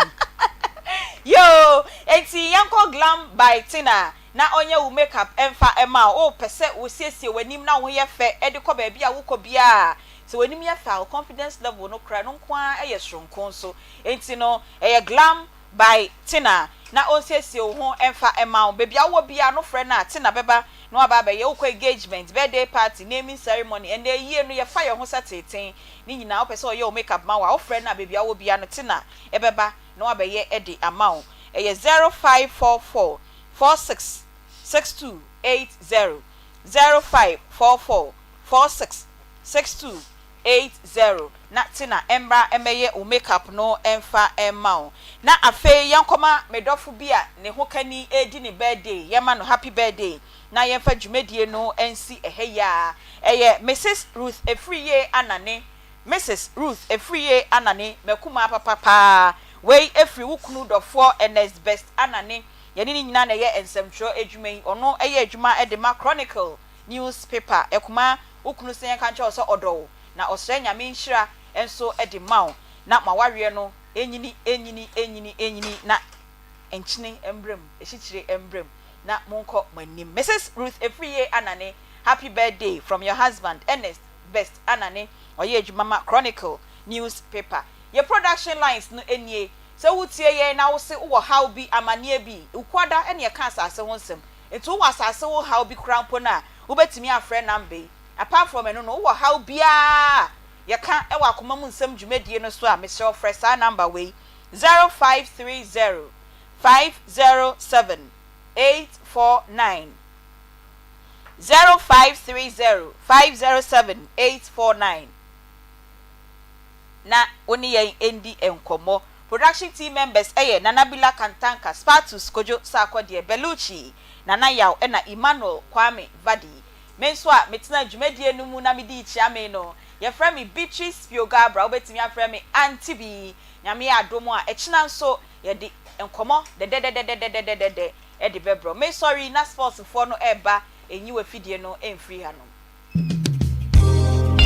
Yoo enti yɛnkɔ Glam by Tina na ɔnyɛ wo make up mfa mma wo. Wopɛ sɛ wosiesie w'anim na wo ho yɛ fɛ de kɔ baabi a wokɔ biara a, sɛ w'anim yɛ fɛ a wo confidence level no koraa ɛno nko ara yɛ soronko nso. Enti no ɛyɛ Glam by Tina na ɔnsiesie wo ho mfa mma wo. Baabi a wowɔ biara no frɛ no a Tina bɛba na waba abɛyɛ. Wokɔ engagement, birthday party, naming ceremony, ɛnnɛ ayie no yɛfa yɛn ho sɛ teeten ne nyinaa wopɛ sɛ ɔyɛ wo makeup ma wo a, wofrɛ no a baabi a wowɔ biara no Tina bɛba na wabɛyɛ de ama wo. Ɛyɛ 0544 46 6280, 0544 46 6280 na Tina mmra mmɛyɛ wo makeup no mfa mma wo. Na afei yɛnkɔma me dɔfo bi a ne ho kani redi ne birthday, yɛma no happy birthday na yɛmfa dwumadie no nsi ɛha yi ara. Ɛyɛ Misis Ruth Afriyie Anane, Misis Ruth Afriyie Anane, m'akumaa papa paa. Wei firi wo kunu dɔfoɔ Ernest Best Anane. Yɛne no nyinaa na ɛyɛ nsɛmtwerɛ adwuma yi. Ɔno yɛ adwuma de ma Chronicle Newspaper. Akumaa, wo kunu sɛ yɛnka nkyerɛ wo sɛ ɔdɔ wo, na ɔsrɛ Nyame nhyira nso de ma wo, na mo awareɛ no nyini, nyini, nyini, nyini, na nkyene mbra mu, asikyire mbra mu, na monkɔ mo anim. Misis Ruth Afriyie Anane, happy birthday from your husband Ernest Best Anane, ɔyɛ adwuma ma Chronicle Newspaper. Yɛ production lines no nie, sɛ wotie yɛn na wose wowɔ haw bi, amaneɛ bi, Wukuada ne yɛka asase ho nsɛm, nti wowɔ asase ho haw bi koraa mpo no a, wobɛtumi afrɛ number yi. Apart from ɛno no, wowɔ haw biara a yɛka wɔ akoma mu nsɛm dwumadie no so a, mesrɛ wo frɛ saa number wei, 0530 507 849, 0530 507 849. Na wo ne yɛn ndi nkɔmmɔ. Production team members yɛ Nana Bila Kantanka, Spartus Kojo Sarkodie, Bellucci, Nana Yaw ɛna Emmanuel Kwame Vadi. Me nso a metenaa dwumadie no mu na medii kyeame no, yɛfrɛ me Beatrice Spio-Garbrah, wobɛtumi afrɛ me Auntie Bi. Nyame yɛ adom a, ɛkyena nso yɛde nkɔmmɔ dɛdɛdɛdɛdɛdɛdɛdɛ de bɛbrɛ wo. Mesɔre yi na sports foɔ no reba, nyi w'afidie no mfiri hanom.